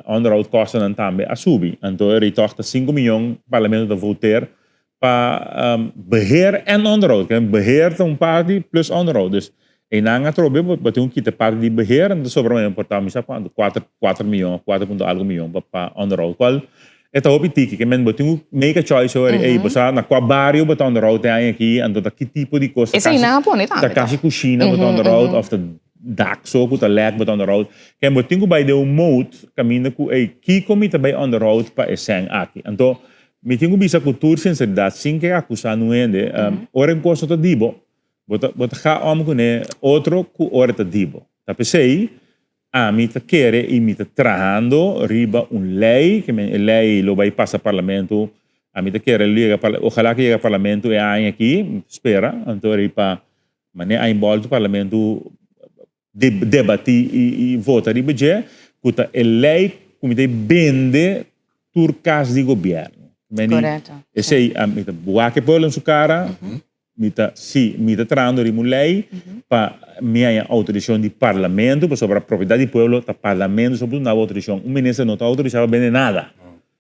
onderhoud kostennan tambe a subi. Anto eri tòg ta sinku miyon parlamento ta voteer pa beheer en onderhoud. Ken beheer ta un parti plus onderhoud. Dus einan atrobe bo bo tin ku kita parti di beheer en ta sobra un por ta mi sa kuantu kuater kuater miyon of kuater punto algu miyon pa pa onderhoud. Kual e ta hopi tiki ke men bo tin ku make a choice hoor ey bo sa na kua bario bo ta onderhoud e aña aki anto ta ki tipo di kos ta Esei kasi nan a pone tambe ta kasi kushina bo ta onderhoud of ta dak so ku ta lek bo ta onderhoud. Ken bo tin ku bai den un mode kaminda ku ey kiko mi ta bai onderhoud pa e sèn aki. Anto Mi tin ku bisa ku tur sinseridat, sin ke akusá nun hende, ora un kos no ta di bo, bo ta bo ta ga om kuné otro ku ora ta di bo. Ta p'esei ami ta kere i mi ta trahando riba un lei, ke men e lei lo bai pasa parlamento, ami ta kere lo yega ojalá ke yega parlamento e aña aki, mi ta spera, anto riba manera a inbolto parlamento debatí i vota riba dje ku ta e lei ku mi ta bende tur kas di gobièrnu. Korekto. Esei mi ta wak e pueblo den su kara, mi ta si mi ta trahando riba un lei pa mi haña outorisashon di parlamento pasobra propiedat di pueblo ta parlamento so por duna bo outorisashon. Un minister no ta outorisá pa bende nada.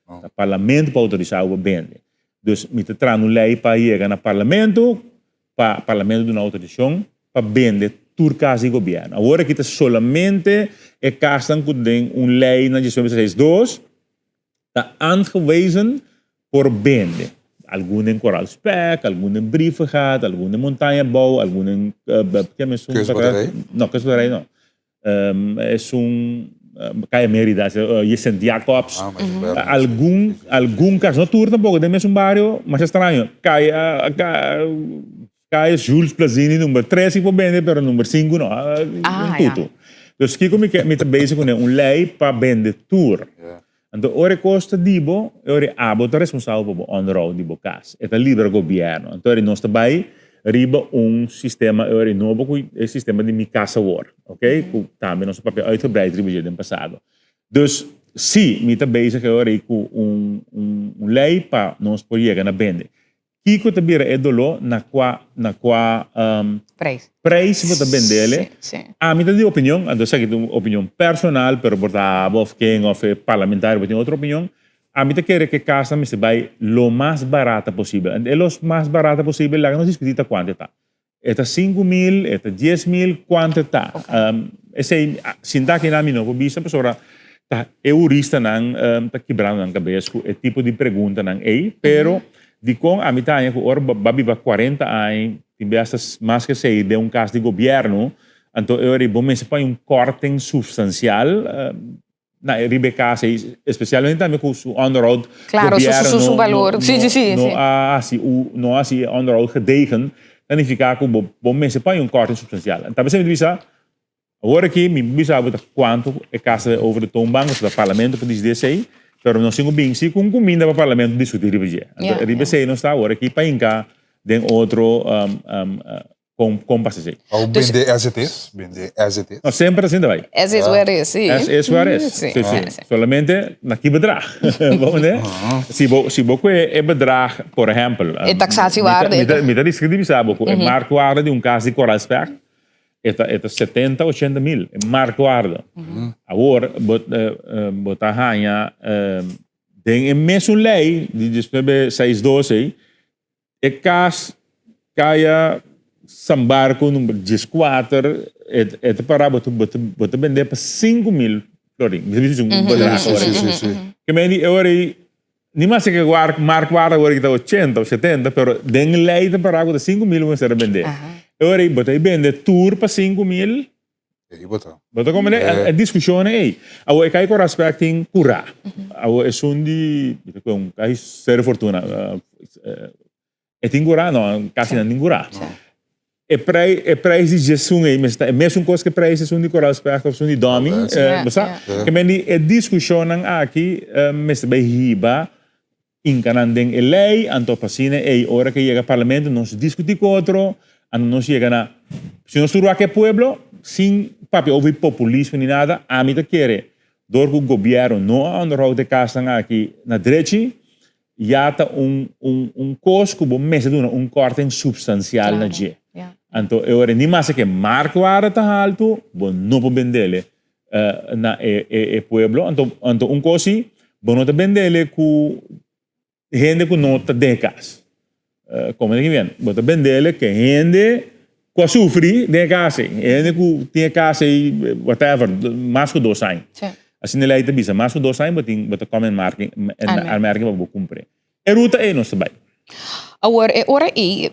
Ta parlamento por outorisá bo pa bende. Dus mi ta trahando un lei pa yega na parlamento pa parlamento duna outorisashon pa bende tur kas di gobièrnu. Awor aki ta solamente e kasnan ku den un lei na 1962 ta aangewezen por bende. Algun den Koraal Spek, algun den Brievengat, algun den Montaña Bou, algun den Kustbatterij? No, Kustbatterij no. Esun Kaya Merida, Sint Jacobs, algun algun kas, no tur tampoco, den mesun bario, masha straño, kaya. Kaya Jules Plazini number 3 si por bende pero number 5 no. Ah, ja. Tutu. Dus kiko mi ke mi ta bezig kuné un lei pa bende tur. Anto ora e kos ta di bo, e ora abo ta responsabel pa bo onderhoud di bo kas. E ta libra gobièrnu. Anto ora nos ta bai riba un sistema e ora nobo ku e sistema di Mi Kas Awor, ok? Ku tambe nos a papia uitgebreid riba dje den pasado. Dus si mi ta bezig e ora ei ku un un lei pa nos por yega na bende. Kiko ta bira e doló na kua na kua Prijs. prijs bo ta bendele? Sí, sí. Ami ta di opinion, anto esaki ta un opinion personal, pero por ta abo of ken of e parlamentario por tin otro opinion, ami ta kere ku e kasnan mester bai lo mas barata posibel. E los mas barata posibel laga nos diskutí ta kuantu e ta. E ta 5000, e ta 10,000, kuantu e ta? Esei, sinta aki nan mi no por bisa pasobra ta e huristanan ta kibrando nan kabes ku e tipo di preguntanan ei, pero dikon ami ta haña ku ora bo a biba 40 aña, tin bes hasta mas ke esei den un kas di gobièrnu, anto e ora ei bo mester paña un kòrting supstansial. Na e riba e cas ey, especialmente tambe cu su onderhoud, Claro, su, gobierno su, su no, valor. no, Sí, sí, sí, no sí. a haci u, no a haci e onderhoud gedegen, ta nifica cu bo, bo mester paña un korting substancial. En tabes mi ta bisa, awor aki mi bisa bo ta cuanto e cas ta over de toonbank, pasobra ta parlamento por dicidi esey, pero nos tin cu bin si cu un cuminda pa parlamento discuti riba dje. Anto Ja, riba ja. esey nos ta awor aki pa hinca den otro Kon kon pasa esei? Au bende as it is, bende as it is. No, semper asina ta bai. As is where is, sí. As is where is. Sí. Sí, sí. Solamente na ki bedrag. Bo mende? Si bo si bo kue e bedrag, por ehempel. E taxatiewaarde. Mi ta mi ta riska di bisa bo ku e marktwaarde di un kas di Koraalspecht e ta e ta setenta, ochenta mil. E marktwaarde. Awor bo bo ta haña den e mesun lei di diesnuebe seis dos ei E kas kaya San Barco number 14 e ta para bo bo ta bende pa 5000 florin. Mi ta bisa un bedrag ora ei. Ke men di e ora ei ni mas ke marktwaarde awor ta 80 of 70 pero den lei ta para ku ta 5000 bo mester a bende. E ora ei bo ta bende tur pa 5000. Ei bo ta. Bo ta comprende? E discusionnan ei. Awor e kai ku respect tin curá. Awor esun di, mi ta kue un kai Cerro Fortuna, e tin curá? No, casi nan tin curá. E prei, e prijs di djesun ei mester ta e mesun kos ku e prijs esun di Coral Specht of esun di Domi. Bo sa? Ke men di e discusionnan aki mester bai hiba Hinca nan den e ley, anto pa asina ey ora ke yega parlamento nos discuti cu otro, anto nos yega na, si nos tur wak e pueblo, sin papia over populismo ni nada, ami ta kere door cu gobierno no a onderhoud e casnan aki na drechi, ya ta un un un cos cu bo mester duna un korting substancial na dje. Anto e ora ni mas ke marktwaarde ta halto, bo no por bendele na e e pueblo anto anto un cos si bo no ta bendele cu hende cu no ta den e cas como ta bien bo ta bendele cu hende cu a sufri den e cas ey hende cu tin e cas ey whatever mas cu dos aña asina ley ta bisa mas cu dos aña bo tin bo ta come en aanmerking pa bo cumpre E ruta ei nos ta bai. Awor, e ora ei,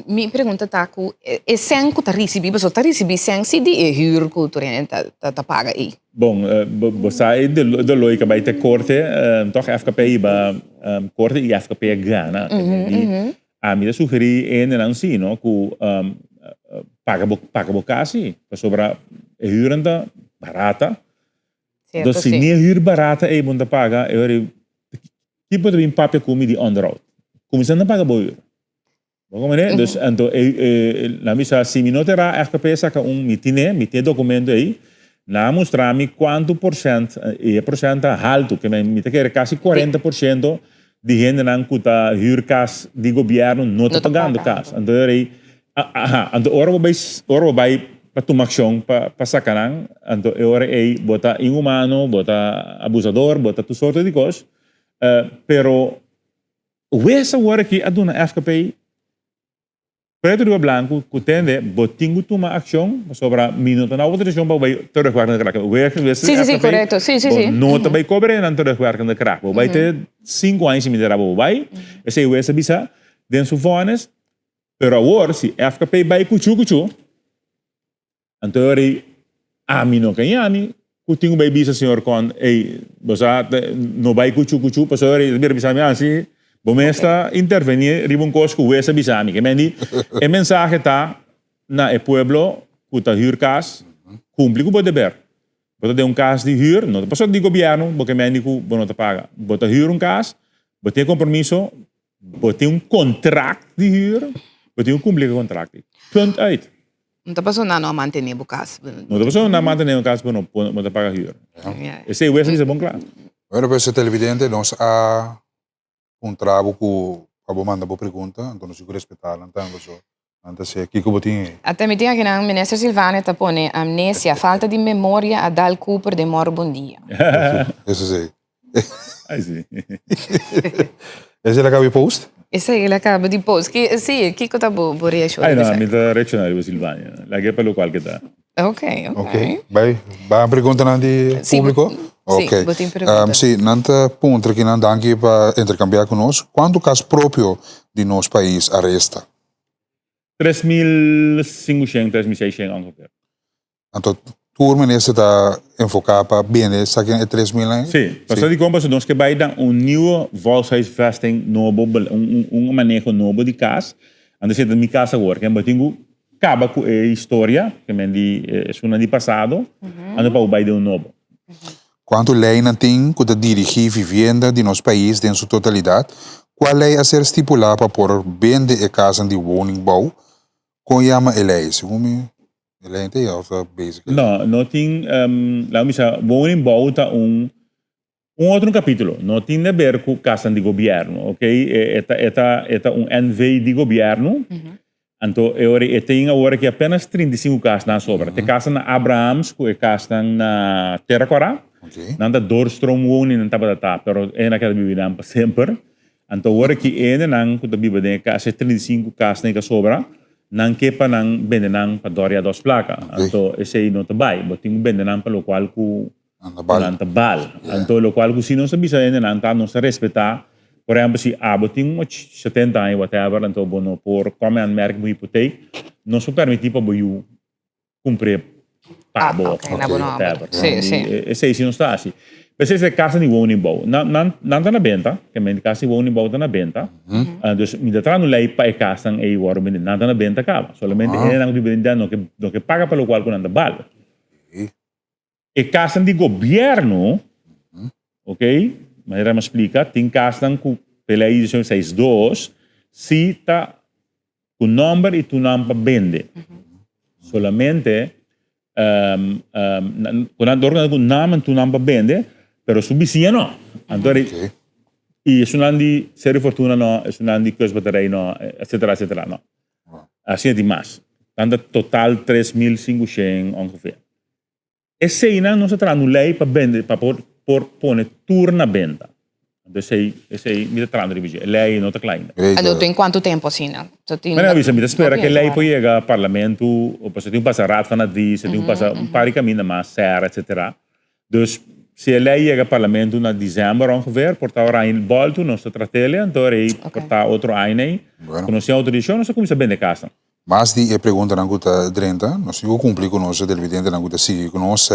mi pregunta ta ku e sèn ku ta risibí, pasobra ta risibí sèn si di e hür ku tur hende ta ta paga ei. Bon, bo sa e doloi ku a bai te korte, tòg FKP a hiba korte i FKP a gana. Ami ta sugerí e hendenan si, no, ku paga bo paga bo kas si, pasobra e hürnan ta barata. Cierto, Dus si sí. ni e huur barata ei bo ta paga, e ora ki bo ta bin papia ku mi di onderhoud? Kuminsá na paga bo huur. Bo komprende? Dus anto e e nan bisa si mi no ta era FKP saka un mi tine, mi tin e dokumento ei, nan a mustra mi kuantu porshènt, i e porshènt ta haltu, ke men mi ta kere kasi 40% di hendenan ku ta huur kas di gobièrnu no ta pagando kas. Anto e ora ei Aha, anto ora bo bai, ora bo bai pa tuma akshon pa pa saka nan, anto e ora ei bo ta inhumano, bo ta abusador, bo ta tur sorto di kos. Pero wes awor aki a duna FKP pretu riba blanku ku tende bo tin ku tuma akshon pasobra mi no ta na outorisashon pa bo bai terugwerkende kracht. Wes wes Sí, sí, sí, FKP korekto. Sí, sí, bo sí. no ta bai kobra nan terugwerkende kracht. Bo bai te sinku aña si mi ta ra bo bai. Esei wes a bisa den su vònes. Pero awor si FKP bai kuchu kuchu, anto e ora ei ami no ka yami ku tin ku bai bisa señor Con, ey bo sa no bai kuchu kuchu pasobra e ora ei ta bira bisa mi ah si. Bo mes ta intervení riba un kos ku wes a bisa mi. Ke men di, e mensahe ta na e pueblo ku ta hür kas, kumpli ku bo deber. Bo ta den un kas di hür, no ta pasobra di gobièrnu, bo ke men di ku bo no ta paga. Bo ta hür un kas, bo tin e kompromiso, bo tin un kontrakt di hür, bo tin ku kumpli ku e kontrakt ei. Punt uit. No ta pasobra nan no a mantené bo kas. No ta pasobra nan a mantené bo kas bo no bo ta paga hür. Esei wes a bisa bon kla. Bueno pues televidente nos a puntra bo ku pa bo manda bo pregunta anto nos tin ku respetá nan tambe pasobra nan ta se kiko bo tin ei. Ata mi tin akinan Minister Silvania ta pone amnesia, falta di memoria a dal Cooper den mòru bon dia. Eso si. Ai si. Esei el a kaba di post? Esei el a kaba di post. Ki, si, kiko ta bo, bo reakshon Ai no, mi ta reakshoná riba Silvania. Lag'é pa lokual ke ta. Ok, ok. Ok, bai, bai un preguntanan di públiko? Si, Ok. bo tin pregunta. Si, nan ta puntra kinan danki pa interkambiá ku nos. Kuantu kas propio di nos pais a resta? 3500, 3600 ongeveer. Anto tur minister ta enfoká pa bende esaki e 3000 ei? Sí, pasobra dikon pasobra nos ke bai na un nieuwe volkshuisvesting nobo, un maneho nobo di kas. Anto esei ta mi kas awor, ke bo tin ku kaba ku e historia, ke men di esunnan di pasado, anto pa bo bai den un nobo. Kuantu leinan tin ku ta dirigí vivienda di nos pais den su totalidat? Kua lei a ser stipulá pa por bende e kasnan di woningbouw? Kon yama e lei? Segun mi E lei ta ya of ta basic? No, no tin, laga mi bisa, woningbouw ta un un otro capítulo. No tin de ber cu casnan di gobierno, ok? E ta e ta e ta un NV di gobierno. Anto e ora e tin awor aki apenas 35 casnan sobra. Te casnan na Abrahams cu e casnan na Tera Cora. Nan ta doorstroomwoning nan tabata ta, pero e na keda bibi nan pa semper. Anto awor aki e hendenan cu ta biba den e cas, e 35 casnan cu a sobra, Nan ke pa nan bende nan pa dòria dos plaka. Anto esei no ta bai. Bo tin ku bende nan pa lokual ku nan ta bal. Anto lokual ku si nos ta bisa hendenan ta nos ta respetá. Por ehèmpel si abo tin un 70 aña whatever anto bo no por kòm e aanmerking bo hipoteek, nos por permití pa bo yu kumpr'é pa bo Ah, ok, na bo nomber. Sí, sí. Esei si nos ta hasi. P'esei e kasa di woningbouw. Nan, nan, nan ta na benta, ke men kasa di woningbouw ta na benta. Dus mi ta traha un lei pa e kasnan ei wòrdu bendí. Nan ta na benta kaba. Solamente hendenan ku ta biba den dja no ke, no ke paga pa lokual ku nan ta bal. E kasnan di gobièrnu, ok, manera mi a splika, tin kasnan ku p'e lei di 6 2 si ta ku nòmber i tu nan pa bende. Solamente ku nan dor ku nam en tu nan pa bende, pero su bisiña no. Anto i esunnan di Seru Fortuna no, esunnan di Kustbatterij no, etcetera, etcetera no. Asina tin mas. Nan ta total 3500 ongeveer. Eseinan nos a traha un lei pa bende, pa por por pone tur na benta. Anto esei, esei mi ta trahando riba dje. E lei no ta kla ainda. Anto tin kuantu tempu asina? So tin Mira bisa, mi ta spera ku e lei por yega parlamento, pasobra tin ku pasa Raad van Advies, tin ku pasa un par di kaminda mas, SER, etcetera. Dus si e lei yega parlamento na december ongeveer, por ta ora aña bolto nos ta trat'el, anto rei por ta otro aña ei. Ku nos tin outorisashon nos ta kuminsá bende kasnan. Mas di e preguntanan ku ta drenta, nos tin ku kumpli ku nos televidentenan ku ta sigui ku nos.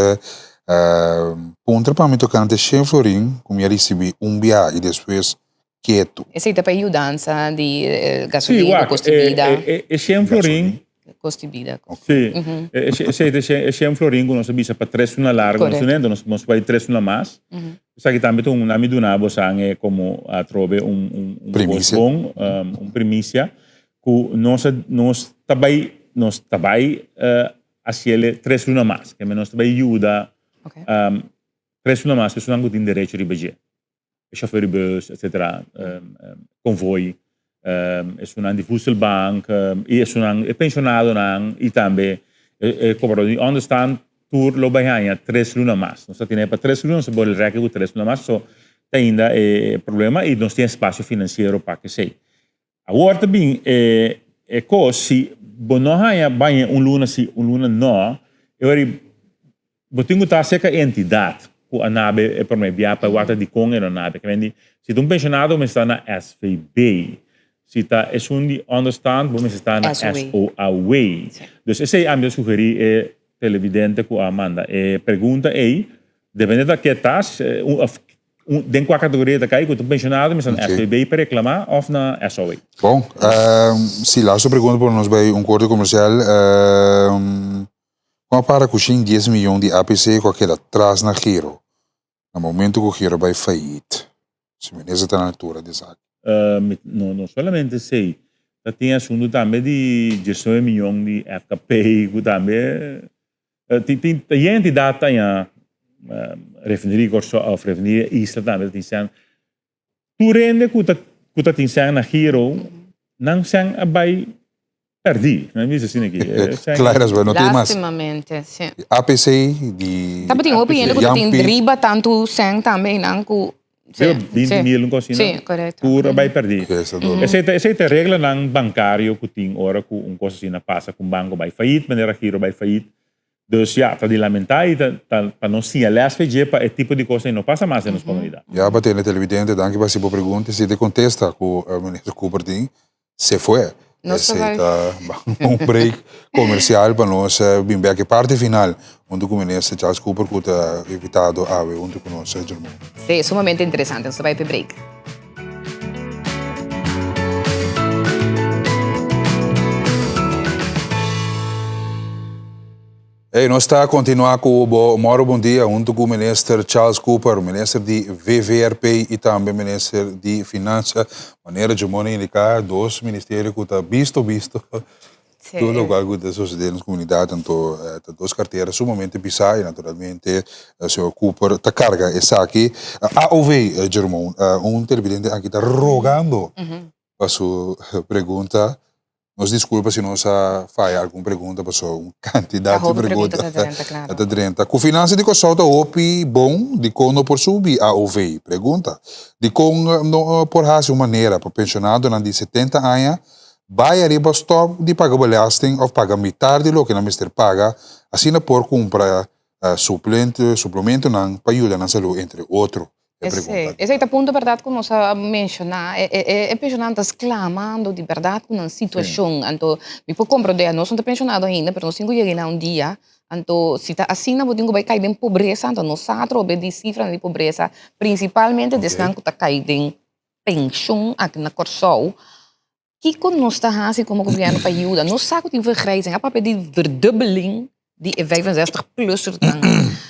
Puntra pa mi tokante shen florin ku mi a risibí un bia i despues ketu. Esei ta pa e yudansa di gasolina, kost di bida. E shen florin. Kost di bida. Sí, esei ta e shen florin ku nos a bisa pa tres luna largu. Nos nos bai tres luna mas. Esaki tambe ta un, ami duna bo san e komo atrobe un kos bon, un primisia. Ku nos a nos ta bai nos ta bai hasiele tres luna mas. Keme nos ta bai yuda tres luna mas personanan ku tin derecho riba dje. E shofer di bus etcetera, konvoi, esunnan di voedselbank i esunnan e penshonadonan i tambe e kobrador di onderstand tur lo bai haña tres luna mas. Nos ta tene pa tres luna, nos ta bori rèki ku tres luna mas, so ta ainda e problema i nos tin espasio finansiero pa kesei. Awor ta bin e e kos, si bo no haña baña un luna si un luna no, e ora bo tin ku ta serka e entidat ku a nabe e promé bia pa e wak ta dikon e no nabe. Ke men di, si ta un penshonado bo mester ta na SVB, si ta esun di onderstand bo mester ta na SOAW. Dus esei ami ta sugerí e televidente ku a manda e pregunta ei, depende ta ke tas, of. Den kua kategoria ta kai ku ta un penshonado mester na SVB pa reklamá òf na SOA. Bon, si laatste pregunta por nos bai un korte komersial. Kon a para ku shin dies miyon di APC ku a keda tras na Giro na momento ku Giro bai fayit? Si minister ta na altura di esaki. No, no solamente esei, ta tin asuntu tambe di diesnuebe miyon di FKP ku tambe Tin tin ta yen entidat ta ña Refineria Kòrsou òf Refineria Isla tambe ta tin sèn. Tur hende ku ta ku ta tin sèn na giro, nan sèn a bai pèrdí. Nan bisa asina aki. Claro, no tin mas. Lastimamente, si. APC di Tabatin hopi hende ku ta tin riba tantu sèn tambe einan ku Sí, 20 mil un cosina. Sí, correcto. Tur a bai perdí. Esei ta esei ta reglanan bancario cu tin ora cu un cos asina pasa cu un banco bai failliet, manera Giro bai failliet. Dus ya, ta di lamentá y ta ta pa nos siña les fe dje pa e tipo di cosnan no pasa mas den nos comunidad. Ya pa tene televidente, danki pa hasi bo pregunta. Si te contesta cu Minister Cooper tin, Se fue. Nos ta Esey bai. ta un break comercial pa nos bin bek e parti final hunto cu Minister Charles Cooper cu ta invitado awe hunto cu nos Jermoon. Sí, sumamente interesante. Nos ta bai p'e break. Hey, nos ta continua cu bo Moro Bon Dia hunto cu Minister Charles Cooper, Minister di VVRP y tambe Minister di Finanza. Manera Jomon a indica, dos ministerio cu ta bisto bisto Sí. tur locual cu ta sucede den nos comunidad. Anto eh, ta dos cartera sumamente pisa y naturalmente eh, señor Cooper ta carga esaki. AOV, eh, Jermon, eh, un televidente aki ta rogando pa su pregunta. Nos disculpa si nos a faya algun pregunta pasobra un cantidad di pregunta ta drenta. Cu finansa di Kòrsou ta hopi bon, dikon no por subi AOV? Pregunta. Dikon no por hasi un manera pa pensionadonan di 70 aña bai ariba stop di paga belasting of paga mitar di loke nan mester paga, asina por cumpra suplementonan pa yuda nan salud entre otro? E pregunta. Esei ta punto berdad cu nos a menciona. E pensionadonan ta sclamando di berdad cu nan situacion. Anto mi por comprende, nos no ta pensionado ainda, pero nos tin cu yega na un dia. Anto si ta asina bo tin cu bay cay den pobresa, anto nos sa atrobe di cifranan di pobresa, principalmente di esnan cu ta cay den pension aki na Corsou. Kiko nos ta hasi komo gobièrnu pa yuda? Nos sa ku tin vergrijzing, a papia di verdubbeling di e 65 plussernan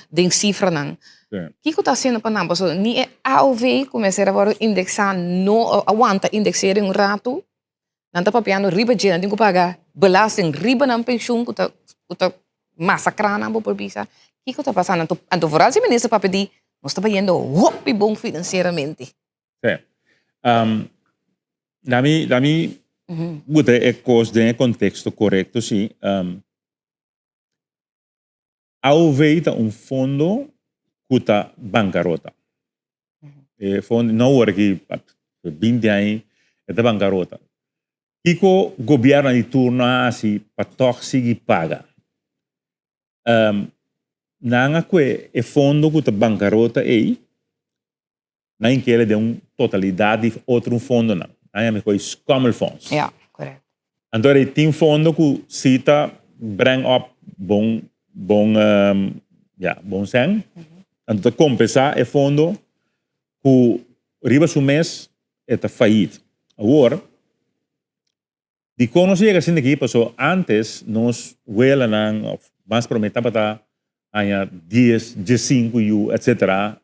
den sifranan. Kiko ta hasiendo pa nan? Pasobra ni e AOV ku mester a wòrdu indeksá no a wanta indeksering un ratu. Nan ta papiando riba dje, nan tin ku paga belasting riba nan penshun ku ta ku ta masakrá nan bo por bisa. Kiko ta pasando? Anto anto foral si minister papia di nos ta bayendo hopi bon finansieramente. Sí. Um, lami, lami mm -hmm. buta e kos den e konteksto korekto, sí. Um, AOV ta un fondo ku ta bankarota. Mm -hmm. E fondo, no awor ki 20 aña, e ta bankarota. Kiko gobierno di turno a hasi pa tòg sigui paga? Um, nan a kue e fondo ku ta bankarota ei, Nan inkele den un totalidat di otro fondonan. Nan yama e schommelfonds. Ja, correct. Anto er tin fondo ku si ta breng op bon bon ja, bon sèn. Anto ta kompensá e fondo ku riba su mes e ta fayit. Awor, Dikon nos yega asinta aki? Pasobra antes nos welanan of mas prome tabata haña dies, diesinku yu etcetera.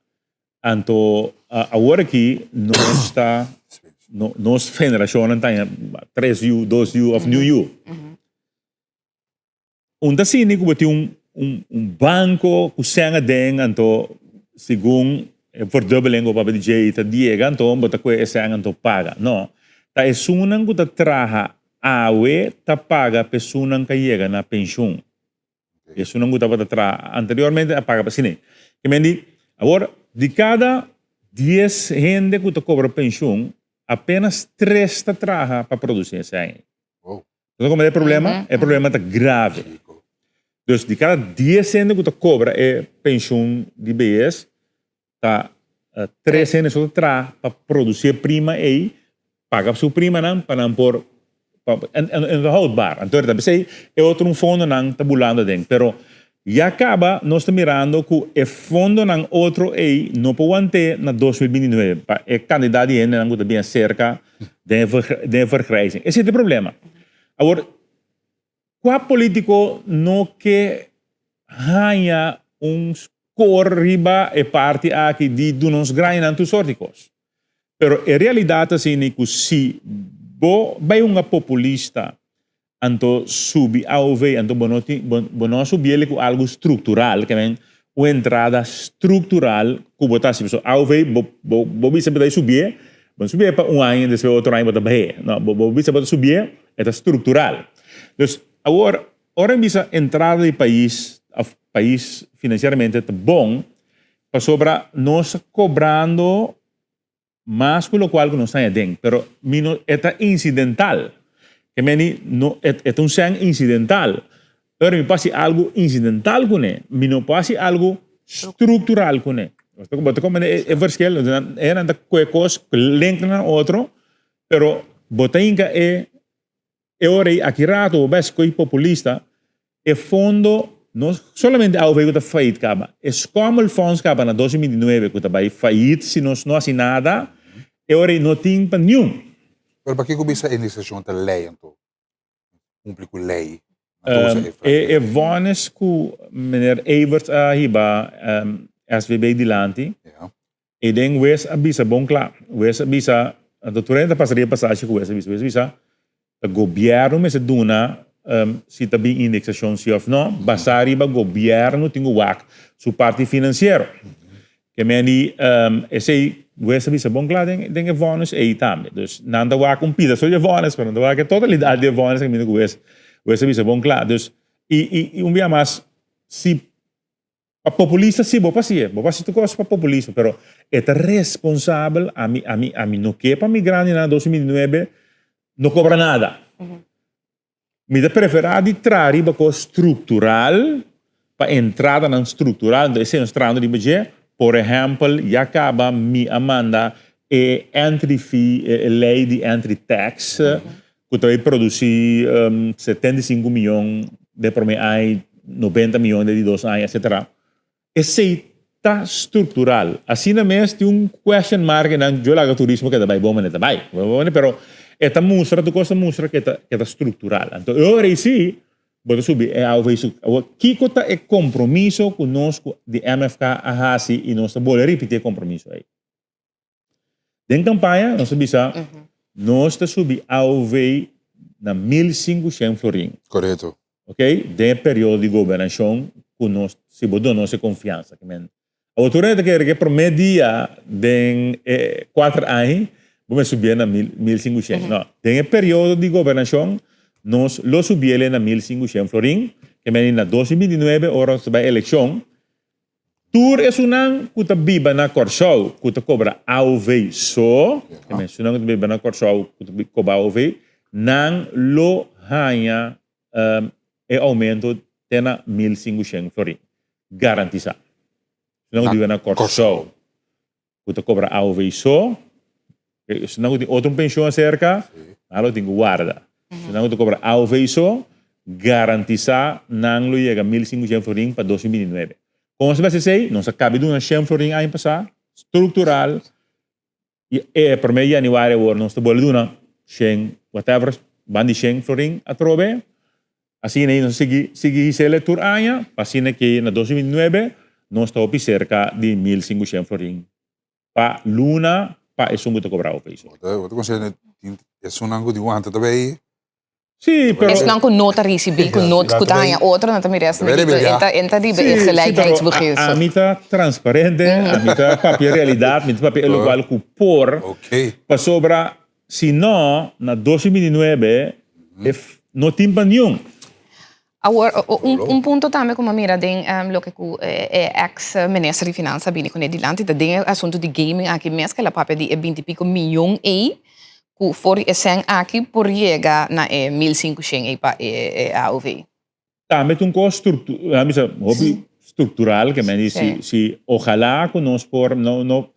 Anto awor aki nos ta nos generashonnan ta haña tres yu, dos yu of niun yu. Un ta sinti ku bo tin un un un banko ku sèn aden anto segun e verdubbeling ku bo papia di dje ta yega anto bo ta kue e sèn anto paga. No, ta esunnan ku ta traha awe ta paga pa esunnan ku a yega na penshun. Esunnan ku tabata traha anteriormente a paga pa asina. Ke men di awor di kada dies hende ku ta kobra penshun apenas tres ta traha pa produsi e sèn. Bo ta comprende e problema? E problema ta grave. Dus di cada dies hende cu ta cobra e pensioen di BS, ta tres hende so ta traha pa produci e prima ey, paga su primanan pa nan por, en ta houdbaar. Anto ta pesey e otro fondonan ta bulando aden. Pero. Ya kaba nos ta mirando ku e fondonan otro ei no por want'é na 2029 pa e kantidat di hendenan ku ta bien serka den e vergrijzing. Esei ta e problema. Awor, kua politiko no ke haña un skor riba e parti aki di duna nos grandinan tur sort di kos? Pero e realidat ta asina ku si bo bai hunga populista Anto subi aov, anto bo no tin, bo, bo no a subi el ku algu struktural, ke men un entrada struktural ku bo ta hasi. Pasobra aov, bo, bo, bo bisa bo ta subié, bo no subié pa un aña, despues otro aña bo ta bah'é. No, bo, bo bisa bo ta subié, e ta struktural. Dus, awor, ora mi bisa entrada di pais, òf pais finansieramente ta bon, pasobra nos ta kobrando Mas ku lokual ku nos ta haña den, pero mi no, e ta insidental. Ke meni no, e, e ta un sèn insidental. Pero mi por hasi algu insidental kuné, mi no por hasi algu struktural kuné. Bo ta komprende e, e verschil? E nan ta kue kos, link nan otro, pero bo ta hinka e E ora ei aki rato bo bai skohi populista, e fondo no solamente AOV ku ta fayit kaba, e schommelfonds kaba na 2029 ku ta bai fayit si nos no hasi nada, e ora ei no tin pa niun. Pero pakiko bisa e indexashon ta lei anto? Kumpli ku lei na dos e E e vonnis ku meneer Everts a hiba SVB dilanti, E den wes a bisa bon kla. Wes a bisa, anto tur hende ta pasa riba pasashi ku wes a bisa. Wes a bisa, ta gobièrnu mester duna si ta bin indeksashon si òf no, basá riba gobièrnu tin ku wak su parti finansiero. Ke men di esei wes a bisa bon kla den den e vònis ei tambe. Dus nan ta wak un pida so di e vònis, pero nan ta wak e totalidat di e vònis kaminda ku wes wes a bisa bon kla. Dus i i un bia mas si Pa populista si bo por hasié, bo por hasi tur kos pa populismo, pero e ta responsabel, ami ami ami no ke pa mi grandinan 2029 no kobra nada. Mi ta preferá di traha riba kos struktural, pa entradanan struktural, enton esei nos trahando riba dje, por ehèmpel ya kaba mi a manda e entry fee, e lei di entry tax, ku ta bai produsí 75 miyon den promé aña i 90 miyon den di dos aña, etcetera. Esei ta struktural. Asina mes tin un question mark einan, yo laga turismo keda bai bon manera ta bai, pero e ta mustra, tur kos ta mustra ku e ta ku e ta struktural. Anto e ora ei si bo ta subi e AOV su. Awor kiko ta e kompromiso ku nos ku di MFK a hasi i nos ta bolbe ripití e kompromiso ei? Den kampaña nos a bisa nos ta subi AOV na 1500 florin. Korekto. Ok, den e periodo di gobernashon ku nos, si bo duna nos e konfiansa. Ke men, awor tur hende ta kere ku e promé dia den e kuater aña bo mester subié na mil, 1500. No, den e periodo di gobernashon nos lo subié na 1500 florin, ke men na 2029 ora nos ta bai elekshon, Tur esunnan ku ta biba na Kòrsou ku ta kobra AOV so, esunnan ku ta biba na Kòrsou ku ta kobra AOV, nan lo haña e oumento te na 1500 florin, garantisá. Esunnan ku ta biba na Kòrsou ku ta kobra AOV so, Esnan ku tin otro penshon aserka, nan lo tin ku warda. Esnan ku ta kobra AOV so, garantisá nan lo yega 1500 florin pa 2029. Kon nos a basa esei? Nos a kabi duna shen florin aña pasá, struktural, i e promé di yanüari awor nos ta bolbe duna shen, whatever, ban di shen florin atrobe. Asina ei nos a sigui sigui his'el tur aña, pa asina ke na 2029 nos ta hopi serka di 1500 florin. Pa luna pa esun ku ta kobra OP. Bo ta bo ta konsidera tin esunnan ku di wanta ta bay. Sí, pero. Esunnan ku no ta risibí, ku no ku ta haña otro, nan ta mira esnan di e ta e ta riba e gelijkheidsbeginsel. Ami ta transparente, ami ta papia realidat, mi ta papia e lokual ku por. Pasobra si no, na 2029 e no tin pa niun. Awor, un punto tambe ku mi a mira den loke ku e eks minister di finansa a bini kuné dilanti ta den e asuntu di gaming aki mes ku el a papia di e binti piko miyon ei ku for di e sèn aki por yega na e 1500 ei pa e AOV. Tambe ta un kos a bisa hopi struktural ke men di si si ojalá ku nos por no no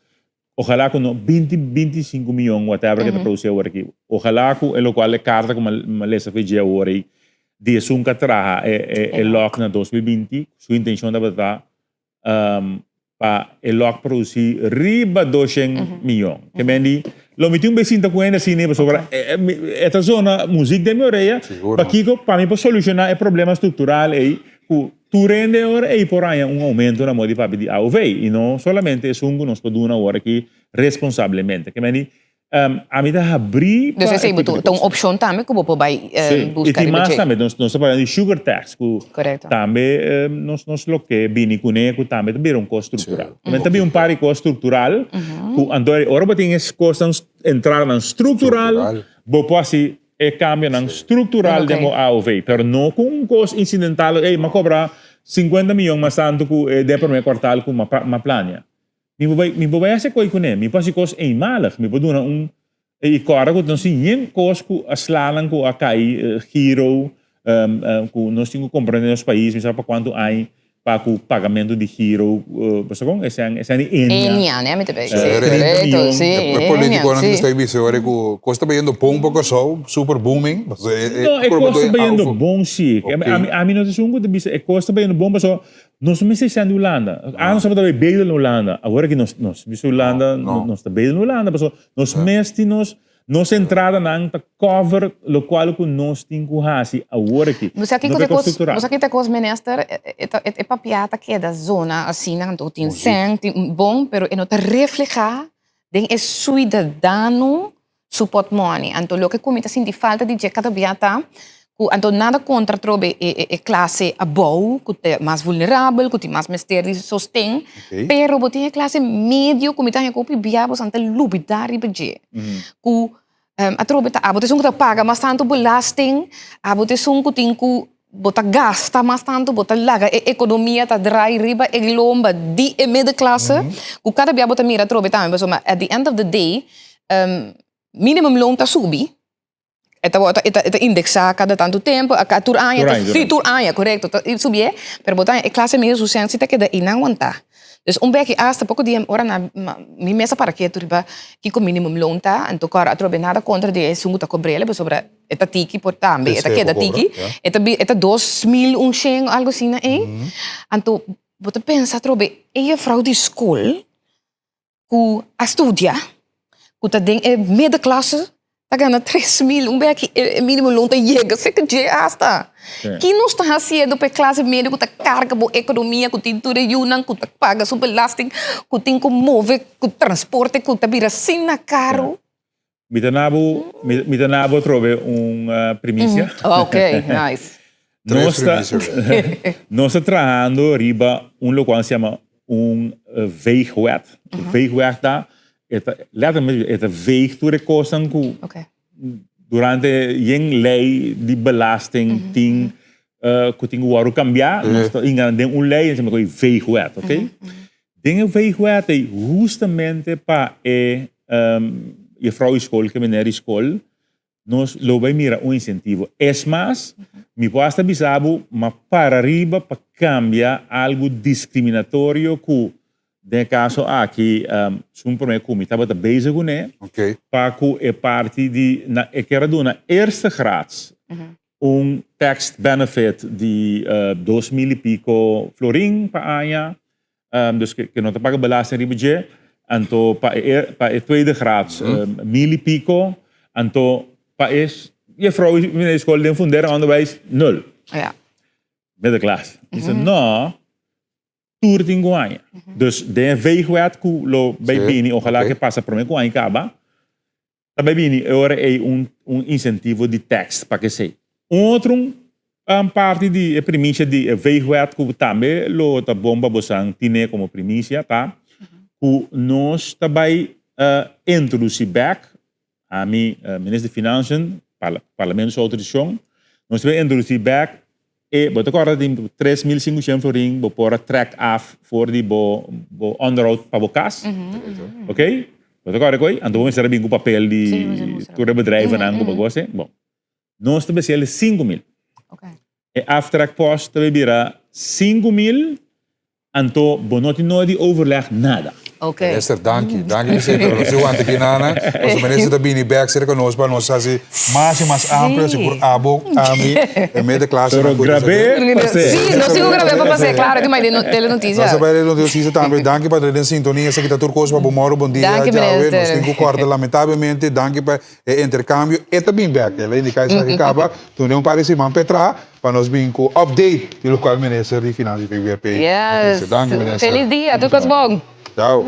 ojalá ku no binti 25 miyon whatever ke ta produsi awor aki ojalá ku e lokual e karta ku mi a lesa for dje awor ei. di esun ku a traha e lòk na 2020, su intenshon tabata pa e lòk produsí riba doshen miyon. Ke men di, lo mi tin un bes sinta ku hende asina pasobra e ta zona muzik den mi orea, pakiko pa mi por solushoná e problema struktural ei ku tur hende ora ei por haña un oumento na moda di papia di aov i no solamente esun ku nos por duna awor aki responsablemente. Ke men di, Ami ta habrí pa Dus esei e tipo di ta un kosnan. opshon tambe ku bo por bai Sí, i buska tin riba mas dje. tambe. Nos nos ta papia di sugar tax ku Korekto. tambe nos nos lo ke bini kuné ku tambe ta bira un kos struktural. Sí. Tambe ta bin un par di kos struktural ku anto ora bo tin e kosnan entradanan struktural Struktural. bo por hasi e kambionan struktural den Ok. bo AOV. Pero no ku un kos insidental, ey m'a kobra sinkuenta miyon mas tantu ku den e promé kuartal ku m'a m'a plania. Mi por bai, mi por bai hasi koi kuné, mi por hasi kos eenmalig, mi por duna un, i kòrda ku nos tin yen kos ku a slanan ku a kai, giro, ku nos tin ku komprendé nos pais, mi sa pa kuantu aña pa ku pagamentu di giro, bo sa kon? Esei esei di Enia. Enia, ne, mi ta bay. Sí, Korekto, miyon. sí, E Enia, politikonan sí. ku ta bisa ora ku kos ta bayendo bon pa Kòrsou, super booming, pasobra e e No, e kos ta bayendo bon sí. Ok. Ami ami no ta esun ku ta bisa e kos ta bayendo bon pasobra Nos no mester sende Hulanda. Antes nos tabata bay bedel na Hulanda. Awor aki nos nos bisa Hulanda, nos ta bedel na Hulanda pasobra nos mes tin nos nos entradanan ta cover locual cu nos tin cu haci awor aki. Bo sa No kiko ta ta cos kos, structural. bo sa kiko ta kos minister, e ta e papia ta keda zona asina anto tin sèn, tin bon, pero e no ta refleha den e suidadano su potmoni. Anto loke ku mi ta sinti falta di dje kada bia ta ku anto nada kontra atrobe e e e klase abou ku ta mas vulnerabel, ku tin mas mester di sosten, pero bo tin e klase medio ku mi ta haña ku hopi bia boso ta lubida riba dje. Ku atrobe ta abo ta esun ku ta paga mas tantu belasting, abo ta esun ku tin ku Bo ta gasta mas tantu, bo ta laga e ekonomia ta drai riba e lomba di e middenklasse, ku kada bia bo ta mira atrobe tambe, pasobra at the end of the day, minimumloon ta subi, e ta e ta e ta indeksá kada tantu tempu, tur aña, si tur aña, korekto, ta subié, pero bo ta e klase medio sosial si ta keda einan wantá. Dus un beki asta poko dia ora na mi mes a para ketu riba kiko minimumloon ta, anto kòrda atrobe nada kontra di esun ku ta kobr'el, pasobra E ta tiki por tambe, e ta keda tiki. E ta e ta 2100 algo asina ei. Anto bo ta pensa atrobe e juffrouw di skol ku a studia, ku ta den e middenklasse, ta gana 3000, un beki e minimo loon ta yega seka dje asta. Ki nos ta hasiendo pa e klase medio ku ta karga bo ekonomia, ku tin tur e yunan, ku ta paga su belasting, ku tin ku move ku transporte ku ta bira asina karu? Mi ta na bo, mi ta na bo atrobe un primisia. Ok, nice. Nos ta, nos ta trahando riba un lokual se yama un veegwet. Veegwet ta, e ta, letterlijk, e ta veeg tur e kosnan ku durante yen lei di belasting tin ku tin ku wòrdu kambiá. Nos ta hinga den un lei, nos ta yama veegwet, ok? Den e veegwet ei hustamente pa e juffrouw di skol ku e meneer di skol nos lo bai mira un insentivo. Es mas, mi por hasta bisa bo ma para riba pa kambia algu diskriminatorio ku den e kaso aki sun prome ku mi tabata bezig kuné pa ku e parti di na e kier a duna eerste graads un tax benefit di 2000 y pico florin pa aña, dus ke no ta paga belasting riba dje, anto pa e pa e tweede graads mil y pico, anto pa e juffrouw y meneer di school den fundering onderwijs nul. Middenklas. Dice no. Tur tin ku haña. Dus den e veegwet ku lo bay bini, ojalá ke pasa prome ku aña kaba, ta bay bini e ora ei un un insentivo di tax pa kesei. Un otro parti di e primisia di e veegwet ku tambe lo ta bon pa bosan tine komo primisia ta ku nos ta bay introdusi bek, ami Minister di Financiën, Parlamento su outorisashon, nos ta bay introdusi bek E bo ta kòrda tin 3500 florin bo por a trek af for di bo bo onderhoud pa bo kas. Ok? Bo ta kòrda koi? Anto bo mester a bin ku papel di tur e bedrijvennan ku bo gosi. Bon. Nos ta besi el 5000. E aftrekpost ta bira 5000 anto bo no tin nodig di overleg nada. Minister, danki. Danki p'esei, pero nos tin wanta aki nana. Pasobra minister ta bini bek serka nos pa nos hasi mas i mas amplio, si por abo, ami, e mete klasenan Pero ku ta grab'é pa ser. Sí, nos tin ku grab'é pa pas'é, klaro, tin mai den telenotisia. Nos ta bai den telenotisia tambe. Danki pa ta den sintonia. Esaki ta tur kos pa bo mòru. Bon dia, Danki, djawe. Nos minister. tin ku kòrta lamentablemente. Danki pa e interkambio. E ta bin bek. El a indiká esaki kaba. Tune un par di siman p'e traha pa nos bin ku update di lokual minister di Finansia VVRP a Yes. bisa. Danki, minister. Felis dia. Tur kos bon. Chao.